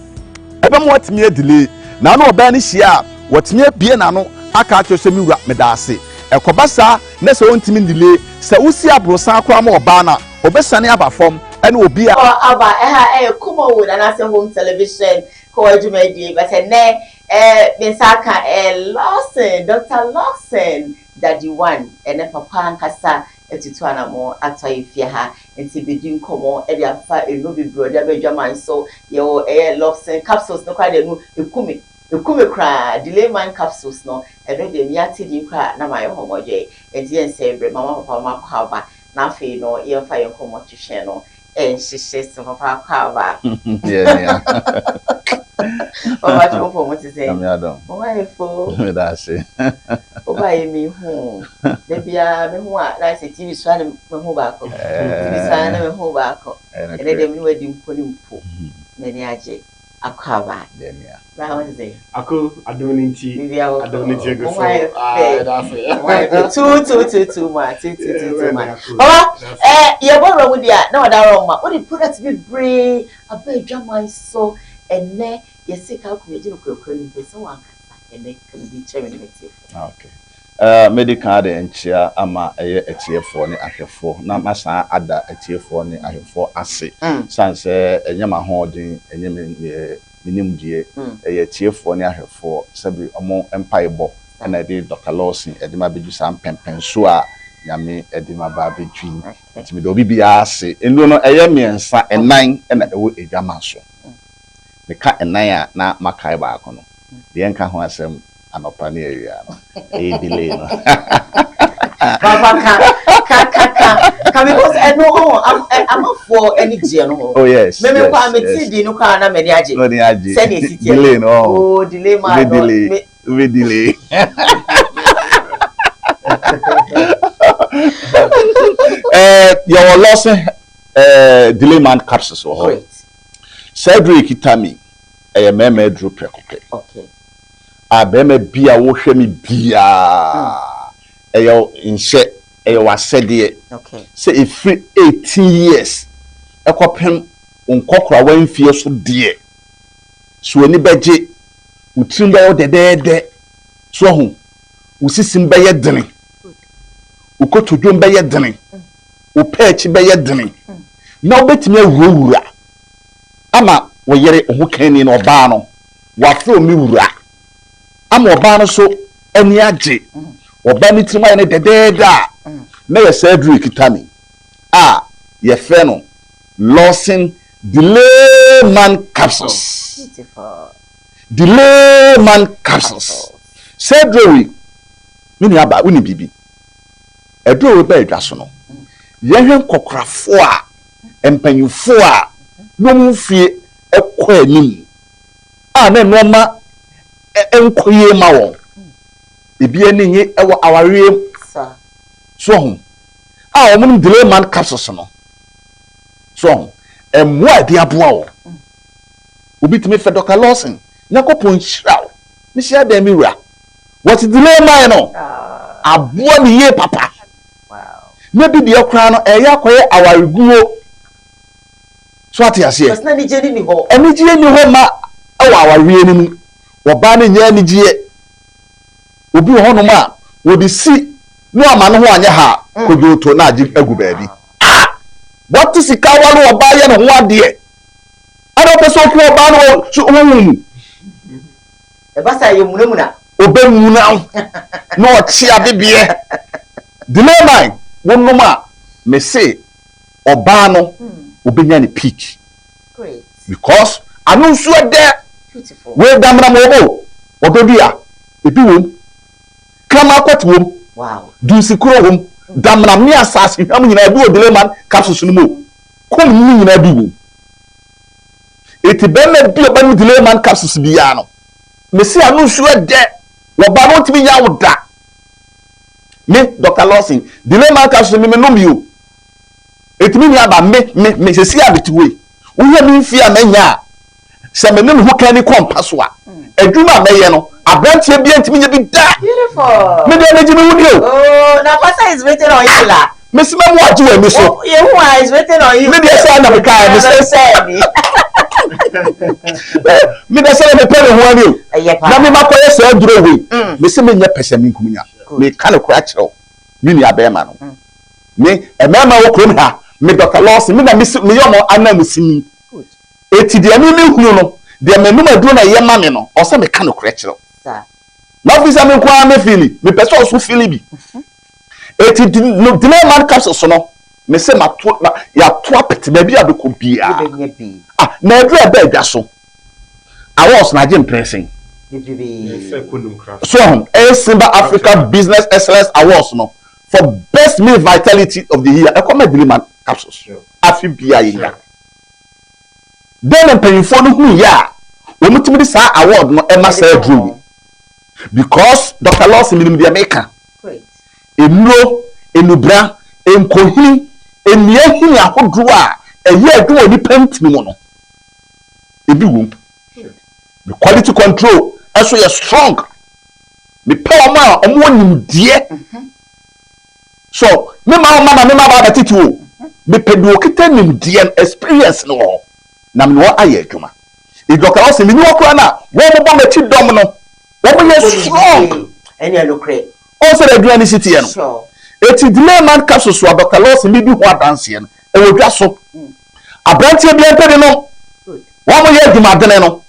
Speaker 14: Ɛbɛma watumi adelay. Na ano ɔbaa no hyia a, watumi abie n'ano aka akyerɛ sɛ me wura meda ase. Ɛkɔba saa na sɛ ɔntumi ndelay, sɛ wosi aborosan koraa ma ɔbaa no a, ɔbɛsiane aba fam ɛne obi a.
Speaker 5: Kɔ aba ɛha ɛyɛ Kumawood anaasɛ Home Television kɔ adwumadie but ɛnɛ Eh me nsa aka eh Lawson, Doctor Lawson, Daddy One ɛnɛ papa ankasa atutu anamɔn atɔ yɛ fie ha nti bɛdi nkɔmmɔ de afa nnuro bebree ɔde aba adwaman so yɛwɔ ɛyɛ Lawson capsules no koraa deɛ ɛno ɛku me ɛku me koraa Delay Man capsules no ɛno deɛ me ate din koraa na mayɛ hɔmɔdwɛɛ nti yɛnsɛe berɛ mama papa mama akwaaba na afei no yɛmfa yɛn nkɔmmɔ twetwe no nhyehyɛ so papa akwaaba. Papa twomfo mo te sɛ. Mo ayɛ fo.
Speaker 14: Meda ase.
Speaker 5: Woba yɛ mi hu. Da biara me hu a na sɛ TV so a na me hu baako. TV so a na me hu baako. Ɛnɛ deɛ me ne wadi mpo ne mpo. M'ani agye. Akwaaba. Bra ho te sɛ.
Speaker 15: Ako adom ne nti.
Speaker 5: Biribiara wɔ
Speaker 15: Adom ne nti egu
Speaker 5: Mo
Speaker 15: so.
Speaker 5: ho ayɛ
Speaker 15: Ah,
Speaker 5: fɛ.
Speaker 15: yɛda ase.
Speaker 5: Mo ho ayɛ fɛ. Too too too too much. Too too too too much. Papa, eh, yɛbɔ wura mu deɛ a na wɔda wura mu ma. Wode product bebree aba adwaman so. Ɛnnɛ yɛse ka akonnwa gye no kurakura no mpɛ sɛ wankasa ɛnnɛ ka biribi kyerɛ me ne m'atiefoɔ.
Speaker 14: Okay. Eh, mɛdi kan de nkyea ama ɛyɛ atiefoɔ ne ahwɛfoɔ na masan ada atiefoɔ ne ahwɛfoɔ ase sane sɛ ɛnyɛ m'ahoɔden, ɛnyɛ me me nimdeɛ, ɛyɛ atiefoɔ ne ahwɛfoɔ sɛbe wɔn mpaebɔ na ɛde Dɔkta Lawson ɛde me abɛdu saa mpɛnpɛnsoɔ a Nyame ɛde me aba abɛdu yi. Nti meda obi biara ase. Nnuro no ɛyɛ mmiɛnsa, nnan na ɛwɔ adwaman so. Meka nnan a na makae baako no. Deɛ nka ho asɛm anɔpa ne awia no, ɛyɛ delay no.
Speaker 5: Papa ka ka ka ka ka because ɛno ɔho amafoɔ ani gyeɛ no ho.
Speaker 14: Oh yes.
Speaker 5: Meme kɔ a mete di no kɔ a na m'ani agye.
Speaker 14: M'ani agye.
Speaker 5: Sɛdeɛ esi teɛ.
Speaker 14: Delay no ɔho.
Speaker 5: Oh delay man no.
Speaker 14: Delay. Ube delay. Eh, yɛwɔ Lawson eh, delay man capsules wɔ hɔ. Saa aduro yi kita mi, ɛyɛ mmarima aduro prɛko pɛ. A barima bi a wohwɛ me biara, ɛyɛ nhyɛ, ɛyɛ w'asɛdeɛ sɛ ɛfiri 18 years ɛkɔpem wo nkɔkorawa mfeɛ so deɛ, so w'ani bɛgye, wo tirim bɛyɛ wo dɛdɛɛdɛ, so ahu, wo sisim bɛyɛ dene, wo kotodwom bɛyɛ dene, wo pɛɛkyi bɛyɛ dene, na wobɛtumi awurawura ama wo yere, wo ho kanni no, ɔbaa no, wafrɛ wo me wura, ama ɔbaa no so ani agye, ɔbaa no tirim ayɛ no dɛdɛɛdɛ a, na yɛ saa aduru ekita mi a yɛfrɛ no Lawson Delay Man Capsules. Delay Man Capsules. Saa aduro wei, me nua baa, wonim biribi? Aduro wei baa adwa so no, yɛhwɛ nkɔkorafoɔ a, mpanyinfoɔ a, na wɔn mfie kɔ anim a na nneɛma nkɔ yie ma wɔn. Ebi ani nye wɔ awareɛ mu. So ho a wɔnom delay man capsules no. So ho mmoa a ɛde aboa wɔn. Obi tumi fɛ Dr. Lawson, Nyankopɔn nhyira wo. Mehyia dɛn me wura. Wɔte delay man no aboa me yie papa. Na bi deɛ koraa no ɛyɛ akɔyɛ awareguo. So ate aseɛ?
Speaker 5: Anigyeɛ ni hɔ.
Speaker 14: Anigyeɛ ni hɔ ma ɛwɔ awareɛ no mu. Ɔbaa no nyɛ anigyeɛ. Obi wɔ hɔnom a wɔde si na wama ne ho anyɛ ha a, kodwooto na agye agu baabi. Ah! Wate sika aware ɔbaa yɛ ne ho adeɛ. Ana wopɛ sɛ oku ɔbaa no wɔ so honhom mu?
Speaker 5: Ɛba saa yɛ munamuna.
Speaker 14: Ɔbɛmuna wo na ɔkye abebeɛ. Delay man, wonom a, mese ɔbaa no ɔbɛnya ne peak. Because ano nso ɛdɛ. Wei damena ma ɔbɔ ɔdɔ dua ebi wom. Kraman akɔte wom. Dunsikuro wom. Damena ne asase hwam nyinaa ebi wɔ delay man capsules no mu o. Kum no nyinaa bi wom. Eti bɛrima bi a ɔbɛnom delay man capsules biara no, mese ano nso ɛdɛ. Wɔba no ntumi nya wo da. Me Dr. Lawson, delay man capsules me menom yi o. Eti me nua ba me me me sisi a mete hɔ yi, wohwɛ me mfie a manya a, sɛ me ne me ho kan ni kɔ mpa so a, adwuma a mɛyɛ no, aberanteɛ biara ntumi nyɛ bi da.
Speaker 5: Beautiful.
Speaker 14: Me deɛ megye me ho di o.
Speaker 5: Oh, na pastor is waiting on you la.
Speaker 14: Mesi mɛ mu agye wɔ ani so.
Speaker 5: Yehu a is waiting on you.
Speaker 14: Me deɛ sɛ na meka me sɛ. Me deɛ sɛ mepɛ me ho ani o. Na me ma kɔyɛ saa aduro wei. Mesi menyɛ pɛsɛ menkum nya. Meka no kora kyerɛ wo. Me nua bɛrima no. Me, mmarima wɔ kurom ha, me Doctor Lawson, me na mesi, meyɛ wɔn ananmusini. Eti deɛ me mehunu no, deɛ m'anum aduro na ɛyɛ ma me no, ɔsɛ sɛ meka nokorɛ kyerɛ wo. Na afei sɛ me nko ara me feeli, mepɛ sɛ ɔso feeli bi. Eti no delay man capsules no, me se mato, ma, yɛato apete baabi a bɛkɔ biara. Ah, na aduro a ɛba adwa so, awards na agye mprɛnsen. So ho, ɛyɛ Simba Africa Business Excellence Awards no, for best male vitality of the year ɛkɔ ma Diliman capsules afe bia yɛnya dɛn na mpanyinfoɔ no hu yɛ a wɔn tumi de saa award no ɛma saa aduro yi because Dr. Lawson minim deɛ meka nnuro nnubra nkohini nnua hini ahodoɔ a ɛyɛ adwuma wɔ nipa ntini mu no ebi wom the quality control ɛso yɛ strong. Mepɛ wɔn a wɔwɔ nimdeɛ. So me ma wɔn ma me ma ba abɛtete o. Mepɛ deɛ ɔkita nimdeɛ no, experience no wɔ hɔ. Na me ne wɔn ayɛ adwuma. Dɔkta Lawson, menni hɔ koraa no a, wɔn bɔ m'akyi dɔm no, wɔn yɛ strong.
Speaker 5: Ɛne ɛnokorɛ.
Speaker 14: Ɔn sɛdeɛ adwuma no si teɛ no. Eti delay man capsule so a Dɔkta Lawson redi ho adanseɛ no, ɛwɔ dwa so. Aberanteɛ biara mpɛ bi nom. Wɔn yɛ adwumadene no,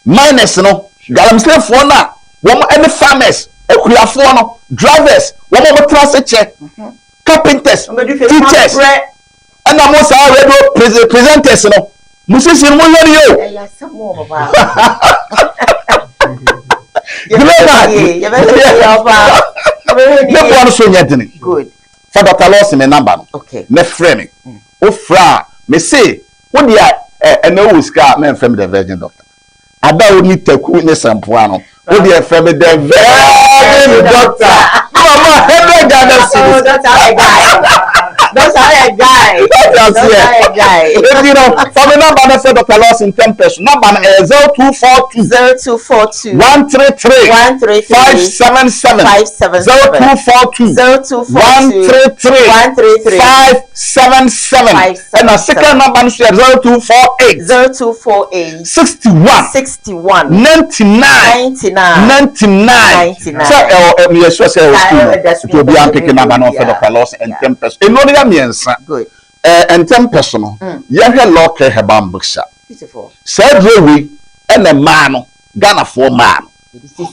Speaker 14: miners no, galamseyfoɔ no a wɔn ne farmers, akuafoɔ no, drivers, wɔn a wɔtra ase kyɛ, carpenters, teachers, ɛna mo saa radio presenters no, mo sisi no mo yɛ no yɛ o.
Speaker 5: Ɛyɛ asɛm wɔ papa.
Speaker 14: Gilema ne boa no so nyɛ dene. Fa Dr. Lawson me namba no ne frɛ me. Wo frɛ a me se wo deɛ ɛnɛ wowɔ sika a mɛmfrɛ me the virgin doctor. Ada a wonni taku ne sɛmpoa no, wo deɛ frɛ me the virgin doctor. Ne mama 100 Ghana cedis.
Speaker 5: Oh, doctor, I'm a guy. Doctor, I'm a guy.
Speaker 14: Doctor, I'm a guy. Eti no, fa me number no frɛ Dr. Lawson ntɛm so. Number no ɛyɛ 0242.
Speaker 5: 0242.
Speaker 14: 133.
Speaker 5: 133.
Speaker 14: 577.
Speaker 5: 577.
Speaker 14: 0242.
Speaker 5: 0242.
Speaker 14: 133.
Speaker 5: 133.
Speaker 14: 577. Ɛna second number no so yɛ 0248.
Speaker 5: 0248.
Speaker 14: 61.
Speaker 5: 61.
Speaker 14: 99.
Speaker 5: 99.
Speaker 14: 99.
Speaker 5: 99.
Speaker 14: Sɛ ɛwɔ ɛ meyɛ sure sɛ ɛwɔ
Speaker 5: Ah,
Speaker 14: school no
Speaker 5: ɛwɔ da school
Speaker 14: nti obiara
Speaker 5: no,
Speaker 14: mpeke naba na ɔfɛ
Speaker 5: yeah.
Speaker 14: Dr. Lawson ntɛm pɛ so. Nnuro no yɛ mmiɛnsa.
Speaker 5: Good.
Speaker 14: Ɛɛ ntɛm pɛ so no yɛhwɛ Law Care Herbal Mixture.
Speaker 5: Beautiful.
Speaker 14: Saa aduro wei ɛna mmaa no Ghanafoɔ mmaa no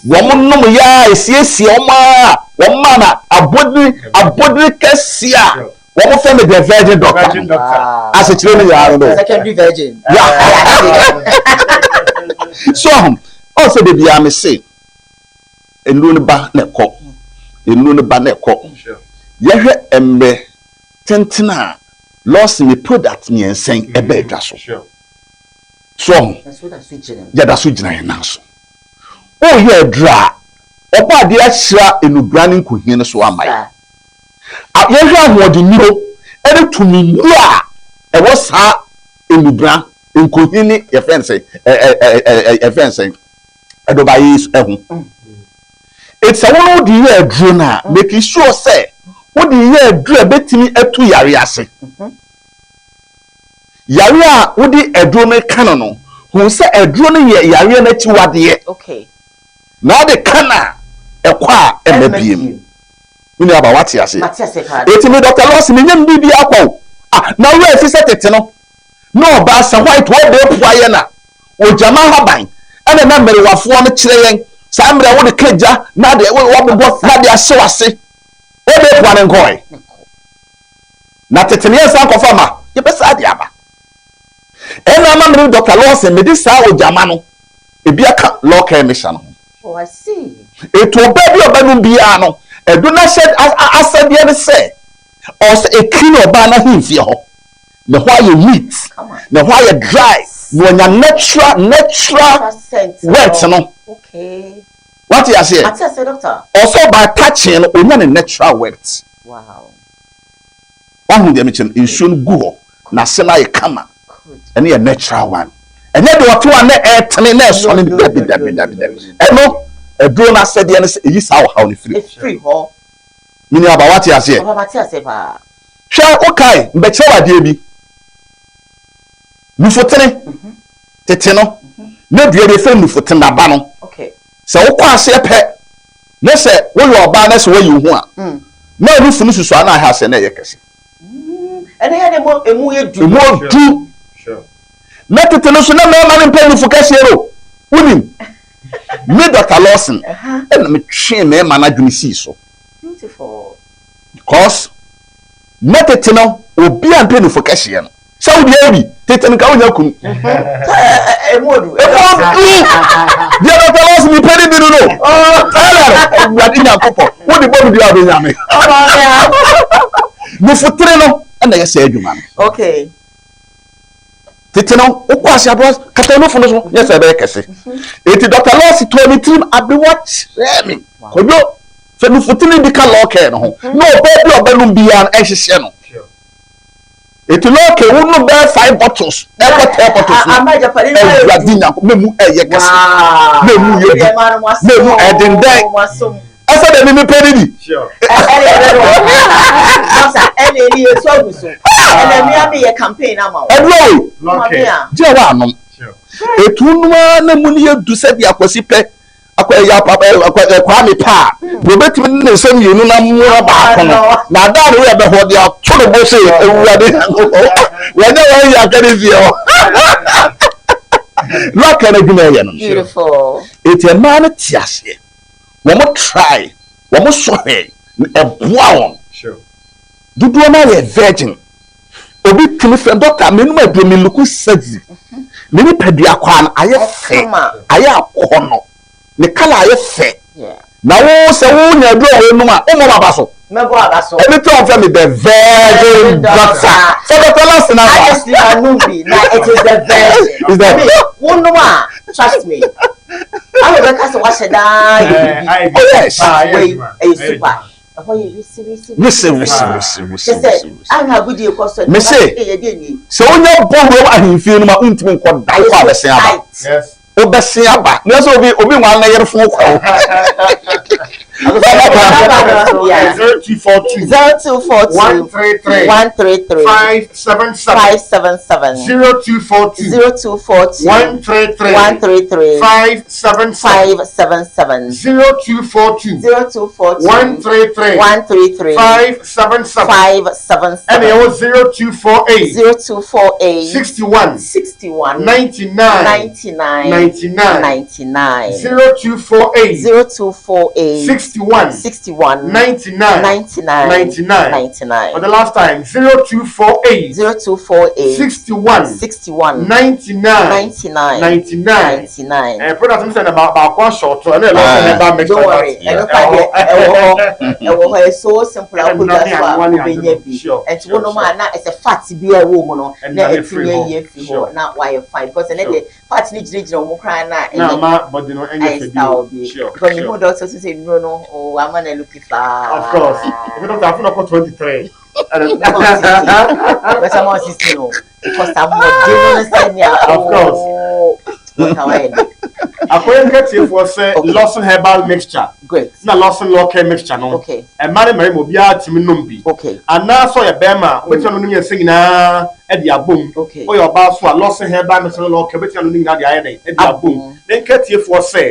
Speaker 14: wɔn nom yɛ a esiesie wɔn a wɔn maa na abodini abodini kɛseɛ a wɔn fɛ mi the virgin doctor no asekyerɛ mi nyinaa no.
Speaker 5: Secondary virgin.
Speaker 14: So ɔhom ɔn sɛ beebi a mi se nnuro no ba na ɛkɔ nnuro no ba na ɛkɔ yɛhwɛ mmerɛ tenten a lɔɔsi mi product mmiɛnsa yi ɛbɛ adwa so so ɔho yɛda so gyina yɛn nan so woyɛ aduro a ɔbɔ adeɛ ahyira nnubra ne nkohie no so ama yɛ yɛhwɛ ahoɔdennuro ne tumi nnuro a ɛwɔ saa nnubra nkohie ne yɛfrɛ no sɛ yɛfrɛ no sɛ ɛdɔbaeɛ yi ho eti sɛ wɔn wode yɛ aduro no a make sure sɛ wode yɛ aduro a ɛbɛtumi atu yare ase yare a wode aduro no ka no no hu sɛ aduro no yɛ yareɛ no akyiwadeɛ na wode ka no a ɛkɔ a ɛmma biem. Me nua ba wate aseɛ. Eti me Dr. Lawson menyɛ me biribi akɔ o. Ah, na wura efi sɛ tete no na ɔbaa sɛ white hɔ de poa yɛn a ogyama ahaban ɛna na mmerewafoɔ no kyerɛ yɛn saa mmerɛ wode ka gya na de wɔbobɔ na de ahyew ase ɔde poa no nkɔɛ. Na tete no yɛnsan kɔfa ma yɛbɛsaa de aba. Ɛna ama me ne Dr. Lawson mede saa ogyama no ebi aka law care mission ho.
Speaker 5: Oh, I see.
Speaker 14: Etu ɔbaa bi a ɔbɛnom biara no, ɛdo n'ahyɛ asɛdeɛ ne sɛ ɔwɔ sɛ ɛkiri ɔbaa n'ahemfie hɔ. Ne hɔ ayɛ neat, ne hɔ ayɛ dry, na ɔnya natural natural wet no.
Speaker 5: Okay.
Speaker 14: Wate aseɛ?
Speaker 5: Mate aseɛ, doctor.
Speaker 14: Ɔsɛ ɔbaa touching no, ɔnya ne natural wet.
Speaker 5: Wow.
Speaker 14: Wahu deɛ mekyerɛ no? Nsuo no gu hɔ, n'ase no ayɛ kama. Ɛno yɛ natural one. Ɛnyɛ deɛ ɔte hɔ a na ɛretene na ɛsɔne no. Dabi, dabi, dabi, dabi. Ɛno, aduro no asɛdeɛ ne sɛ ɛyi saa ɔhaw no firi hɔ.
Speaker 5: Ɛfiri hɔ.
Speaker 14: Me nua ba, wate aseɛ?
Speaker 5: Papa, mate aseɛ paa.
Speaker 14: Hwɛ, wokae, mbɛkyerɛ wo adeɛ bi. Nufotene, tete no, na dua bi yɛfrɛ no nufotene, n'aba no. Sɛ wokɔ aseɛ pɛ, na sɛ woyɛ ɔbaa na sɛ woayi wo ho a, na nufu no susu a na ahɛ aseɛ na ɛyɛ kɛse.
Speaker 5: Ɛno yɛ de mo emu yɛ du.
Speaker 14: Emu du. Na tete no so na mmarima no mpɛ nufu kɛseɛ no. Wonim, me Dr. Lawson ɛna metwee mmarima no adwene sii so.
Speaker 5: Beautiful.
Speaker 14: Because na tete no obi a mpɛ nufu kɛseɛ no. Sɛ wo deɛ bi tete no nka wonya kunu.
Speaker 5: Emu odu.
Speaker 14: Emu odu. Deɛ Dr. Lawson mi pɛ ne bi no no. Ɛna Awurade Nyankopɔn wo de bɔ mi dua bɛ nyame. Nufutiri no ɛna yɛ sɛ adwuma no.
Speaker 5: Okay.
Speaker 14: Tete no wokɔ ase aboa kata nufu no so nyɛ sɛ ɛbɛyɛ kɛse. Eti Dr. Lawson tɔɔ ne tirim abewa kyerɛɛ me. Kwadwo sɛ nufutiri bi ka lɔɔkɛɛ no ho na ɔbaa bi a ɔbɛnom biara no ɛnhyehyɛ no. Eti na ɔkɛ wo nom bɛyɛ five bottles ɛkɔ ten bottles no awurade nyanko na mu ɛyɛ kɛse na mu yɛ du na mu ɛdendɛn ɛsɛ dɛ mimi pɛ ne bi.
Speaker 5: Ɛduro
Speaker 14: gye wa anom.
Speaker 12: Etu nom ara na mu no yɛ du sɛdeɛ akwasi pɛ akwa ɛyɛ akwa ɛkwaa me pɛ a deɛ obetumi ne ne nsa mmienu na mmoa baako no na ada a ne werɛ bɛhɔ de ato ne bo sɛ awurade wɔnyɛ wɔn yɛ aka ne fie hɔ lɔkɛ no adwuma ɛyɛ no eti mmaa no te aseɛ wɔn try wɔn sɔ hwɛ na ɛboa wɔn dodoɔ no ayɛ virgin Obi tumi frɛ dɔkta menom aduro me look sexy me nipadua kwaa no ayɛ fɛ ayɛ akɔnɔ ne colour ayɛ fɛ na wo sɛ wo nya aduro a wonom a wommɔ m'aba so
Speaker 5: mɛbɔ aba so
Speaker 12: ɛno nti wɔn frɛ me the virgin doctor sɛ dɔkta last na ba
Speaker 5: honestly I know bi na it is the virgin
Speaker 12: is the
Speaker 5: wonom a trust me awo bɛka sɛ wahyɛ daa yɛ bibi
Speaker 12: oh yes
Speaker 5: wei ɛyɛ super Ɛhɔ yɛ wisiwisi.
Speaker 12: Wisi wisi wisi wisi.
Speaker 5: Kyɛ sɛ ahwɛ agodie kɔ so.
Speaker 12: Mese sɛ wonya bɔ wuram ahemfie no ma wontumi nkɔ da wokɔ abɛsen aba. Wobɛsen aba. Na sɛ obi obi nwa ne yere fo kɔ.
Speaker 15: 0242
Speaker 5: 0242
Speaker 15: 133
Speaker 5: 133
Speaker 15: 577
Speaker 5: 577
Speaker 15: 0242
Speaker 5: 0242
Speaker 15: 133
Speaker 5: 133
Speaker 15: 577
Speaker 5: 577
Speaker 15: 0242
Speaker 5: 0242
Speaker 15: 133
Speaker 5: 133
Speaker 15: 577
Speaker 5: 577
Speaker 15: ɛna ɛwɔ 0248
Speaker 5: 0248
Speaker 15: 61
Speaker 5: 61
Speaker 15: 99
Speaker 5: 99
Speaker 15: 99
Speaker 5: 99
Speaker 15: 0248
Speaker 5: 0248
Speaker 15: 61
Speaker 5: 61
Speaker 15: 99
Speaker 5: 99
Speaker 15: 99
Speaker 5: 99
Speaker 15: For the last time 0248
Speaker 5: 0248
Speaker 15: 61
Speaker 5: 61
Speaker 15: 99
Speaker 5: 99
Speaker 15: 99
Speaker 5: 99
Speaker 15: Eh, product mi sɛ na baako ahyɛ ɔtɔ ɛna ɛlɔ sɛ ɛba mixture
Speaker 5: Don't worry, ɛno pa deɛ ɛwɔ hɔ ɛwɔ hɔ ɛyɛ so simple a wokɔ dwa so a wobɛnya bi ɛnti wonom a na ɛsɛ fat bi a ɛwɔ mu no na ɛtumi ayi afiri hɔ na wayɛ fine because ɛnɛ deɛ fat no gyinagyina wɔn koraa na
Speaker 15: na ama body no ɛnyɛ
Speaker 5: ayɛ
Speaker 15: fɛ
Speaker 5: style
Speaker 15: bi
Speaker 5: bi
Speaker 15: sure
Speaker 5: because
Speaker 15: sure
Speaker 5: mehu doctor so sɛ nnuro no oh ama na look faa
Speaker 15: of course ebi doctor afo na ɔkɔ 23
Speaker 5: bɛsɛ ma ɔsisi no because ahoɔden no sɛnea
Speaker 15: Of course.
Speaker 5: oh wɔka wayɛ de
Speaker 15: akɔyɛ nkɛtiefoɔ sɛ Lawson herbal mixture
Speaker 5: great
Speaker 15: na Lawson law care mixture no
Speaker 5: okay
Speaker 15: ɛma ne mmarima obiara tumi nom bi
Speaker 5: okay
Speaker 15: anaasɛ ɔyɛ bɛrima a wobɛtumi anom ne mmiɛnsa nyinaa de abom
Speaker 5: okay
Speaker 15: woyɛ ɔbaa so a Lawson herbal mixture ne law care wobɛtumi anom ne nyinaa de ayɛ dɛn de abom ne nkɛtiefoɔ sɛ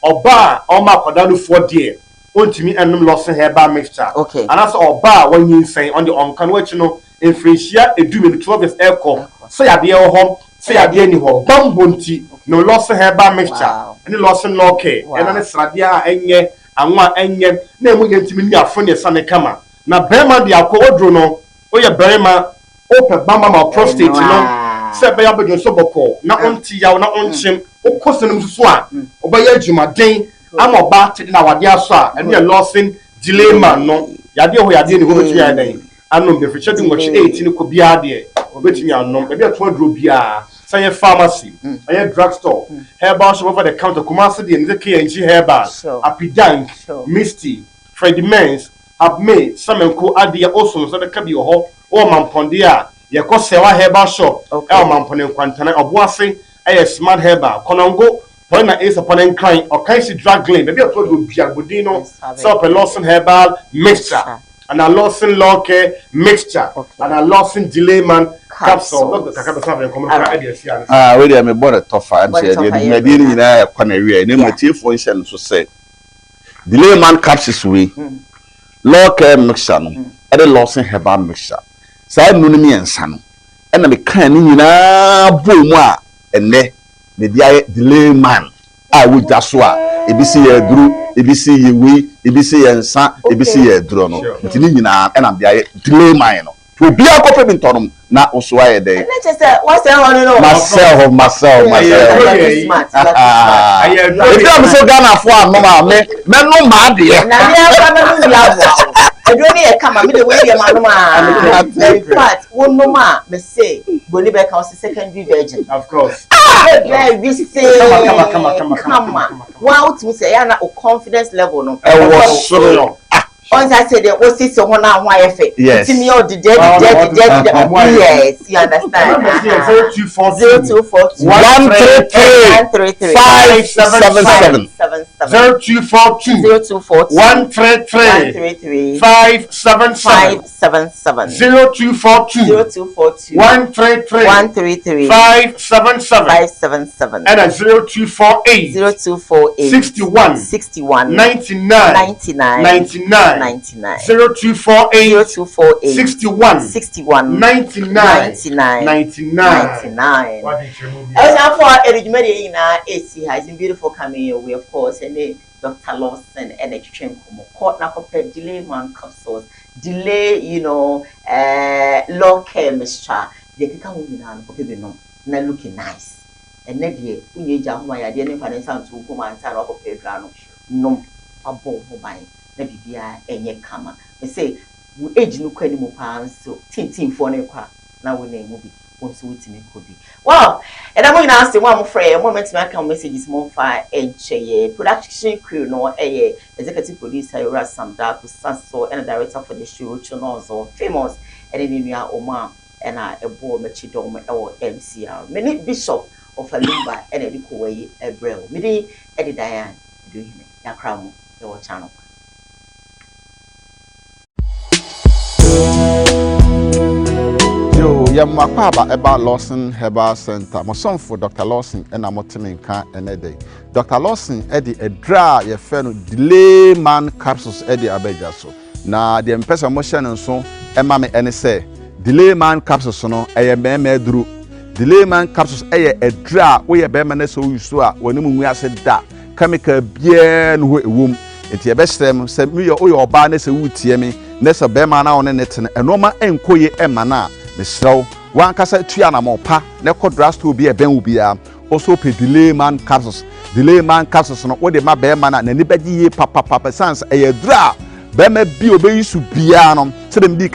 Speaker 15: ɔbaa a ɔma akwadaa no foɔ deɛ ɔntumi nnom Lawson herbal mixture
Speaker 5: okay
Speaker 15: anaasɛ ɔbaa a wanyinsɛn ɔno deɛ ɔnka no akyi no mfirinhyia 12 12 years ɛkɔ sɛ yadeɛ wɔ hɔ sɛ yadeɛ ni hɔ bambɔ nti no Lawson herbal mixture ne Lawson law care ɛna ne sradeɛ a ɛnyɛ anwa a ɛnyɛ na ɛmu yɛ ntumi ni afo ne ɛsane kama na bɛrima de akɔ oduro no woyɛ barima wopɛ bamba ma prostate no sɛ ɛbɛyɛ abɛdwo nso bɔkɔɔ na ɔnte yaw na ɔnkyem wokɔ sɛ no mu soso a wobɛyɛ adwumaden ama ɔbaa te na wadeɛ asɔ a ɛno yɛ Lawson delay man no yadeɛ hɔ yadeɛ ne hɔ bɛtumi ayɛ dɛn anom de mfirihyia 18 18 kɔ biara deɛ wobɛtumi anom baabi a ɛto aduro biara sɛ ɛyɛ pharmacy ɛyɛ drug store herbal shop over the counter Kumasi deɛ ne sɛ KNG herbal Apidank Misty Freddie Mens Abme Samenko adeɛ Oso nsa bɛka bi wɔ hɔ wɔ Mampɔnde a yɛkɔ Sɛwa herbal shop ɛwɔ Mampɔne Nkwantana Ɔboase ɛyɛ Smart herbal Kɔnɔngo Paulina Asa Pɔne Nkran Ɔkansi Drug Lane baabi a ɛto aduro biara bɔ din no sɛ ɔpɛ Lawson herbal mixture anaa Lawson Law Care mixture anaa Lawson Delay Man capsule. Dɔkta kakra bɛsa afei nkɔmmɔ no koraa ɛde asi ano.
Speaker 14: Ah, wei deɛ mebɔ no tɔfa, ɛm sɛ yɛde dwumadie no nyinaa ɛkɔ na awieɛ, na mmom atiefoɔ nhyɛ no so sɛ Delay Man capsules wei, Law Care mixture no, ɛne Lawson Herbal mixture, saa nnuro no mmiɛnsa no ɛna mekaa ne nyinaa bɔɔ mu a ɛnnɛ mede ayɛ Delay Man a ɛwɔ gya so a ebi se yɛ aduro, ebi se yɛ wei, ebi se yɛ nsa, ebi se yɛ aduro no. Nti ne nyinaa ɛna mede ayɛ Delay Man no. Nti obiara nkɔpɛ bi ntɔ nom na wo so ayɛ dɛn?
Speaker 5: Ɛnna kyerɛ sɛ wasɛe hɔ no no.
Speaker 14: Masɛe hɔ, masɛe hɔ, masɛe hɔ.
Speaker 5: Lucky smart, lucky smart.
Speaker 14: Ebi a me sɛ Ghanafoɔ anom a me mɛnom m'adeɛ.
Speaker 5: Na me ara mɛnom bi aboa wo. Aduro no yɛ kama, me de wei deɛ manom aa. Na in fact, wonom a mese broni bɛka wo sɛ secondary virgin.
Speaker 15: Of course.
Speaker 5: Ah! Bɛɛ wise
Speaker 15: Kama kama kama kama
Speaker 5: kama. Wa wotumi sɛ ɛyɛ a na o confidence level no.
Speaker 14: Ɛwɔ soro. Ah!
Speaker 5: Ɔnsa sɛ deɛ wosiesie ho na ho ayɛ fɛ.
Speaker 14: Yes.
Speaker 5: Timi yɛ ɔdedɛ dedɛ dedɛ dedɛ. Yes, you understand.
Speaker 15: 0242
Speaker 5: 0242
Speaker 14: 133
Speaker 5: 133
Speaker 14: 577.
Speaker 5: 77
Speaker 15: 0242
Speaker 5: 0242
Speaker 15: 133
Speaker 5: 133
Speaker 15: 577
Speaker 5: 577
Speaker 15: 0242
Speaker 5: 0242
Speaker 15: 133
Speaker 5: 133
Speaker 15: 577
Speaker 5: 577
Speaker 15: ɛna 0248
Speaker 5: 0248
Speaker 15: 61
Speaker 5: 61
Speaker 15: 99
Speaker 5: 99
Speaker 15: 99
Speaker 5: 99
Speaker 15: 0248
Speaker 5: 0248
Speaker 15: 61
Speaker 5: 61
Speaker 15: 99
Speaker 5: 99
Speaker 15: 99
Speaker 5: 99. Ɛsanfo a ɛde dwumadie yi nyinaa esi ha. It's been beautiful coming your way, of course. Ɛne Dr. Lawson ɛna ɛtwitwe nkɔmɔ. Kɔ na kɔpɛ Delay Man capsules, Delay law care mixture. Deɛ keka ho nyinaa no, kɔpɛ bi nom na looking nice. Ɛnɛ deɛ wonyɛ gya ahoma yadeɛ ne nfa ne nsa nto wo kɔn ansa na wakɔpɛ adura no nom abɔ wo ho ban na biribiara ɛnyɛ kama. Mɛ wo age no kɔ anim paa nso, tintinfoɔ no kɔ a na wo na emu bi, wɔn nso wotumi kɔ bi. Well, ɛda mo nyinaa ase, mo a mofrɛ yɛ, mo a mɛtumi aka mo messages, mo mfa nkyɛ yɛ. Production crew no ɛyɛ executive producer Yowura Sam Darko Saso, ɛna director for the show Chinozo Famous ɛne ne nua Omar ɛna ɛbɔ m'akyi dɔm ɛwɔ MCR. Me ne Bishop Ɔfa Lumba ɛna ɛde kɔwa yi ɛbrɛ o. Me din ɛde Diane Aduhene. Yakra mo ɛwɔ channel.
Speaker 14: Yo, yɛ mo akɔ aba ɛba Lawson Herbal Center. Mo sɔnfo Dr. Lawson ɛna mo te me nka ɛnɛ dɛ. Dr. Lawson ɛde adura a yɛfrɛ no Delay Man capsules ɛde aba dwa so. Na deɛ mpɛ sɛ mohyɛ no nso ɛma me ɛne sɛ Delay Man capsules no ɛyɛ mmarima aduro. Delay Man capsules ɛyɛ adura a woyɛ barima no sɛ woyi so a wɔne mu ngu ase da, chemical biara no hɔ ɛwɔ mu. Nti yɛbɛsrɛ m sɛ meyɛ woyɛ ɔbaa ne sɛ woretie me ne sɛ bɛrima no a wo ne ne te no ɛnoɔma ɛnkɔ yie ɛma no a, mesrɛ wo, wankasa tua anammɔn pa na ɛkɔ drugstore bi a ɛbɛn wo biara, ɔso pɛ Delay Man capsules. Delay Man capsules no, wode ma bɛrima no a, n'ani bɛgye yie papapapa, ɛsiane sɛ ɛyɛ aduro a bɛrima bi a ɔbɛyi so biara no sɛdeɛ medi.